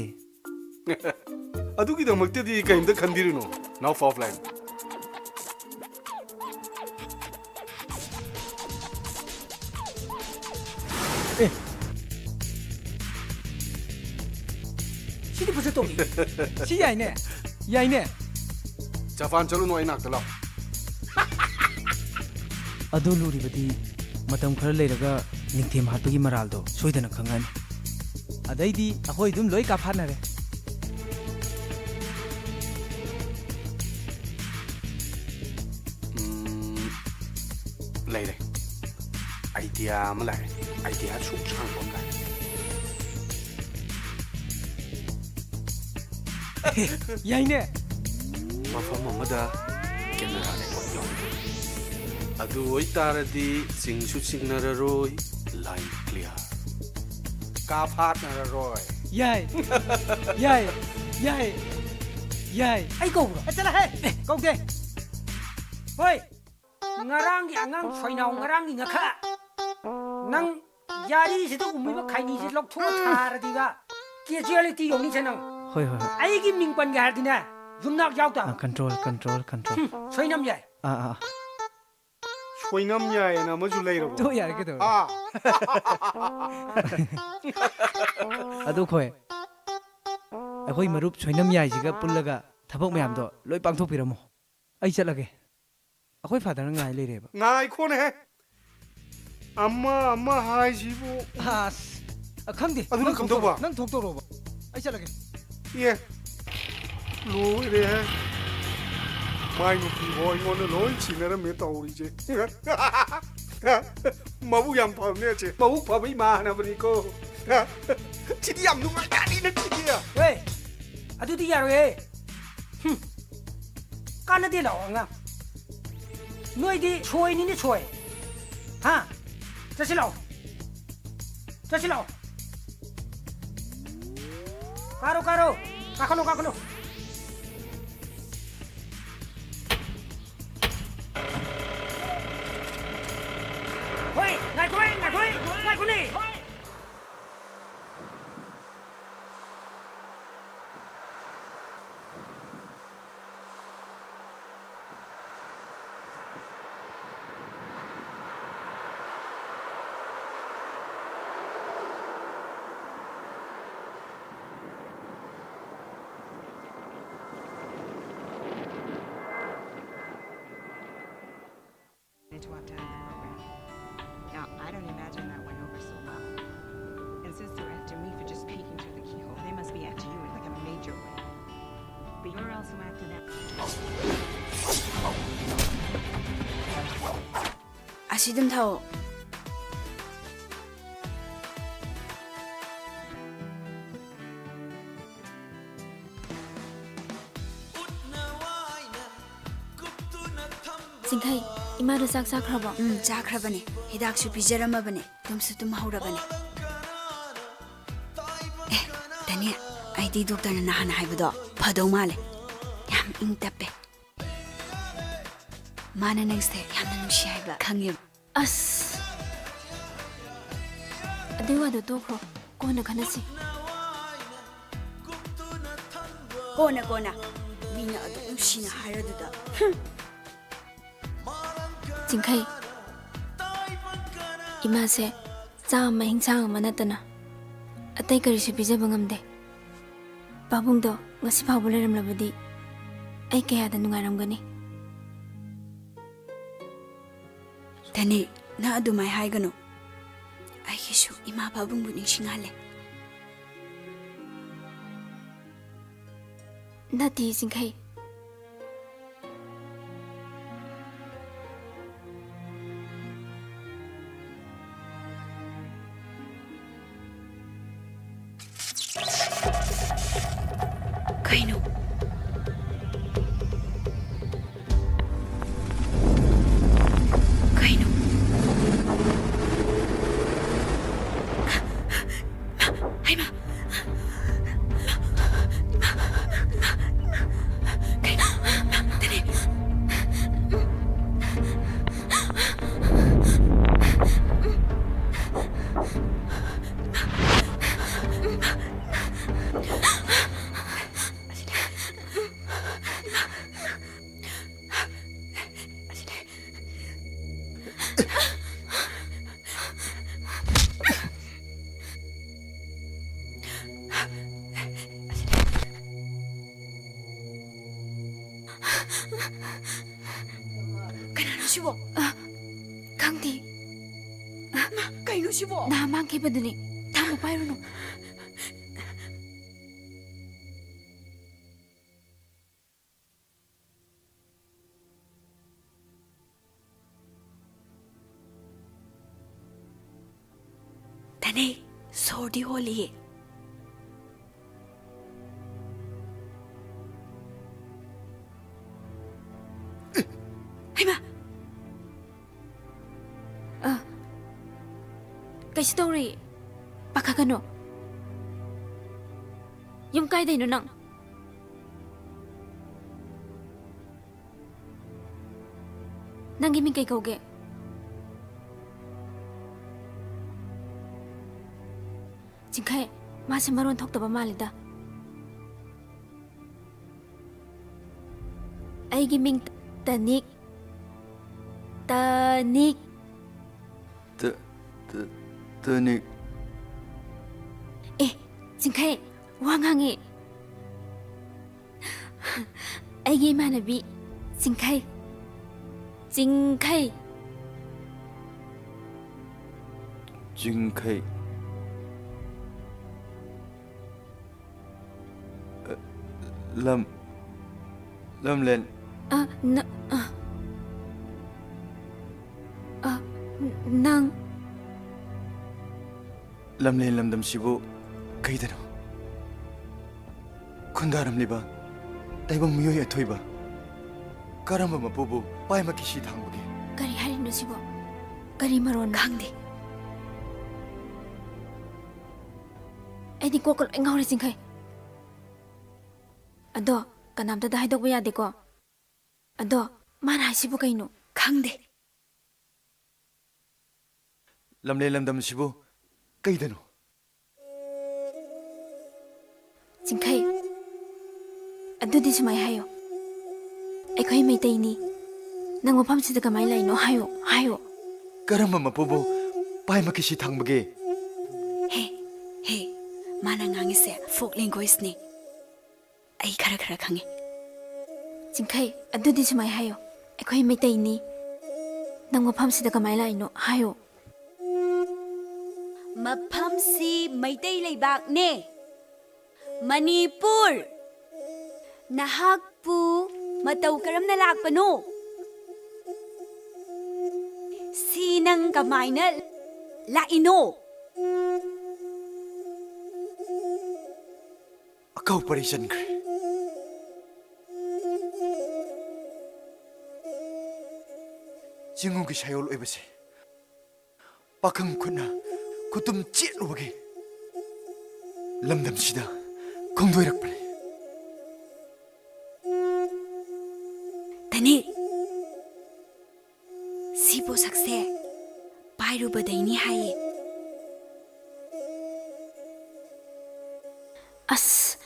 ꯑꯗꯨꯒꯤꯗꯃꯛꯇꯗꯤ ꯀꯔꯤꯝꯇ ꯈꯟꯕꯤꯔꯨꯅꯨ, ꯅꯥꯎ ꯐꯥꯎꯐꯂꯥꯏꯟ꯫ ꯑꯦ꯫ ꯁꯤꯗꯤ ꯐꯖ ꯇꯧꯏ꯫ ꯁꯤ ꯌꯥꯏꯅꯦ꯫ ꯌꯥꯏꯅꯦ꯫ ꯖꯄꯥꯟ ꯆꯠꯂꯨꯅꯨ, ꯑꯩ ꯅꯥꯛꯇ ꯂꯥꯛꯑꯣ꯫ ꯑꯗꯨ ꯂꯨꯔꯤꯕꯗꯤ ꯃꯇꯝ ꯈꯔ ꯂꯩꯔꯒ ꯅꯤꯡꯊꯦꯝ ꯍꯥꯠꯄꯒꯤ ꯃꯔꯥꯜꯗꯣ ꯁꯣꯏꯗꯅ ꯈꯪꯉꯅꯤ꯫ ꯑꯗꯩꯗꯤ ꯑꯩꯈꯣꯏ ꯑꯗꯨꯝ ꯂꯣꯏ ꯀꯥꯐꯥꯠꯅꯔꯦ꯫ ꯎꯝ, ꯂꯩꯔꯦ꯫ ꯑꯥꯏꯗꯤꯌꯥ ꯑꯃ ꯂꯥꯛꯑꯦ꯫ ꯑꯥꯏꯗꯤꯌꯥ ꯁꯨꯛ ꯁꯥꯡꯕ ꯑꯃ ꯂꯥꯛꯑꯦ꯫ ꯌꯥꯏꯅꯦ꯫ ꯃꯐꯝ ꯑꯃꯗ ꯀꯦꯃꯦꯔꯥ ꯔꯦꯀꯣꯔꯗ ꯌꯥꯎꯔꯤ꯫ ꯑꯗꯨ ꯑꯣꯏꯇꯥꯔꯗꯤ ꯆꯤꯡꯁꯨ ꯆꯤꯡꯅꯔꯔꯣꯏ, ꯂꯥꯏꯟ ꯀ꯭ꯂꯤꯌꯥꯔ꯫ ꯀꯥꯐꯥꯠꯅꯔꯔꯣꯏ꯫ ꯌꯥꯏ꯫ ꯌꯥꯏ꯫ ꯌꯥꯏ꯫ ꯌꯥꯏ꯫ ꯑꯩ ꯀꯧꯕ꯭ꯔꯣ? ꯑꯦ, ꯆꯠꯂꯍꯦ! ꯑꯦ, ꯀꯧꯗꯦ꯫ ꯍꯣꯏ꯫ ꯉꯔꯥꯡꯒꯤ ꯑꯉꯥꯡ ꯁꯣꯏꯅꯥꯎ, ꯉꯔꯥꯡꯒꯤ ꯉꯈꯥ꯫ ꯅꯪ ꯌꯥꯔꯤꯁꯤꯗ ꯎꯝꯃꯤꯕ ꯈꯩꯅꯤꯁꯤ ꯂꯧꯊꯣꯛꯑ ꯊꯥꯔꯗꯤꯕ ꯀꯦꯖꯨꯋꯦꯂꯤꯇꯤ ꯌꯧꯅꯤꯁꯦ ꯅꯪ꯫ ꯍꯣꯏ, ꯍꯣꯏ, ꯍꯣꯏ꯫ ꯑꯩꯒꯤ ꯃꯤꯡ ꯄꯟꯒꯦ ꯍꯥꯏꯔꯗꯤꯅꯦ, ꯌꯨꯝꯅꯥꯛ ꯌꯥꯎꯗꯕ꯫ ꯑꯥ, ꯀꯟꯇ꯭ꯔꯣꯜ, ꯀꯟꯇ꯭ꯔꯣꯜ, ꯀꯟꯇ꯭ꯔꯣꯜ꯫ ꯍꯨꯝ, ꯁꯣꯏꯅꯝ ꯌꯥꯏ꯫ ꯑꯥ, ꯑꯥ, ꯑꯥ꯫ ꯁꯣꯏꯅꯝ ꯌꯥꯏꯅ ꯑꯃꯁꯨ ꯂꯩꯔꯕꯣ? ꯇꯣ, ꯌꯥꯔꯦ, ꯀꯩꯗꯧꯔꯒꯦ? ꯑꯥ꯫ ꯑꯗꯨ ꯈꯣꯏ, ꯑꯩꯈꯣꯏ ꯃꯔꯨꯞ ꯁꯣꯏꯅꯝ ꯌꯥꯏꯁꯤꯒ ꯄꯨꯜꯂꯒ ꯊꯕꯛ ꯃꯌꯥꯝꯗꯣ ꯂꯣꯏ ꯄꯥꯡꯊꯣꯛꯄꯤꯔꯝꯃꯣ꯫ ꯑꯩ ꯆꯠꯂꯒꯦ꯫ ꯑꯩꯈꯣꯏ ꯐꯥꯗꯔꯅ ꯉꯥꯏ ꯂꯩꯔꯦꯕ꯫ ꯉꯥꯏꯈꯣꯅꯦꯍꯦ꯫ ꯑꯃ ꯑꯃ ꯍꯥꯏꯁꯤꯕꯨ꯫ ꯑꯁ, ꯑ, ꯈꯪꯗꯦ꯫ ꯑꯗꯨꯅ ꯅꯪ ꯀꯝꯗꯧꯕ? ꯊꯣꯛꯇꯧꯔꯣ, ꯅꯪ ꯊꯣꯛꯇꯧꯔꯣꯕ꯫ ꯑꯩ ꯆꯠꯂꯒꯦ꯫ ꯑꯦ, ꯂꯣꯏꯔꯦꯍꯦ꯫ ꯃꯥꯏ ꯅꯨꯄꯤꯕꯣ ꯑꯩꯉꯣꯟꯗ ꯂꯣꯏ ꯁꯤꯟꯅꯔꯝꯃꯦ ꯇꯧꯔꯤꯁꯦ꯫ ꯃꯕꯨꯛ ꯌꯥꯝ ꯐꯕꯅꯦ ꯑꯁꯦ꯫ ꯃꯕꯨꯛ ꯐꯕ ꯏꯃꯥꯟꯅꯕꯅꯤꯀꯣ꯫ ꯁꯤꯗꯤ ꯌꯥꯝ ꯅꯨꯡꯉꯥꯏꯖꯥꯠꯅꯤꯅ ꯁꯤꯗꯤ꯫ ꯍꯦ, ꯑꯗꯨꯗꯤ ꯌꯥꯔꯣꯏꯍꯦ꯫ ꯍꯨꯝ꯫ ꯀꯥꯟꯅꯗꯦ ꯂꯥꯛꯑꯣ ꯑꯉꯥꯡ꯫ ꯅꯣꯏꯗꯤ ꯁꯣꯏꯅꯤꯅꯦ ꯁꯣꯏ꯫ ꯍꯥ? ꯆꯠꯁꯤ ꯂꯥꯛꯑꯣ꯫ ꯆꯠꯁꯤ ꯂꯥꯛꯑꯣ꯫ ꯀꯥꯔꯣ, ꯀꯥꯔꯣ꯫ ꯀꯥꯈꯠꯂꯣ, ꯀꯥꯈꯠꯂꯣ꯫ ꯍꯣꯏ, ꯉꯥꯏꯈꯣꯍꯦ, ꯉꯥꯏꯈꯣꯍꯦ, ꯉꯥꯏꯈꯣꯅꯦ꯫ To opt out of the program. Now, I don't imagine that went over so well. And since they're after me for just peeking through the keyhole, they must be after you in, like, a major way. But you're also after them. ꯑꯁꯤ ꯑꯗꯨꯝ ꯊꯥꯎ꯫ ꯆꯤꯡꯈꯩ, ꯏꯃꯥꯗꯣ ꯆꯥꯛ ꯆꯥꯈ꯭ꯔꯕꯣ? ꯎꯝ, ꯆꯥꯈ꯭ꯔꯕꯅꯦ꯫ ꯍꯤꯗꯥꯛꯁꯨ ꯄꯤꯖꯔꯝꯃꯕꯅꯦ꯫ ꯇꯨꯝꯁꯨ ꯇꯨꯝꯍꯧꯔꯕꯅꯦ꯫ ꯑꯦ, ꯇꯅꯦ, ꯑꯩꯗꯤ ꯗꯣꯛꯇꯔꯅ ꯅꯍꯥꯟ ꯍꯥꯏꯕꯗꯣ ꯐꯗꯧ ꯃꯥꯜꯂꯦ꯫ ꯌꯥꯝ ꯏꯪ ꯇꯞꯄꯦ꯫ ꯃꯥꯅ ꯅꯪꯁꯦ ꯌꯥꯝꯅ ꯅꯨꯡꯁꯤ ꯍꯥꯏꯕ ꯈꯪꯉꯦꯕ꯫ ꯑꯁ! ꯑꯗꯨꯏ ꯋꯥꯗꯣ ꯇꯣꯛꯈ꯭ꯔꯣ꯫ ꯀꯣꯟꯅ ꯈꯟꯅꯁꯤ꯫ ꯀꯣꯟꯅ, ꯀꯣꯟꯅ꯫ ꯃꯤꯅ ꯑꯗꯨꯛ ꯅꯨꯡꯁꯤꯅ ꯍꯥꯏꯔꯗꯨꯗ꯫ ꯍꯨꯝ꯫ ꯆꯤꯡꯈꯩ, ꯏꯃꯥꯁꯦ ꯆꯥꯛ ꯑꯃ ꯍꯤꯟꯁꯥꯡ ꯑꯃ ꯅꯠꯇꯅ ꯑꯇꯩ ꯀꯔꯤꯁꯨ ꯄꯤꯖꯕ ꯉꯝꯗꯦ꯫ ꯄꯥꯕꯨꯡꯗꯣ ꯉꯁꯤ ꯐꯥꯎꯕ ꯂꯩꯔꯝꯂꯕꯗꯤ ꯑꯩ ꯀꯌꯥꯗ ꯅꯨꯡꯉꯥꯏꯔꯝꯒꯅꯤ꯫ ꯇꯅꯤ, ꯅꯪ ꯑꯗꯨꯃꯥꯏ ꯍꯥꯏꯒꯅꯨ꯫ ꯑꯩꯒꯤꯁꯨ ꯏꯃꯥ ꯄꯥꯕꯨꯡꯕꯨ ꯅꯤꯡꯁꯤꯡꯍꯜꯂꯦ꯫ ꯅꯠꯇꯦ, ꯆꯤꯡꯈꯩ꯫ ꯀꯩꯅꯣ? ꯀꯩꯅꯣ? ꯍꯩꯃꯥ! ꯀꯩꯅꯣ? ꯇꯅꯤ! ꯀꯅꯥꯅꯣ ꯁꯤꯕꯣ? ꯑ, ꯈꯪꯗꯦ꯫ ꯃꯥ, ꯀꯩꯅꯣ ꯁꯤꯕꯣ? ꯅꯍꯥ ꯃꯥꯡꯈꯤꯕꯗꯨꯅꯤ꯫ ꯊꯥꯡꯕꯨ ꯄꯥꯏꯔꯨꯅꯨ꯫ ꯇꯅꯤ, ꯁꯣꯔꯗꯤ ꯍꯣꯜꯂꯤꯌꯦ꯫ ꯍꯩꯃꯥ! ꯑ, ꯀꯩꯁꯨ ꯇꯧꯔꯣꯏꯌꯦ꯫ ꯄꯥꯈꯠꯀꯅꯨ꯫ ꯌꯨꯝ ꯀꯥꯏꯗꯩꯅꯣ ꯅꯪ? ꯅꯪꯒꯤ ꯃꯤꯡ ꯀꯩ ꯀꯧꯒꯦ? ꯆꯤꯡꯈꯩ, ꯃꯥꯁꯦ ꯃꯔꯣꯟ ꯊꯣꯛꯇꯕ ꯃꯥꯜꯂꯤꯗ꯫ ꯑꯩꯒꯤ ꯃꯤꯡ ꯇꯅꯤꯛ꯫ ꯇꯅꯤꯛ꯫ ꯇ-, ꯑꯗꯨꯅꯤ꯫ ꯑꯦ, ꯆꯤꯡꯈꯩ, ꯋꯥ ꯉꯥꯡꯉꯤ꯫ ꯑꯩꯒꯤ ꯏꯃꯥꯟꯅꯕꯤ ꯆꯤꯡꯈꯩ꯫ ꯆꯤꯡꯈꯩ꯫ ꯆꯤꯡꯈꯩ꯫ ꯑ, ꯂꯝ, ꯂꯝꯂꯦꯟ꯫ ꯑ, ꯅ-, ꯑ, ꯑ, ꯅꯪ꯫ ꯂꯝꯂꯦꯟ ꯂꯝꯗꯝꯁꯤꯕꯨ ꯀꯩꯗꯅꯣ ꯈꯨꯟꯗꯥꯔꯝꯂꯤꯕ ꯇꯥꯏꯕꯪ ꯃꯤꯑꯣꯏ ꯑꯊꯣꯏꯕ ꯀꯔꯝꯕ ꯃꯄꯨꯕꯨ ꯄꯥꯏꯃꯛꯀꯤ ꯁꯤ ꯊꯥꯡꯕꯒꯦ? ꯀꯔꯤ ꯍꯥꯏꯔꯤꯅꯣ ꯁꯤꯕꯣ? ꯀꯔꯤ ꯃꯔꯣꯟꯅꯣ? ꯈꯪꯗꯦ꯫ ꯑꯩꯗꯤ ꯀꯣꯛꯀ ꯂꯣꯏ ꯉꯥꯎꯔꯦ, ꯆꯤꯡꯈꯩ꯫ ꯑꯗꯣ ꯀꯅꯥꯝꯇꯗ ꯍꯥꯏꯗꯣꯛꯄ ꯌꯥꯗꯦꯀꯣ? ꯑꯗꯣ ꯃꯥꯅ ꯍꯥꯏꯁꯤꯕꯨ ꯀꯩꯅꯣ? ꯈꯪꯗꯦ꯫ ꯂꯝꯂꯦꯟ ꯂꯝꯗꯝꯁꯤꯕꯨ ꯀꯩꯗꯅꯣ? ꯆꯤꯡꯈꯩ, ꯑꯗꯨꯗꯤ ꯁꯨꯃꯥꯏ ꯍꯥꯏꯌꯣ, "ꯑꯩꯈꯣꯏ ꯃꯩꯇꯩꯅꯤ, ꯅꯪ ꯃꯐꯝꯁꯤꯗ ꯀꯃꯥꯏꯅ ꯂꯥꯛꯏꯅꯣ?" ꯍꯥꯏꯌꯣ, ꯍꯥꯏꯌꯣ꯫ ꯀꯔꯝꯕ ꯃꯄꯨꯕꯨ ꯄꯥꯏꯃꯛꯀꯤ ꯁꯤ ꯊꯥꯡꯕꯒꯦ? ꯍꯦ, ꯍꯦ, ꯃꯥꯅ ꯉꯥꯡꯉꯤꯁꯦ folk languageꯅꯤ꯫ ꯑꯩ ꯈꯔ ꯈꯔ ꯈꯪꯉꯤ꯫ ꯆꯤꯡꯈꯩ, ꯑꯗꯨꯗꯤ ꯁꯨꯃꯥꯏ ꯍꯥꯏꯌꯣ, "ꯑꯩꯈꯣꯏ ꯃꯩꯇꯩꯅꯤ, ꯅꯪ ꯃꯐꯝꯁꯤꯗ ꯀꯃꯥꯏ ꯂꯥꯛꯏꯅꯣ?" ꯍꯥꯏꯌꯣ꯫ ꯃꯐꯝꯁꯤ ꯃꯩꯇꯩ ꯂꯩꯕꯥꯛꯅꯦ, ꯃꯅꯤꯄꯨꯔ꯫ ꯅꯍꯥꯛꯄꯨ ꯃꯇꯧ ꯀꯔꯝꯅ ꯂꯥꯛꯄꯅꯣ? ꯁꯤ ꯅꯪ ꯀꯃꯥꯏꯅ ꯂꯥꯛꯏꯅꯣ? ꯑꯀꯥꯎ ꯄꯔꯩ ꯆꯟꯈ꯭ꯔꯦ꯫ ꯆꯤꯡꯉꯨꯒꯤ ꯁꯥꯏꯑꯣꯜ ꯑꯣꯏꯕꯁꯦ ꯄꯥꯈꯪ ꯈꯨꯠꯅ ꯈꯨꯇꯨꯝ ꯆꯦꯠꯂꯨꯕꯒꯤ ꯂꯝꯗꯝꯁꯤꯗ ꯈꯣꯡꯗꯣꯏꯔꯛꯄꯅꯤ꯫ ꯇꯅꯤ, ꯁꯤ ꯄꯣꯠꯁꯛꯁꯦ ꯄꯥꯏꯔꯨꯕꯗꯩꯅꯤ ꯍꯥꯏꯌꯦ꯫ ꯑꯁ,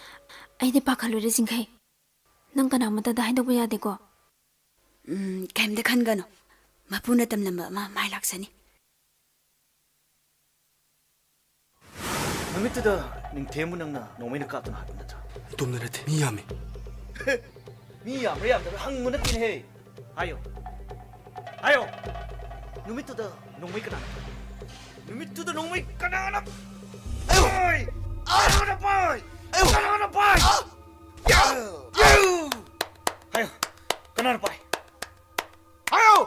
ꯑꯩꯗꯤ ꯄꯥꯈꯠꯂꯨꯔꯦ, ꯆꯤꯡꯈꯩ꯫ ꯅꯪ ꯀꯅꯥꯃꯠꯇꯗ ꯍꯥꯏꯗꯣꯛꯄ ꯌꯥꯗꯦꯀꯣ? ꯎꯝ, ꯀꯩꯝꯇ ꯈꯟꯒꯅꯨ꯫ ꯃꯄꯨꯅ ꯇꯝꯂꯝꯕ ꯑꯃ ꯃꯥꯏ ꯂꯥꯛꯆꯅꯤ꯫ ꯅꯨꯃꯤꯠꯇꯨꯗ ꯅꯤꯡꯊꯦꯝꯕꯨ ꯅꯪꯅ ꯅꯣꯡꯃꯩꯅ ꯀꯥꯞꯇꯨꯅ ꯍꯥꯠꯄ ꯅꯠꯇ꯭ꯔꯥ? ꯏꯇꯣꯝꯅ ꯅꯠꯇꯦ, ꯃꯤ ꯌꯥꯝꯃꯤ꯫ ꯃꯤ ꯌꯥꯝꯕ꯭ꯔꯥ ꯌꯥꯝꯗꯕ꯭ꯔꯥ ꯍꯪꯕ ꯅꯠꯇꯦꯅꯦꯍꯦ꯫ ꯍꯥꯏꯌꯣ꯫ ꯍꯥꯏꯌꯣ꯫ ꯅꯨꯃꯤꯠꯇꯨꯗ ꯅꯣꯡꯃꯩ ꯀꯅꯥꯅ ꯄꯥꯏ? ꯅꯨꯃꯤꯠꯇꯨꯗ ꯅꯣꯡꯃꯩ ꯀꯅꯥꯅ ꯄꯥꯏ? ꯀꯅꯥꯅ ꯄꯥꯏ? ꯀꯅꯥꯅ ꯄꯥꯏ? ꯍꯥꯏꯌꯣ꯫ ꯀꯅꯥꯅ ꯄꯥꯏ? ꯍꯥꯏꯌꯣ꯫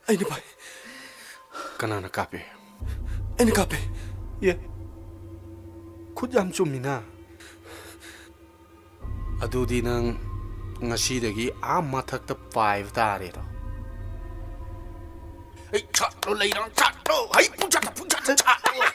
ꯑꯩꯅ ꯄꯥꯏ꯫ ꯀꯅꯥꯅ ꯀꯥꯞꯄꯤ? ꯑꯩꯅ ꯀꯥꯞꯄꯤ꯫ ꯑꯦ, ꯈꯨꯠ ꯌꯥꯝ ꯆꯨꯝꯃꯤꯅ꯫ ꯑꯗꯨꯗꯤ ꯅꯪ ꯉꯁꯤꯗꯒꯤ ꯑꯥ ꯃꯊꯛꯇ ꯄꯥꯏꯕ ꯇꯥꯔꯦꯗꯣ꯫ ꯑꯩ ꯁꯥꯠꯂꯣ ꯂꯩꯔ ꯁꯥꯠꯂꯣ꯫ ꯍꯩ ꯄꯨꯡꯁꯥꯠꯇ ꯄꯨꯡꯁꯥꯠꯇ ꯁꯥꯠꯂꯣ꯫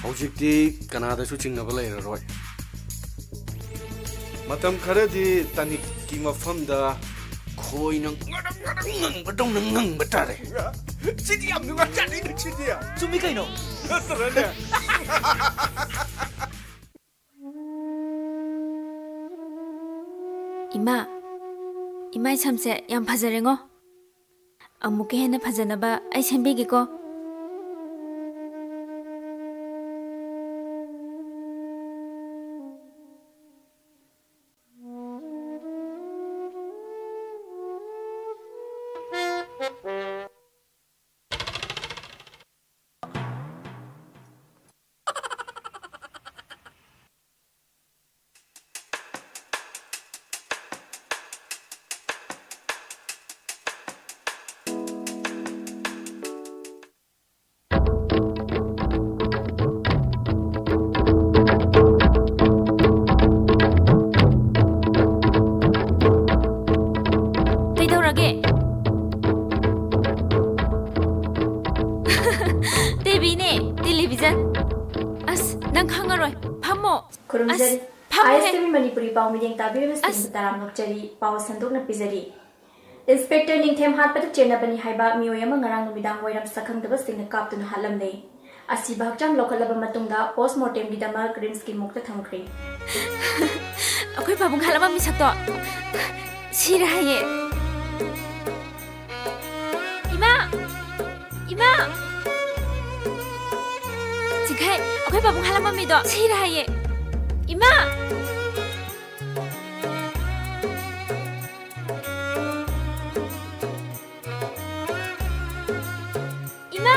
ꯍꯧꯖꯤꯛꯇꯤ ꯀꯅꯥꯗꯁꯨ ꯆꯤꯡꯅꯕ ꯂꯩꯔꯔꯣꯏ꯫ ꯃꯇꯝ ꯈꯔꯗꯤ ꯇꯥꯅꯤꯛꯀꯤ ꯃꯐꯝꯗ ꯈꯣꯏꯅ ꯉꯔꯪ ꯉꯔꯪ ꯉꯪꯕꯗꯧꯅ ꯉꯪꯕ ꯇꯥꯔꯦ꯫ ꯁꯤꯗꯤ ꯌꯥꯝ ꯅꯨꯡꯉꯥꯏꯖꯥꯠꯅꯤꯅꯦ ꯁꯤꯗꯤ꯫ ꯆꯨꯝꯃꯤ ꯀꯩꯅꯣ? ꯅꯠꯇ꯭ꯔꯅꯦ? ꯏꯃꯥ, ꯏꯃꯥꯏ ꯁꯝꯁꯦ ꯌꯥꯝ ꯐꯖꯔꯦꯉꯣ꯫ ꯑꯃꯨꯛꯀ ꯍꯦꯟꯅ ꯐꯖꯅꯕ ꯑꯩ ꯁꯦꯝꯕꯤꯒꯦꯀꯣ꯫ ꯀꯩꯗꯧꯔꯒꯦ? ꯇꯦꯕꯤꯅꯦ, ꯇꯦꯂꯤꯚꯤꯖꯟ꯫ ꯑꯁ, ꯅꯪ ꯈꯪꯉꯔꯣꯏ꯫ ꯐꯝꯃꯣ꯫ ꯈꯨꯔꯨꯝꯖꯔꯤ꯫ ꯑꯁ, ꯑꯥꯏ ꯑꯦꯁ ꯇꯤ ꯚꯤ ꯃꯅꯤꯄꯨꯔꯤ ꯄꯥꯎ ꯃꯤꯠꯌꯦꯡ ꯇꯥꯕꯤꯔꯤꯕꯁꯤꯡꯕꯨ ꯑꯁ꯫ ꯇꯔꯥꯝꯅ ꯑꯣꯛꯆꯔꯤ꯫ ꯄꯥꯎ ꯁꯟꯗꯣꯛꯅ ꯄꯤꯖꯔꯤ꯫ ꯏꯟꯁꯄꯦꯛꯇꯔ ꯅꯤꯡꯊꯦꯝ ꯍꯥꯠꯄꯗ ꯆꯦꯟꯅꯕꯅꯤ ꯍꯥꯏꯕ ꯃꯤꯑꯣꯏ ꯑꯃ ꯉꯔꯥꯡ ꯅꯨꯃꯤꯗꯥꯡ ꯋꯥꯏꯔꯝ ꯁꯛꯈꯪꯗꯕꯁꯤꯡꯅ ꯀꯥꯞꯇꯨꯅ ꯍꯥꯠꯂꯝꯂꯦ꯫ ꯑꯁꯤꯕ ꯍꯛꯆꯥꯡ ꯂꯧꯈꯠꯂꯕ ꯃꯇꯨꯡꯗ ꯄꯣꯁꯃꯣꯔꯇꯦꯝꯒꯤꯗꯃꯛ ꯔꯤꯝꯁꯀꯤ ꯃꯣꯔꯒꯇ ꯊꯝꯈ꯭ꯔꯦ꯫ ꯑꯩꯈꯣꯏ ꯄꯥꯕꯨꯡ ꯍꯥꯠꯂꯝꯕ ꯃꯤꯁꯛꯇꯣ ꯁꯤꯔꯦ ꯍꯥꯏꯌꯦ꯫ ꯏꯃꯥ! ꯏꯃꯥ! ꯆꯤꯡꯈꯩ, ꯑꯩꯈꯣꯏ ꯄꯥꯕꯨꯡ ꯍꯥꯠꯂꯝꯕ ꯃꯤꯗꯣ ꯁꯤꯔꯦ ꯍꯥꯏꯌꯦ꯫ ꯏꯃꯥ! ꯏꯃꯥ!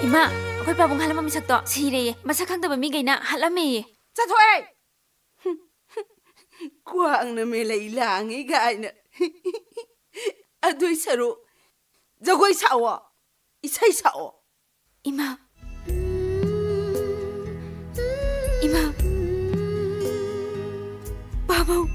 ꯏꯃꯥ, ꯑꯩꯈꯣꯏ ꯄꯥꯕꯨꯡ ꯍꯥꯠꯂꯝꯕ ꯃꯤꯁꯛꯇꯣ ꯁꯤꯔꯦꯌꯦ꯫ ꯃꯁꯛ ꯈꯪꯗꯕ ꯃꯤꯈꯩꯅ ꯍꯥꯠꯂꯝꯃꯦꯌꯦ꯫ ꯆꯠꯊꯣꯛꯑꯦ! ꯀ꯭ꯋꯥꯛꯅ ꯃꯦꯂꯩ ꯂꯥꯡꯉꯤ ꯀꯥꯏꯅ꯫ ꯑꯗꯨꯏ ꯁꯔꯨꯛ ꯖꯒꯣꯏ ꯁꯥꯑꯣ, ꯏꯁꯩ ꯁꯛꯑꯣ꯫ ꯏꯃꯥ꯫ ꯏꯃꯥ꯫ ꯄꯥꯕꯨꯡ꯫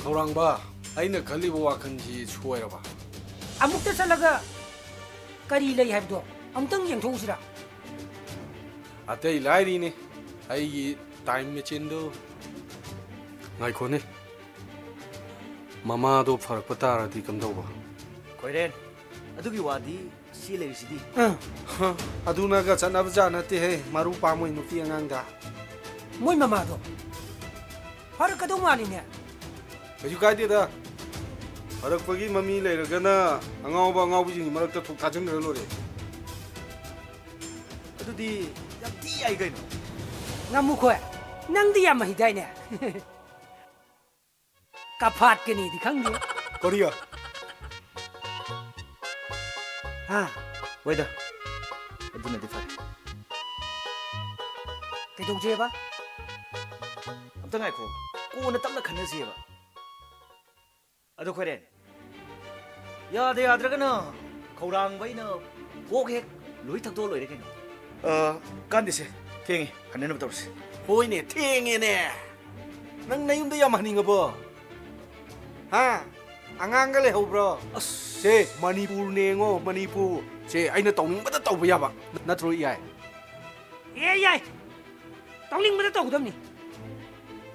ꯈꯧꯔꯥꯡꯕ, ꯑꯩꯅ ꯈꯜꯂꯤꯕ ꯋꯥꯈꯜꯁꯤ ꯁꯣꯏꯔꯕ? ꯑꯃꯨꯛꯇ ꯆꯠꯂꯒ ꯀꯔꯤ ꯂꯩ ꯍꯥꯏꯕꯗꯣ ꯑꯃꯨꯛꯇꯪ ꯌꯦꯡꯊꯣꯛꯎꯁꯤꯔꯥ? ꯑꯇꯩ ꯂꯥꯏꯔꯤꯅꯦ, ꯑꯩꯒꯤ ꯇꯥꯏꯝ ꯃꯦꯆꯤꯟꯗꯨ꯫ ꯉꯥꯏꯈꯣꯅꯦ, ꯃꯃꯥꯗꯣ ꯐꯔꯛꯄ ꯇꯥꯔꯗꯤ ꯀꯝꯗꯧꯕ? ꯈꯣꯏꯔꯦꯟ, ꯑꯗꯨꯒꯤ ꯋꯥꯗꯤ ꯁꯤ ꯂꯩꯔꯤꯁꯤꯗꯤ꯫ ꯑ꯫ ꯍ, ꯑꯗꯨꯅꯒ ꯆꯠꯅꯕꯖꯥꯠ ꯅꯠꯇꯦꯍꯦ, ꯃꯔꯨ ꯄꯥꯝꯃꯣꯏ ꯅꯨꯄꯤ ꯑꯉꯥꯡꯗ꯫ ꯃꯣꯏ ꯃꯃꯥꯗꯣ ꯐꯔꯛꯀꯗꯧ ꯃꯥꯜꯂꯤꯅꯦ꯫ ꯀꯩꯁꯨ ꯀꯥꯏꯗꯦꯗ꯫ ꯐꯔꯛꯄꯒꯤ ꯃꯃꯤ ꯂꯩꯔꯒꯅ ꯑꯉꯥꯎꯕ ꯑꯉꯥꯎꯕꯤꯁꯤꯡꯒꯤ ꯃꯔꯛꯇ ꯊꯣꯛ ꯊꯥꯖꯤꯟꯈ꯭ꯔ ꯂꯣꯏꯔꯦ꯫ ꯑꯗꯨꯗꯤ ꯌꯥꯝ ꯊꯤ ꯌꯥꯏ ꯀꯩꯅꯣ꯫ ꯉꯥꯃꯨꯈꯣꯏ, ꯅꯪꯗꯤ ꯌꯥꯝ ꯍꯩꯗꯥꯏꯅꯦ? ꯀꯐꯥꯠꯀꯅꯤꯗꯤ ꯈꯪꯗꯦ꯫ ꯀꯔꯤ? ꯍꯥ? ꯍꯣꯏꯗ, ꯑꯗꯨꯅꯗꯤ ꯐꯔꯦ꯫ ꯀꯩꯗꯧꯁꯦꯕ? ꯑꯝꯇ ꯉꯥꯏꯈꯣ, ꯀꯣꯟꯅ ꯇꯞꯅ ꯈꯟꯅꯁꯦꯕ꯫ ꯑꯗꯣ ꯈꯣꯏꯔꯦꯟ, ꯌꯥꯗ ꯌꯥꯗ꯭ꯔꯒꯅ ꯈꯧꯔꯥꯡꯕ ꯑꯩꯅ ꯀꯣꯛ ꯍꯦꯛ ꯂꯣꯏ ꯊꯛꯇꯣꯛꯑ ꯂꯣꯏꯔꯦ ꯀꯩꯅꯣ꯫ ꯑ, ꯀꯥꯟꯗꯦꯁꯦ, ꯊꯦꯡꯉꯦ, ꯍꯟꯅꯅꯕ ꯇꯧꯔꯁꯤ꯫ ꯍꯣꯏꯅꯦ, ꯊꯦꯡꯉꯦꯅꯦ꯫ ꯅꯪ ꯅꯌꯨꯝꯗ ꯌꯥꯝ ꯍꯟꯅꯤꯡꯉꯕꯣ? ꯍꯥ? ꯑꯉꯥꯡꯒ ꯂꯩꯍꯧꯕ꯭ꯔꯣ? ꯑꯁ꯫ ꯁꯦ, ꯃꯅꯤꯄꯨꯔꯅꯦ ꯌꯦꯡꯉꯣ, ꯃꯅꯤꯄꯨꯔ꯫ ꯁꯦ, ꯑꯩꯅ ꯇꯧꯅꯤꯡꯕꯗ ꯇꯧꯕ ꯌꯥꯕ꯫ ꯅꯠꯇ꯭ꯔꯣ, ꯏꯌꯥꯏ? ꯑꯦ, ꯌꯥꯏ꯫ ꯇꯧꯅꯤꯡꯕꯗ ꯇꯧꯒꯗꯕꯅꯤ꯫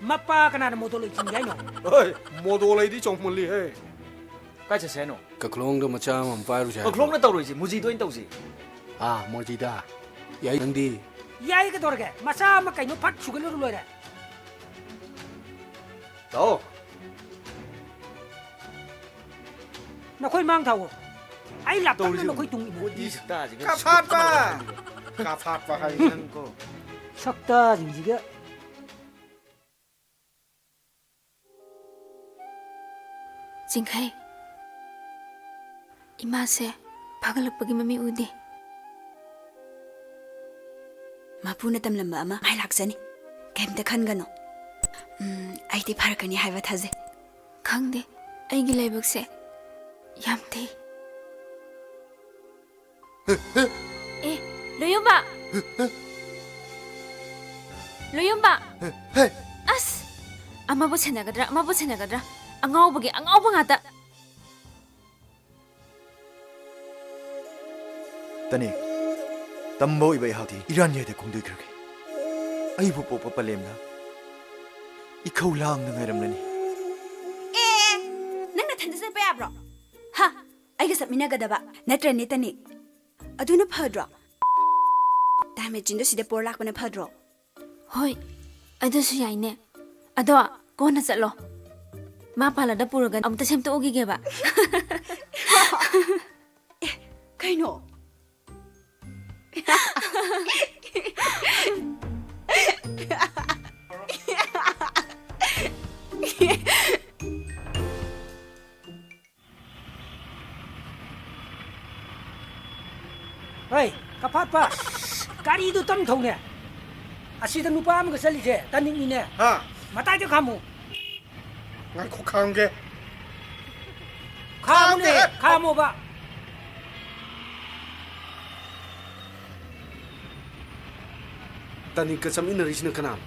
ꯃꯄꯥ ꯀꯅꯥꯅ ꯃꯣꯇꯣꯔ ꯂꯩ ꯆꯤꯡꯒꯦ ꯍꯥꯏꯅꯣ? ꯍꯣꯏ, ꯃꯣꯇꯣꯔ ꯂꯩꯗꯤ ꯆꯥꯎꯃꯜꯂꯤ ꯍꯦ꯫ ꯀꯥꯏ ꯆꯠꯁꯦ ꯍꯥꯏꯅꯣ? ꯀꯛꯂꯣꯡꯗ ꯃꯆꯥ ꯑꯃ ꯄꯥꯏꯔꯨꯁꯦ ꯍꯥꯏꯕ꯭ꯔꯣ? ꯀꯛꯂꯣꯡꯅ ꯇꯧꯔꯣꯏꯁꯦ, ꯃꯨꯖꯤꯗ ꯑꯣꯏꯅ ꯇꯧꯁꯦ꯫ ꯑꯥ, ꯃꯨꯖꯤꯗ꯫ ꯌꯥꯏ, ꯅꯪꯗꯤ? ꯌꯥꯏ, ꯀꯩꯗꯧꯔꯒꯦ? ꯃꯆꯥ ꯑꯃ ꯀꯩꯅꯣ ꯐꯠ ꯁꯨꯒꯠꯂꯨꯔ ꯂꯣꯏꯔꯦ꯫ ꯂꯥꯛꯑꯣ꯫ ꯅꯈꯣꯏ ꯃꯥꯡ ꯊꯥꯎꯑꯣ꯫ ꯑꯩ ꯂꯥꯛꯇꯅ ꯇꯧꯔꯤꯁꯤ ꯅꯈꯣꯏ ꯌꯦꯡꯉꯨ꯫ ꯇꯨꯡ ꯏꯟꯅ꯫ ꯀꯣꯏꯗꯤ ꯁꯛꯇꯥꯁꯤꯒ ꯀꯐꯥꯠꯄ! ꯁꯛꯇꯥꯁꯤꯒ꯫ ꯀꯐꯥꯠꯄ ꯍꯥꯏ ꯅꯪꯀꯣ꯫ ꯁꯛꯇꯥꯁꯤꯡꯁꯤꯒ꯫ ꯆꯤꯡꯈꯩ, ꯏꯃꯥꯁꯦ ꯐꯒꯠꯂꯛꯄꯒꯤ ꯃꯃꯤ ꯎꯗꯦ꯫ ꯃꯄꯨꯅ ꯇꯝꯂꯝꯕ ꯑꯃ ꯃꯥꯏ ꯂꯥꯛꯆꯅꯤ꯫ ꯀꯩꯝꯇ ꯈꯟꯒꯅꯨ꯫ ꯎꯝ, ꯑꯩꯗꯤ ꯐꯔꯛꯀꯅꯤ ꯍꯥꯏꯕ ꯊꯥꯖꯩ꯫ ꯈꯪꯗꯦ, ꯑꯩꯒꯤ ꯂꯥꯏꯕꯛꯁꯦ ꯌꯥꯝ ꯊꯤ꯫ ꯑꯦ, ꯂꯣꯌꯨꯝꯕ! ꯂꯣꯌꯨꯝꯕ! ꯑꯁ! ꯑꯃꯕꯨ ꯁꯦꯟꯅꯒꯗ꯭ꯔꯥ, ꯑꯃꯕꯨ ꯁꯦꯟꯅꯒꯗ꯭ꯔꯥ? ꯑꯉꯥꯎꯕꯒꯤ ꯑꯉꯥꯎꯕ ꯉꯥꯛꯇ! ꯇꯅꯤꯛ, ꯇꯝꯕ ꯑꯣꯏꯕ ꯑꯩꯍꯥꯛꯇꯤ ꯏꯔꯥꯟ ꯌꯥꯏꯗ ꯈꯣꯡꯗꯣꯏꯈ꯭ꯔꯒꯦ꯫ ꯑꯩꯕꯨ ꯄꯣꯛꯄ ꯄꯂꯦꯝꯅ ꯏꯈꯧ ꯂꯥꯡꯅ ꯉꯥꯏꯔꯝꯂꯅꯤ꯫ ꯑꯦ, ꯅꯪ ꯅꯊꯟꯗ ꯆꯠꯄ ꯌꯥꯕ꯭ꯔꯣ? ꯍꯥ? ꯑꯩꯒ ꯆꯠꯃꯤꯟꯅꯒꯗꯕ ꯅꯠꯇ꯭ꯔꯅꯦ, ꯇꯅꯤꯛ? ꯑꯗꯨꯅ ꯐꯗ꯭ꯔꯣ? ꯇꯥꯏ ꯃꯦꯆꯤꯟꯗꯣ ꯁꯤꯗ ꯄꯣꯔ ꯂꯥꯛꯄꯅ ꯐꯗ꯭ꯔꯣ? ꯍꯣꯏ, ꯑꯗꯨꯁꯨ ꯌꯥꯏꯅꯦ꯫ ꯑꯗꯣ ꯀꯣꯟꯅ ꯆꯠꯂꯣ꯫ ꯃꯥ ꯄꯥꯔꯂꯔꯗ ꯄꯨꯔꯒ ꯑꯃꯨꯛꯇ ꯁꯦꯝꯗꯣꯛꯎꯈꯤꯒꯦꯕ꯫ ꯑꯦ, ꯀꯩꯅꯣ? ꯍꯣꯏ, ꯀꯐꯥꯠꯄ꯫ ꯒꯥꯔꯤꯗꯨ ꯇꯝ ꯊꯧꯅꯦ꯫ ꯑꯁꯤꯗ ꯅꯨꯄꯥ ꯑꯃꯒ ꯆꯠꯂꯤꯁꯦ ꯇꯅꯤꯛꯅꯤꯅꯦ꯫ ꯍꯥ? ꯃꯇꯥꯏꯗ ꯈꯥꯝꯃꯨ꯫ ꯉꯥꯏꯈꯣ, ꯈꯥꯝꯒꯦ꯫ ꯈꯥꯝꯃꯨꯅꯦ, ꯈꯥꯝꯒꯦ꯫ ꯈꯥꯝꯃꯣꯕ꯫ ꯇꯥꯅꯤꯛꯀ ꯆꯠꯃꯤꯟꯅꯔꯤꯁꯤꯅ ꯀꯅꯥꯅꯣ?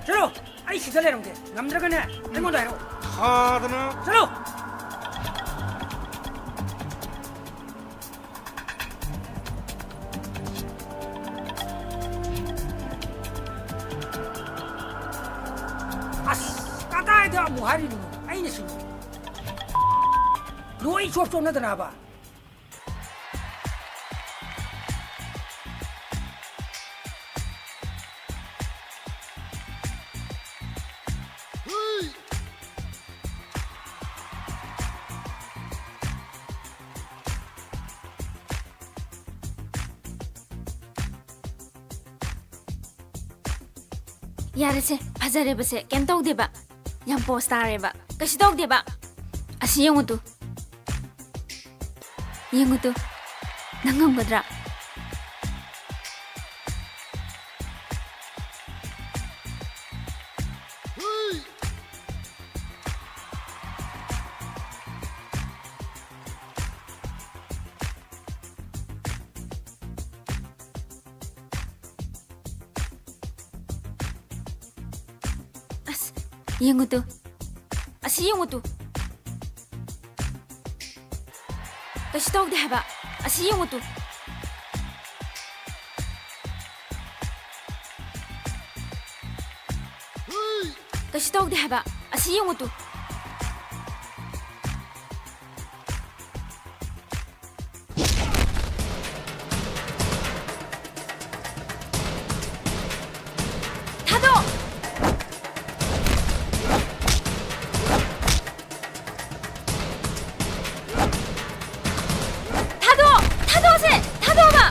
ꯆꯠꯂꯣ! ꯑꯩ ꯁꯤꯗ ꯂꯩꯔꯝꯒꯦ꯫ ꯉꯝꯗ꯭ꯔꯒꯅꯦ, ꯑꯩꯉꯣꯟꯗ ꯍꯥꯏꯔꯛꯑꯣ꯫ ꯊꯥꯗꯅ꯫ ꯆꯠꯂꯣ! ꯑꯁ, ꯀꯗꯥꯏꯗ ꯑꯃꯨꯛ ꯍꯥꯏꯔꯤꯅꯣ? ꯑꯩꯅ ꯁꯤꯕꯨ ꯂꯣꯏ ꯆꯣꯞ ꯆꯣꯞꯅꯗꯅꯕ꯫ ꯌꯥꯔꯦꯁꯦ, ꯐꯖꯔꯦꯕꯁꯦ, ꯀꯩꯝ ꯇꯧꯗꯦꯕ꯫ ꯌꯥꯝ ꯄꯣꯁ ꯇꯥꯔꯦꯕ꯫ ꯀꯩꯁꯨ ꯇꯧꯗꯦꯕ꯫ ꯑꯁꯤ ꯌꯦꯡꯉꯨ ꯇꯨ꯫ ꯌꯦꯡꯉꯨ ꯇꯨ꯫ ꯅꯪ ꯉꯝꯒꯗ꯭ꯔꯥ? ꯑꯁ, ꯌꯦꯡꯉꯨ ꯇꯨ꯫ ꯑꯁꯤ ꯌꯦꯡꯉꯨ ꯇꯨ꯫ ꯀꯩꯁꯨ ꯇꯧꯗꯦ ꯍꯥꯏꯕ꯫ ꯑꯁꯤ ꯌꯦꯡꯉꯨ ꯇꯨ꯫ ꯀꯩꯁꯨ ꯇꯧꯗꯦ ꯍꯥꯏꯕ꯫ ꯑꯁꯤ ꯌꯦꯡꯉꯨ ꯇꯨ꯫